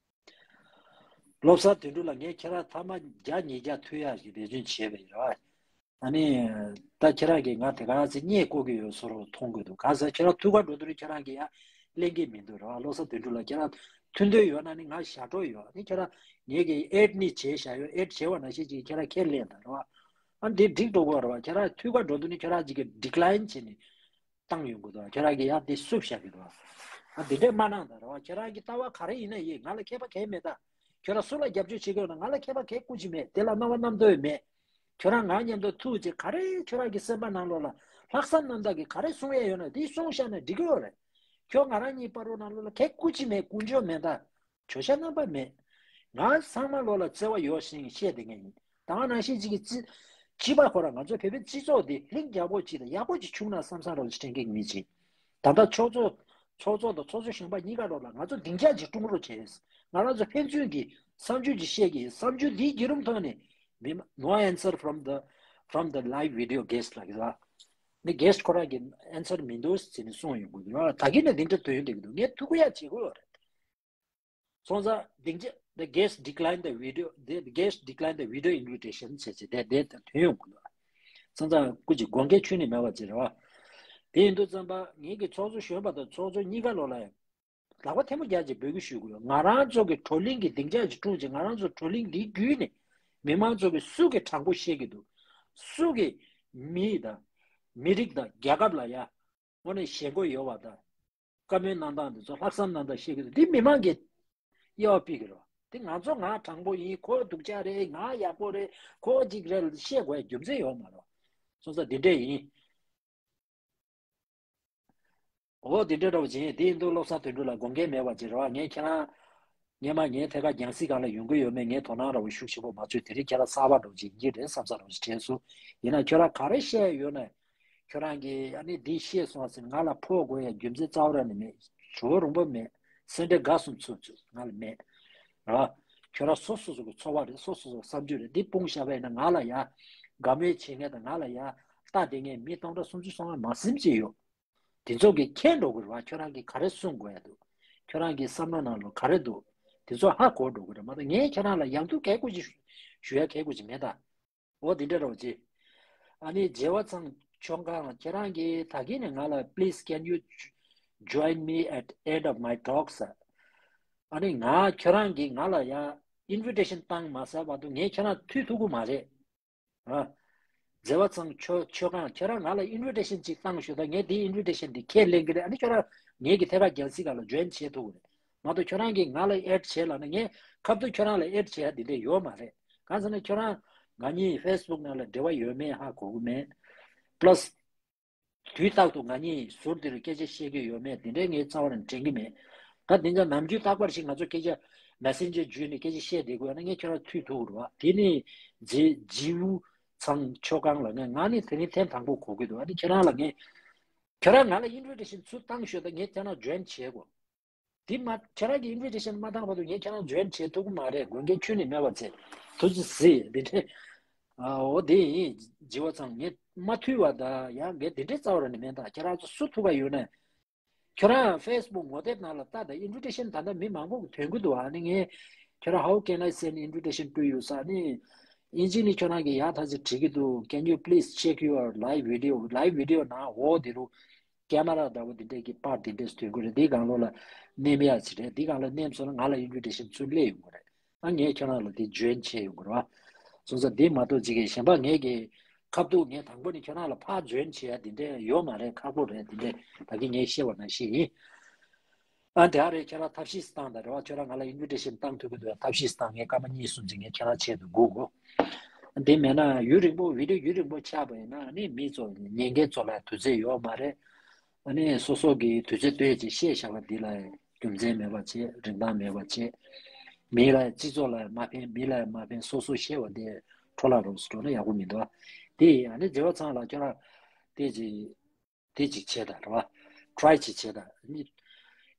བློ་བཟང་དོན་གྲུབ་ལགས། ངས་ཁྱེད་རང་ཐ་མ་བརྒྱ་ཉིས་བརྒྱ་ཐུག་ཡག་གི་འབད་བརྩོན་བྱས་པ་ཡིན་ར། ཨ་ནི། ད་ཁྱེད་རང་གིས་ང་དེ་ག་ཚེ་བརྙས་བཀོད་ཀྱི་ཡོད་བཟོ་འདྲ་མཐོང་གི་འདུག་ག་ཟེར་ཁྱེད་རང་ཐུག་ག་འགྲོ་དུས་ཁྱེད་རང་གིས་ཡང་གླེང་གི་མི་འདུག་ར། བློ་བཟང་དོན་གྲུབ་ལགས། ཁྱེད་རང་ཐུག་འདོད་ཡོད་ན་ནི་ང་ཞབས་བྲོ་ཡོད། ཨ་ནི་ཁྱེད་རང་ངེད་ཀྱིས་ཨེཌ་ནི་བྱས་བཞག་ཡོད། ཨེཌ་བྱས་པ་ནང་བཞིན་ཅིག་ཁྱེད་རང་ཁས་ལེན་དང་ར། ཨ་འདི་འགྲིག་འགྲོ་གི་ར། ཁྱེད་རང་ཐུག་ག་འགྲོ་དུས་ནི་ཁྱེད་རང་ཅིག་གིས་ཌི་ཀི་ལའིན་བྱས་ནས་བཏང་ཡོང་གི་འདུག་ཁྱེད་རང་གིས་ཡང་དེ་བསུབ་བཞག་གི་འདུག་ཨ་འདི་འདྲས་མ་གནང་དང་ར། ཁྱེད་རང་གི་ལྟ་བ་ག་རེ་ཡིན་ན་ཡིན། ང་ལ་ཁྱད་པར་གང་ཡང་མེད་ད། ཁྱོད་རང་སུ་ལ་རྒྱབ་སྐྱོར་བྱེད་ཀྱི་ཡོད་ན་ང་ལ་ཁྱད་པར་གང་ཡང་སྐུ་མཁྱེན་མེད། དེ་ལ་སྣང་བ་རྣམ་རྟོག་མེད། ཁྱོད་རང་ང་མཉམ་དུ་ཐུག་བྱས་ག་རེ་ཁྱོད་རང་གི་སེམས་པ་ནང་ལོགས་ལ་ལྷག་བསམ་རྣམ་དག་གིས་ག་རེ་གསུང་ཡས་ཡོད་ན་དེ་གསུངས་བཞག་ན་འགྲིག་གི་ཡོད་རེད། ཁྱོད་ང་རང་གཉིས་བར་དུ་ནང་ལོགས་ལ་གང་ཡང་སྐུ་མཁྱེན་མེད། དཀོན་མཆོག་མེད་ད། བྱོལ་ཤ་རྣམ་པ་མེད། ང་ཚང་མ་ལོ་ལ་བརྩེ་བ་ཡོད་ཞེས་བཤད་བསྡད་མཁན་ཡིན། ད་ག་ནང་བཞིན་ཅིག་གི་སྤྱི་སྤྱི་པ་ཁོ་རང་ང་ཚོ་བོད་པའི་སྤྱི་ཚོགས་འདི་ལྷིང་འཇགས་པོ་ཅིག་དང་ཡག་པོ་ཅིག་བྱུང་ན་བསམ་བསམ་རོགས་ཅིག་དྲན་མཁན་མི་ཅིག་ད་ལྟ་ཚོགས་གཙོ་ཚོགས་གཙོ་དང་ཚོགས་གཙོ་གཞོན་པ་གཉིས་ཀ་ལོ་ལ་ང་ཚོ་སྡིངས་ཆ་ཅིག་སྲུང་རོགས་བྱས། ང་རང་ཚོ་ཕན་ཚུན་གྱི་བསམ་ཚུལ་ཅིག་བཤད་ཀྱི་བསམ་ཚུལ་འདིའི་བརྒྱུད་རིམ་ཐོག་ནས་མི་མ- No answer from the from the live video guest ལ་གི་ལ་ནི་གེ་སི་ཊི་ཁོ་རང་གི་ཨན་སར་མི་འདུག་ཟེར་ནས་གསུངས་ཡོང་གི་འདུག་ད་གིན་ནས་འདི་འདྲ་དོན་འདུག་ངས་ཐུག་གི་ཡ་བྱེད་དགོས་རེད། སོང་ཙང་སྡིངས་ཆ the guest declined the video, the guest declined the video invitation ཟེར་ཟེར་དེ་དེ་དོན་ཡོང་གི་འདུག་སོང་ཙང་སྐུ་མཁྱེན་དགོངས་འགལ་ཁྱོན་ནས་མེད་པ་ཅིག་རེད་བ། དེ་ཡིན་དུས་ཙམ་པ་ངེད་ཀྱི་ཚོགས་གཙོ་གཞོན་པ་དང་ཚོགས་གཙོ་གཉིས་ཀ་ལོ་ལ་ཡང་ལག་པ་ཐལ་མོ་སྦྱར་ཅིག་འབོད་སྐུལ་ཞུ་དགོས། ང་རང་ཚོ་གི་བགྲོ་གླེང་གི་སྡིངས་ཆ་ཅིག་བསྐྲུན་ཅིག་ང་རང་ཚོ་བགྲོ་གླེང་འདིའི་བརྒྱུད་ནས་མི་མང་ཚོ་གི་སུ་གི་དྲང་པོ་བཤད་ཀྱི་འདུག་སུ་གི་མི་དང་མི་རིགས་དང་རྒྱལ་ཁབ་ལ་ཡ་དངོས་གནས་ཞེན་ཁོག་ཡོད་པ་དང་། བཀའ་མོལ་གནང་སྟངས་འདི་ཚོ་ལྷག་བསམ་གནང་སྟངས་ཤེས་ཀྱི་འདུག་འདི་མི་མང་གིས་དབྱེ་བ་ཕྱེ་གི་རེད། འདི་ང་ཚོ་ང་དྲང་པོ་ཡིན། ཁོ་སྡུག་ཅག་རེད། ང་ཡག་པོ་རེད། ཁོ་ཅིག་རེད་བཤད་དགོས་རྒྱུ་མཚན་ཡོད་མ་རེད། སོང་ཙང་འདི་འདྲས་ཡིན། འོ་འདི་འདྲས་འདྲ་བོ་བྱས། འདི་ཡིན་དུས་བློ་བཟང་དོན་གྲུབ་ལ་དགོངས་འགལ་མེད་པ་ཅིག་རེད་བ། ངས་ཁྱེད་རང་སྔོན་མ་ངའི་ཐད་ཀར་རྒྱང་སྲིང་སྒང་ལ་ཡོང་གི་ཡོད་མེད་ངས་དོ་སྣང་འདྲ་བོ་ཤུགས་ཆེན་པོ་མ་བྱུང་། དེ་རིང་ཁྱེད་རང་གསར་པ་འདྲ་བོ་ཅིག་ཡིན་གྱི་རེད་བསམ་ས་འདྲ་བོ་ཅིག་དྲན་སོང་། ཡིན་ན་ཁྱོད་རང་ག་རེ་བཤད་ཡོད་ན། ཁྱོད་རང་གིས་ཨ་ནི་འདི་བཤད་སོང་ཟེར་ང་ལ་ཕོག་དགོས་ཡ་རྒྱུ་མཚན་རྩ་བ་རང་ནས་མེད། ཞུ་བ་རུང་པོ་མེད། སེམས་ཁྲལ་དགའ་གསུམ་ཚུགས་ཚུགས་ང་ལ་མེད། ར། ཁྱོད་རང་སོ་སོ་སོ་གི་ཚོར་བ་རེད། སོ་སོ་སོ་གི་བསམ་ཚུལ་རེད། འདི་སྤུངས་བཞག་པ་ཡིན་ན་ང་ལ་ཡ་དགའ་མོས་བྱེད་མཁན་དང་ང་ལ་ཡ་ལྟ་བསྡད་མཁན་མི་སྟོང་ཕྲག་སུམ་ཅུ་སོ་ལྔ་མ་ཟིན་ཅིག་ཡོད། དེ་ཚོ་གིས་མཁྱེན་འགྲོ་གི་རེད་བ། ཁྱོད་རང་གིས་ག་རེ་གསུང་དགོས་ཡ་འདུག་ཁྱོད་རང་གི་བསམ་བློ་ནང་ལོགས་ག་རེ་འདུག་དེ་ཚོ་ཧ་གོ་འགྲོ་གི་རེད་མ་གཏོགས་ངས་ཁྱེད་རང་ལ་ཡག་སྡུག་ག་ཡེ་ཅིག་ཞུ་ཡ་ག་ཡེ་ཅིག་མེད་ད། འོ་དེ་འདྲ་རོགས་གྱིས། ཨ་ནི་རྗེ་བ་ཚང་ཆོས་ཁང་ལ་ཁྱེད་རང་གིས་ད་གིན་ནས་ང་ལ་please can you join me at end of my talks ཟེར། ཨ་ནི་ང་ཁྱེད་རང་གིས་ང་ལ་ཡ་invitation བཏང་མ་ཟེར་བར་དུ་ངས་ཁྱེད་རང་མཐུད་ཐུབ་ཀྱི་མ་རེད། ཨ། རྗེ་བ་ཚང་ཆོས་ཆོས་ཁང་ཁྱེད་རང་ང་ལ་invitation ཅིག་བཏང་ཞུ་ད། ངས་དེའི་invitation འདི་ཁས་ལེན་གྱི་རེད། ཨ་ནི་ཁྱོད་རང་ངེད་ཀྱི་ཐད་ཀར་རྒྱང་སྲིང་སྒང་ལ་join བྱེད་ཐུབ་ཀྱི་རེད་མ་གཏོགས་ཁྱོད་རང་གིས་ང་ལ་add བྱེད་ལབ་ན་ངས་ཁ་ཐུག་ཁྱོད་རང་ལ་add བྱེད་ཡ་འདི་འདྲས་ཡོད་མ་རེད། གང་ཟེར་ན་ཁྱོད་རང་ང་གཉིས་Facebook ནང་ལ་འབྲེལ་བ་ཡོད་མེད་ཧ་གོ་གི་མེད། plus དུས་རྟག་ཏུ་ང་གཉིས་ཟུར་འདིར་སྐད་ཆ་བཤད་ཀྱི་ཡོད་མེད་དེ་འདྲའི་ངས་རྩ་བ་ནས་དྲན་གྱི་མེད། ད་དེ་འདྲ་ནམ་རྒྱུན་རྟག་པར་ཞིག་ང་ཚོ་སྐད་ཆ་messenger བརྒྱུད་ནས་སྐད་ཆ་བཤད་བསྡད་དགོས་ན་ངས་ཁྱོད་རང་མཐུད་ཐུབ་རེད་བ། དེ་ནི་རྗེ་རྗེ་བོ་ཚང་ཆོས་ཁང་ལ་ངས་ང་ནི་དེ་རིང་ཐེངས་དང་པོ་གོ་གི་འདུག་ཨ་ནི་ཁྱེད་རང་ལ་ངས་ ཁྱོད་རང་ང་ལ་invitation་ཚུར་བཏང་ཤོག་ད། ངས་ཁྱེད་རང་join་བྱེད་དགོས། དེ་མ་ཁྱེད་རང་གི་invitation་མ་བཏང་བར་དུ་ངས་ཁྱེད་རང་join་བྱེད་ཐུབ་ཀྱི་མ་རེད། དགོན་སྐྱེས་ཁྱོན་ནས་མེད་པ་བྱས། ཐུགས་རྗེ་གཟིགས་འདི་འདྲས། ཨ་འོ་དེ་ཡིན་བྱས་པ་ཚང་ངས་མ་ཐུལ་བ་ད་ཡང་ངས་དེ་འདྲས་རྩ་བ་རང་ནས་མེད། ད་ཁྱེད་རང་ཚོ་སུ་ཐུག་ག་ཡོད་ན། ཁྱོད་རང་Facebook་ངོ་དེབ་ནང་ལ་ལྟ་དང་invitation་ད་ལྟ་མི་མང་པོ་གིས་ཐོན་གྱི་འདུག་ཨ་ནི་ངས་ཁྱོད་རང་how can I send invitation to you ཟེར་ནི་ཨིན་ཇི་ནས་ཁྱོད་རང་གིས་ཡག་ཐག་ཆོད་བྲིས་ཀྱི་འདུག Can you please check your live video? Live video་ནང་འོག་དེ་རུ་camera་འདྲ་པོ་དེ་འདྲས་ཀྱི་པར་དེ་འདྲས་ཐོན་གྱི་རེད། དེའི་སྒང་ལོགས་ལ་མནན་ཡག་ཅིག་རེད། དེའི་སྒང་ལ་མནན་སོང་ན་ང་ལ་invitation་ཚུར་སླེབས་ཡོང་གི་རེད། ཨ་ངས་ཁྱོད་རང་ལ་དེ་join་བྱས་ཡོང་གི་རེད་བ། སོང་ཙང་དེ་མ་གཏོགས་ཅིག་གི་གཞན་པ་ངས་ཀྱི་ཁ་ཐུག་ངས་དང་པོ་ནས་ཁྱོད་རང་ལ་ཕར་join་བྱེད་ཡ་དེ་འདྲས་ཡོད་མ་རེད། ཁག་པོ་རེད། དེ་འདྲས་ད་གིན་ངས་བཤད་པ་ནང་བཞིན་ཡིན། ཨ་དེ་ཨ་རེད། ཁྱོད་རང་ཐབས་ཤེས་བཏང་དང་རེད་བ། ཁྱོད་རང་ང་ལ་invitation་བཏང་ཐུབ་ཀྱི་འདུག་ཡ། ཐབས་ཤེས་བཏང་། ངས་སྐར་མ་གཉིས་གསུམ་ཅིག་ངས་ཁྱོད་རང་ཆེད་དུ་སྒུག་གོ། དེ་མེད་ན་ཡུན་རིང་པོ་video་ཡུན་རིང་པོ་ཆགས་པ་ཡིན་ན་ཨ་ནི་མི་ཚོ་ཉན་མཁན་ཚོ་ལ་དུས་ཚོད་ཡོད་མ་རེད། ཨ་ནི་སོ་སོ་གི་དུས་ཚོད་ལྟོས་ཅིག་བཤད་བཞག་པ་འདི་ལ་རྒྱུ་མཚན་མེད་པ་བྱེད། རིན་ཐང་མེད་པ་བྱེད། མི་ལ་སྤྱི་ཚོགས་ལ་མ་ཕན། མི་ལ་མ་ཕན། སོ་སོ་བཤད་པ་དེ་འཕྲོ་བརླག་རོགས་སུ་འགྲོ་ན་ཡག་པོ་མི་འདུག་ཨ། དེ་ཡིན། ཨ་ནི་བྱས་པ་ཚང་ལ་ཁྱོད་རང་དེ་ཅིག་དེ་ཅིག་བྱེད་དང་རེད་བ། try་ཅིག་བྱེད་དང་ཨ་ནི།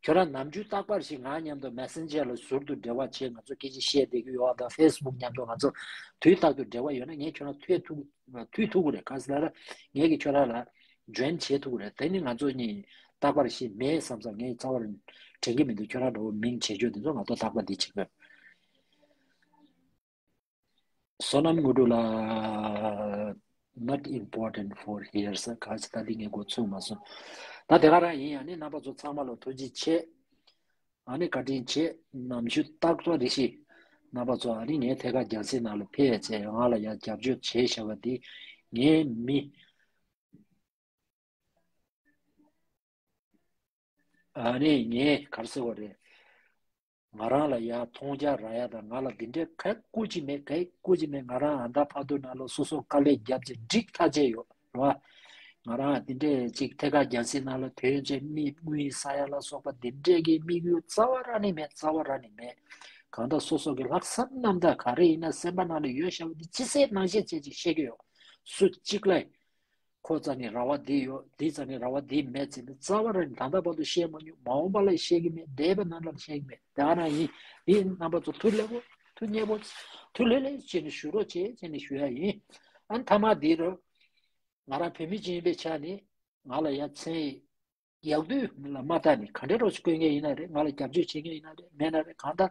ཁྱོད་རང་ནམ་རྒྱུན་རྟག་པར་ཞིག་ང་མཉམ་དུ་Messenger་ལ་ཟུར་དུ་འབྲེལ་བ་བྱེད། ང་ཚོ་སྐད་ཆ་བཤད་བསྡད་ཀྱི་ཡོད་དང་Facebook་མཉམ་དུ་ང་ཚོ་དུས་རྟག་ཏུ་འབྲེལ་བ་ཡོད་ན་ངས་ཁྱོད་རང་ཐུག་ཐུག་ཐུག་ཐུག་གི་རེད། ག་ཟེར་ན་ངས་ཀྱིས་ཁྱོད་རང་ལ་join་བྱེད་ཐུབ་ཀྱི་རེད། དེ་ནི་ང་ཚོ་གཉིས་རྟག་པར་ཞིག་མེད་བསམ་ཙང་ངས་རྩ་བར་དྲན་གྱི་མི་འདུག་ཁྱོད་རང་འདྲ་བོ་མིང་བྱེད་ཆོག་དེ་ཚོ་ང་ཚོ་རྟག་པར་འདི་བྱེད་དགོས། བསོད་ནམས་དངོས་གྲུབ་ལགས། Not important for here ཟེར་ག་ཅི། ད་འདི་ངས་འགོ་ཚུགས་མ་སོང་། ད་དེ་ག་རང་ཡིན། ཨ་ནི་རྣམ་པ་ཚོ་ཚང་མ་ལ་ཐུགས་རྗེ་ཆེ། ཨ་ནི་བཀའ་དྲིན་ཆེ། ནམ་ཞུ་རྟག་ཏུ་རེ་ཞིག་རྣམ་པ་ཚོ་ཨ་ནི་ངའི་ཐད་ཀར་རྒྱལ་སྲིད་ནང་ལ་ཕེབས་བྱས་ང་ལ་ཡང་རྒྱབ་སྐྱོར་བྱས་བཞག་པ་འདི་ངའི་མི། ཨ་ནི་ངས་ག་རེ་ཟེར་བ་རེད། ང་རང་ལ་ཡ་མཐོང་རྒྱ་རག་ཡ་དང་ང་ལ་འདི་འདྲའི་ག་སྐུ་ཅི་མེད། ག་སྐུ་ཅི་མེད། ང་རང་ཨ་མདའ་ཕར་འདུག་ན་ལོ་སོ་སོ་དཀའ་ལས་བརྒྱབ་ཅིག་འགྲིག་ཐག་བཅད་ཡོད་རེད་བ། ང་རང་འདི་འདྲའི་ཅིག་ཐད་ཀར་རྒྱལ་སྲིད་ནང་ལ་ཐོན་ཅིག་མི་དངུལ་ཟ་ཡ་ལ་སོགས་པ་འདི་འདྲའི་གི་དམིགས་ཡུལ་རྩ་བ་རང་ནས་མེད། རྩ་བ་རང་ནས་མེད། གང་ལྟར་སོ་སོ་གི་ལྷག་བསམ་རྣམ་དག་ག་རེ་ཡིན་ན་སེམས་པ་ནང་ལ་ཡོད་བཞག་པ་འདི་ཅི་ཟེར་ནང་བཤད་བྱས་ཅིག་བཤད་ཀྱི་ཡོད། སུ་གཅིག་ལ། ཁོ་རྩ་ནས་ར་བ་འདི་ཡོད། འདི་རྩ་ནས་ར་བ་འདི་མེད་ཟེར་ནས་རྩ་བ་རང་ནས་ད་ལྟ་བར་དུ་བཤད་མ་མྱོང་། མ་འོངས་པ་ལ་བཤད་ཀྱི་མེད། འདས་པའི་རྣམ་ཐར་ལ་བཤད་ཀྱི་མེད། དེ་ག་རང་ཡིན། འདི་རྣམ་པ་ཚོ་ཐུགས་ལེགས་པོ་ཐུགས་མཉེས་པོ་ཐུགས་ལྷོད་ལྷོད་བྱས་ནས་ཞུ་རོགས་བྱེད་ཟེར་ནས་ཞུ་ཡ་ཡིན། ཨ་ནི་མཐའ་མ་འདི་རུ་ང་རང་བོད་མི་ཅིག་ཡིན་པའི་ཆ་ནས་ང་ལ་ཡ་མཚན་ཡག་དུས་ལ་མ་ལྟ་ནས་ག་འདྲའི་རོགས་ཤིག་བསྐོས་མཁན་ཡིན་ན་རེད། ང་ལ་རྒྱབ་སྐྱོར་བྱེད་མཁན་ཡིན་ན་རེད་མེད་ན་རེད། གང་ལྟར་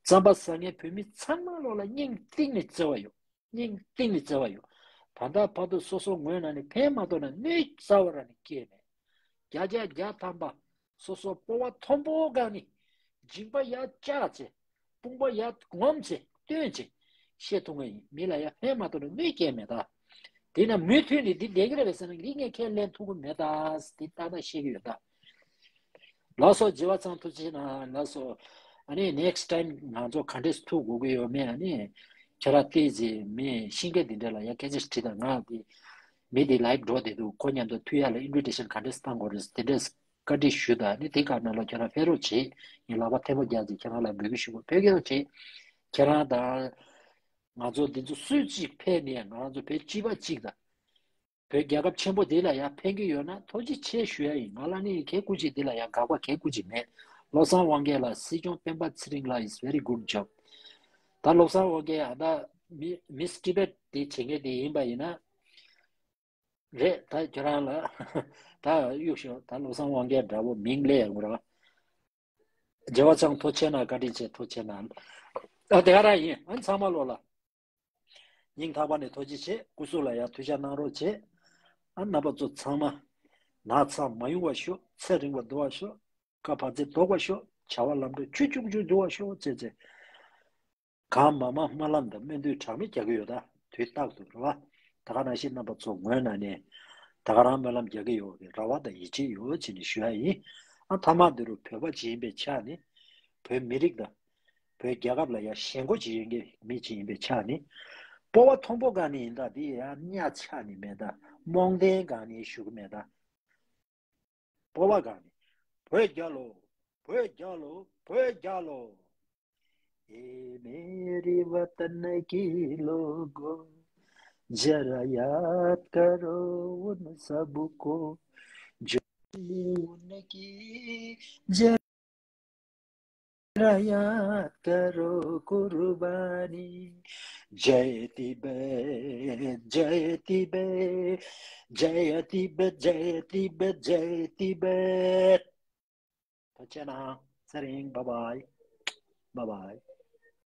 རྩམ་པ་ཟ་མཁན་བོད་མི་ཚང་མ་ལོག་ལ་སྙིང་གཏིང་ནས་བརྩེ་བ་ཡོད། སྙིང་གཏིང་ནས་བརྩེ་བ་ཡོད། ད་ལྟ་བར་དུ་སོ་སོ་ངོས་ནང་ནས་ཕན་མ་ཐོགས་ན་གནོད་རྩ་བ་རང་ནས་སྐྱེས་མེད། བརྒྱ་ཆ་བརྒྱ་ཐམ་པ་སོ་སོ་སྤོབས་པ་མཐོན་པོ་སྒང་ནས་མཇིང་པ་ཡར་བཅག་བྱས། དཔུང་པ་ཡར་ངོམ་བྱས་སྟོན་བྱས་བཤད་ཐུབ་མཁན་ཡིན། མི་ལ་ཡ་ཕན་མ་ཐོགས་ན་གནོད་སྐྱེལ་མེད་ད། དེས་ན་མུ་མཐུད་ནས་འདི་བསྡད་ཀྱི་རེད་པས་ཟེར་ན་འདི་ངས་ཁས་ལེན་ཐུབ་ཀྱི་མེད་ད། འདི་ཏག་ཏག་བཤད་ཀྱི་ཡོད་ད། ལགས་སོ། བྱས་པ་ཚང་ཐུགས་རྗེ་གནང་། ལགས་སོ། ཨ་ནི་next time་ང་ཚོ་ག་འདྲས་ཐུག་དགོས་ཀྱི་ཡོད་མེད་ཨ་ནི་ཁྱེད་རང་བལྟས་རྗེས་མི་ཤེས་མཁན་འདི་འདྲ་ལ་ཡ་སྐད་ཆ་དྲིས་དང་། ང་འདི་མི་འདི་live་འགྲོ་བསྡད་འདུག་ཁོ་མཉམ་དུ་ཐུག་ཡ་ལ་invitation་ག་འདྲས་བཏང་དགོས་རེད་དེ་འདྲས་བཀའ་འདྲི་ཞུ་དང་། ཨ་ནི་དེ་ག་ནང་ལ་ཁྱེད་རང་ཕེབས་རོགས་བྱེད། ངས་ལག་པ་ཐལ་མོ་སྦྱར་རྗེས་ཁྱེད་རང་ལ་འབོད་སྐུལ་ཞུ་དགོས། ཕེབས་རོགས་བྱེད། ཁྱེད་རང་དང་ང་ཚོ་འདི་ཚོ་སུ་གཅིག་ཕེབས་ནས་ང་རང་ཚོ་བོད་སྤྱི་པ་གཅིག་དང་། བོད་རྒྱལ་ཁབ་ཆེན་པོ་འདི་ལ་ཡང་ཕན་གྱི་ཡོད་ན་ཐུགས་རྗེ་ཆེ་ཞུ་ཡ་ཡིན། ང་ལ་ནི་གལ་སྐུ་མཁྱེན་འདི་ལ་ཡང་དགག་པ་གལ་སྐུ་མཁྱེན་མེད། བློ་བཟང་དབང་རྒྱལ་ལགས། སྲིད་སྐྱོང་སྤེན་པ་ཚེ་རིང་ལགས་is very good job། ད་བློ་བཟང་དབང་རྒྱལ་ཨ་ད་མི་Miss Tibet་དེ་བྱེད་མཁན་དེ་ཡིན་པ་ཡིན་ན་རེད། ད་ཁྱོད་རང་ལ་ད་གཡུག་ཤོག་ད་བློ་བཟང་དབང་རྒྱལ་འདྲ་བོ་མིང་ལས་ཡོང་ར། བྱས་པ་ཚང་ཐུགས་རྗེ་གནང་། བཀའ་དྲིན་ཆེ། ཐུགས་རྗེ་གནང་། ཨ་དེ་ག་རང་ཡིན། ཨ་ཚང་མ་ལོ་ལ། སྙིང་ཐག་པ་ནས་ཐུགས་རྗེ་ཆེ། སྐུ་གཟུགས་ལ་ཡང་ཐུགས་ཅག་གནང་རོགས་བྱེད། ཨ་རྣམ་པ་ཚོ་ཚང་མ། ན་ཚ་མ་ཡོང་བ་ཤོག་ཚེ་རིང་བ་འདུག་པ་ཤོག་བཀའ་བར་ཆད་ཟློག་པ་ཤོག་བྱ་བ་ལམ་འགྲོ་ཆུ་སྐྱུག་སྐྱུག་འདུག་པ་ཤོག་ཟེར་ཟེར། གང་མང་མང་སྨོན་ལམ་དང་སྨོན་འདུན་གྲངས་མེད་རྒྱག་གི་ཡོད་ད། དུས་རྟག་ཏུ་རེད་བ། ད་ག་ནང་བཞིན་རྣམ་པ་ཚོ་ངོས་ནང་ནས་ད་ག་རང་སྨོན་ལམ་རྒྱག་གི་ཡོད་པའི་རེ་བ་དང་ཡིད་ཆེས་ཡོད་ཅེས་ནས་ཞུ་ཡ་ཡིན། ཨ་མཐའ་མ་འདི་རུ་བོད་པ་ཅིག་ཡིན་པའི་ཆ་ནས་བོད་མི་རིགས་དང་། བོད་རྒྱལ་ཁབ་ལ་ཡང་ཞེན་ཁོག་ཅིག་ཡོད་མཁན་མི་ཅིག་ཡིན་པའི་ཆ་ནས། སྤོབས་པ་མཐོན་པོ་སྒང་ནས་ཡིན་ད། འདི་ཡང་གཉའ་ཆག་ནས་མེད་ད། རྨོངས་ལྡན་སྒང་ནས་ཞུ་གི་མེད་ད། སྤོབས་པ་སྒང་ནས། བོད་རྒྱལ་ལོ། བོད་རྒྱལ་ལོ། བོད་རྒྱལ་ལོ། اے میرے وطن کے لوگو، ذرا یاد کرو ان سب کو، उनकी जरा याद करो कुर्बानी। जय तिब्बत, जय तिब्बत, जय तिब्बत, जय तिब्बत, जय तिब्बत। ཐུགས་རྗེ་གནང་། ཚེ་རིང་། bye bye, bye bye.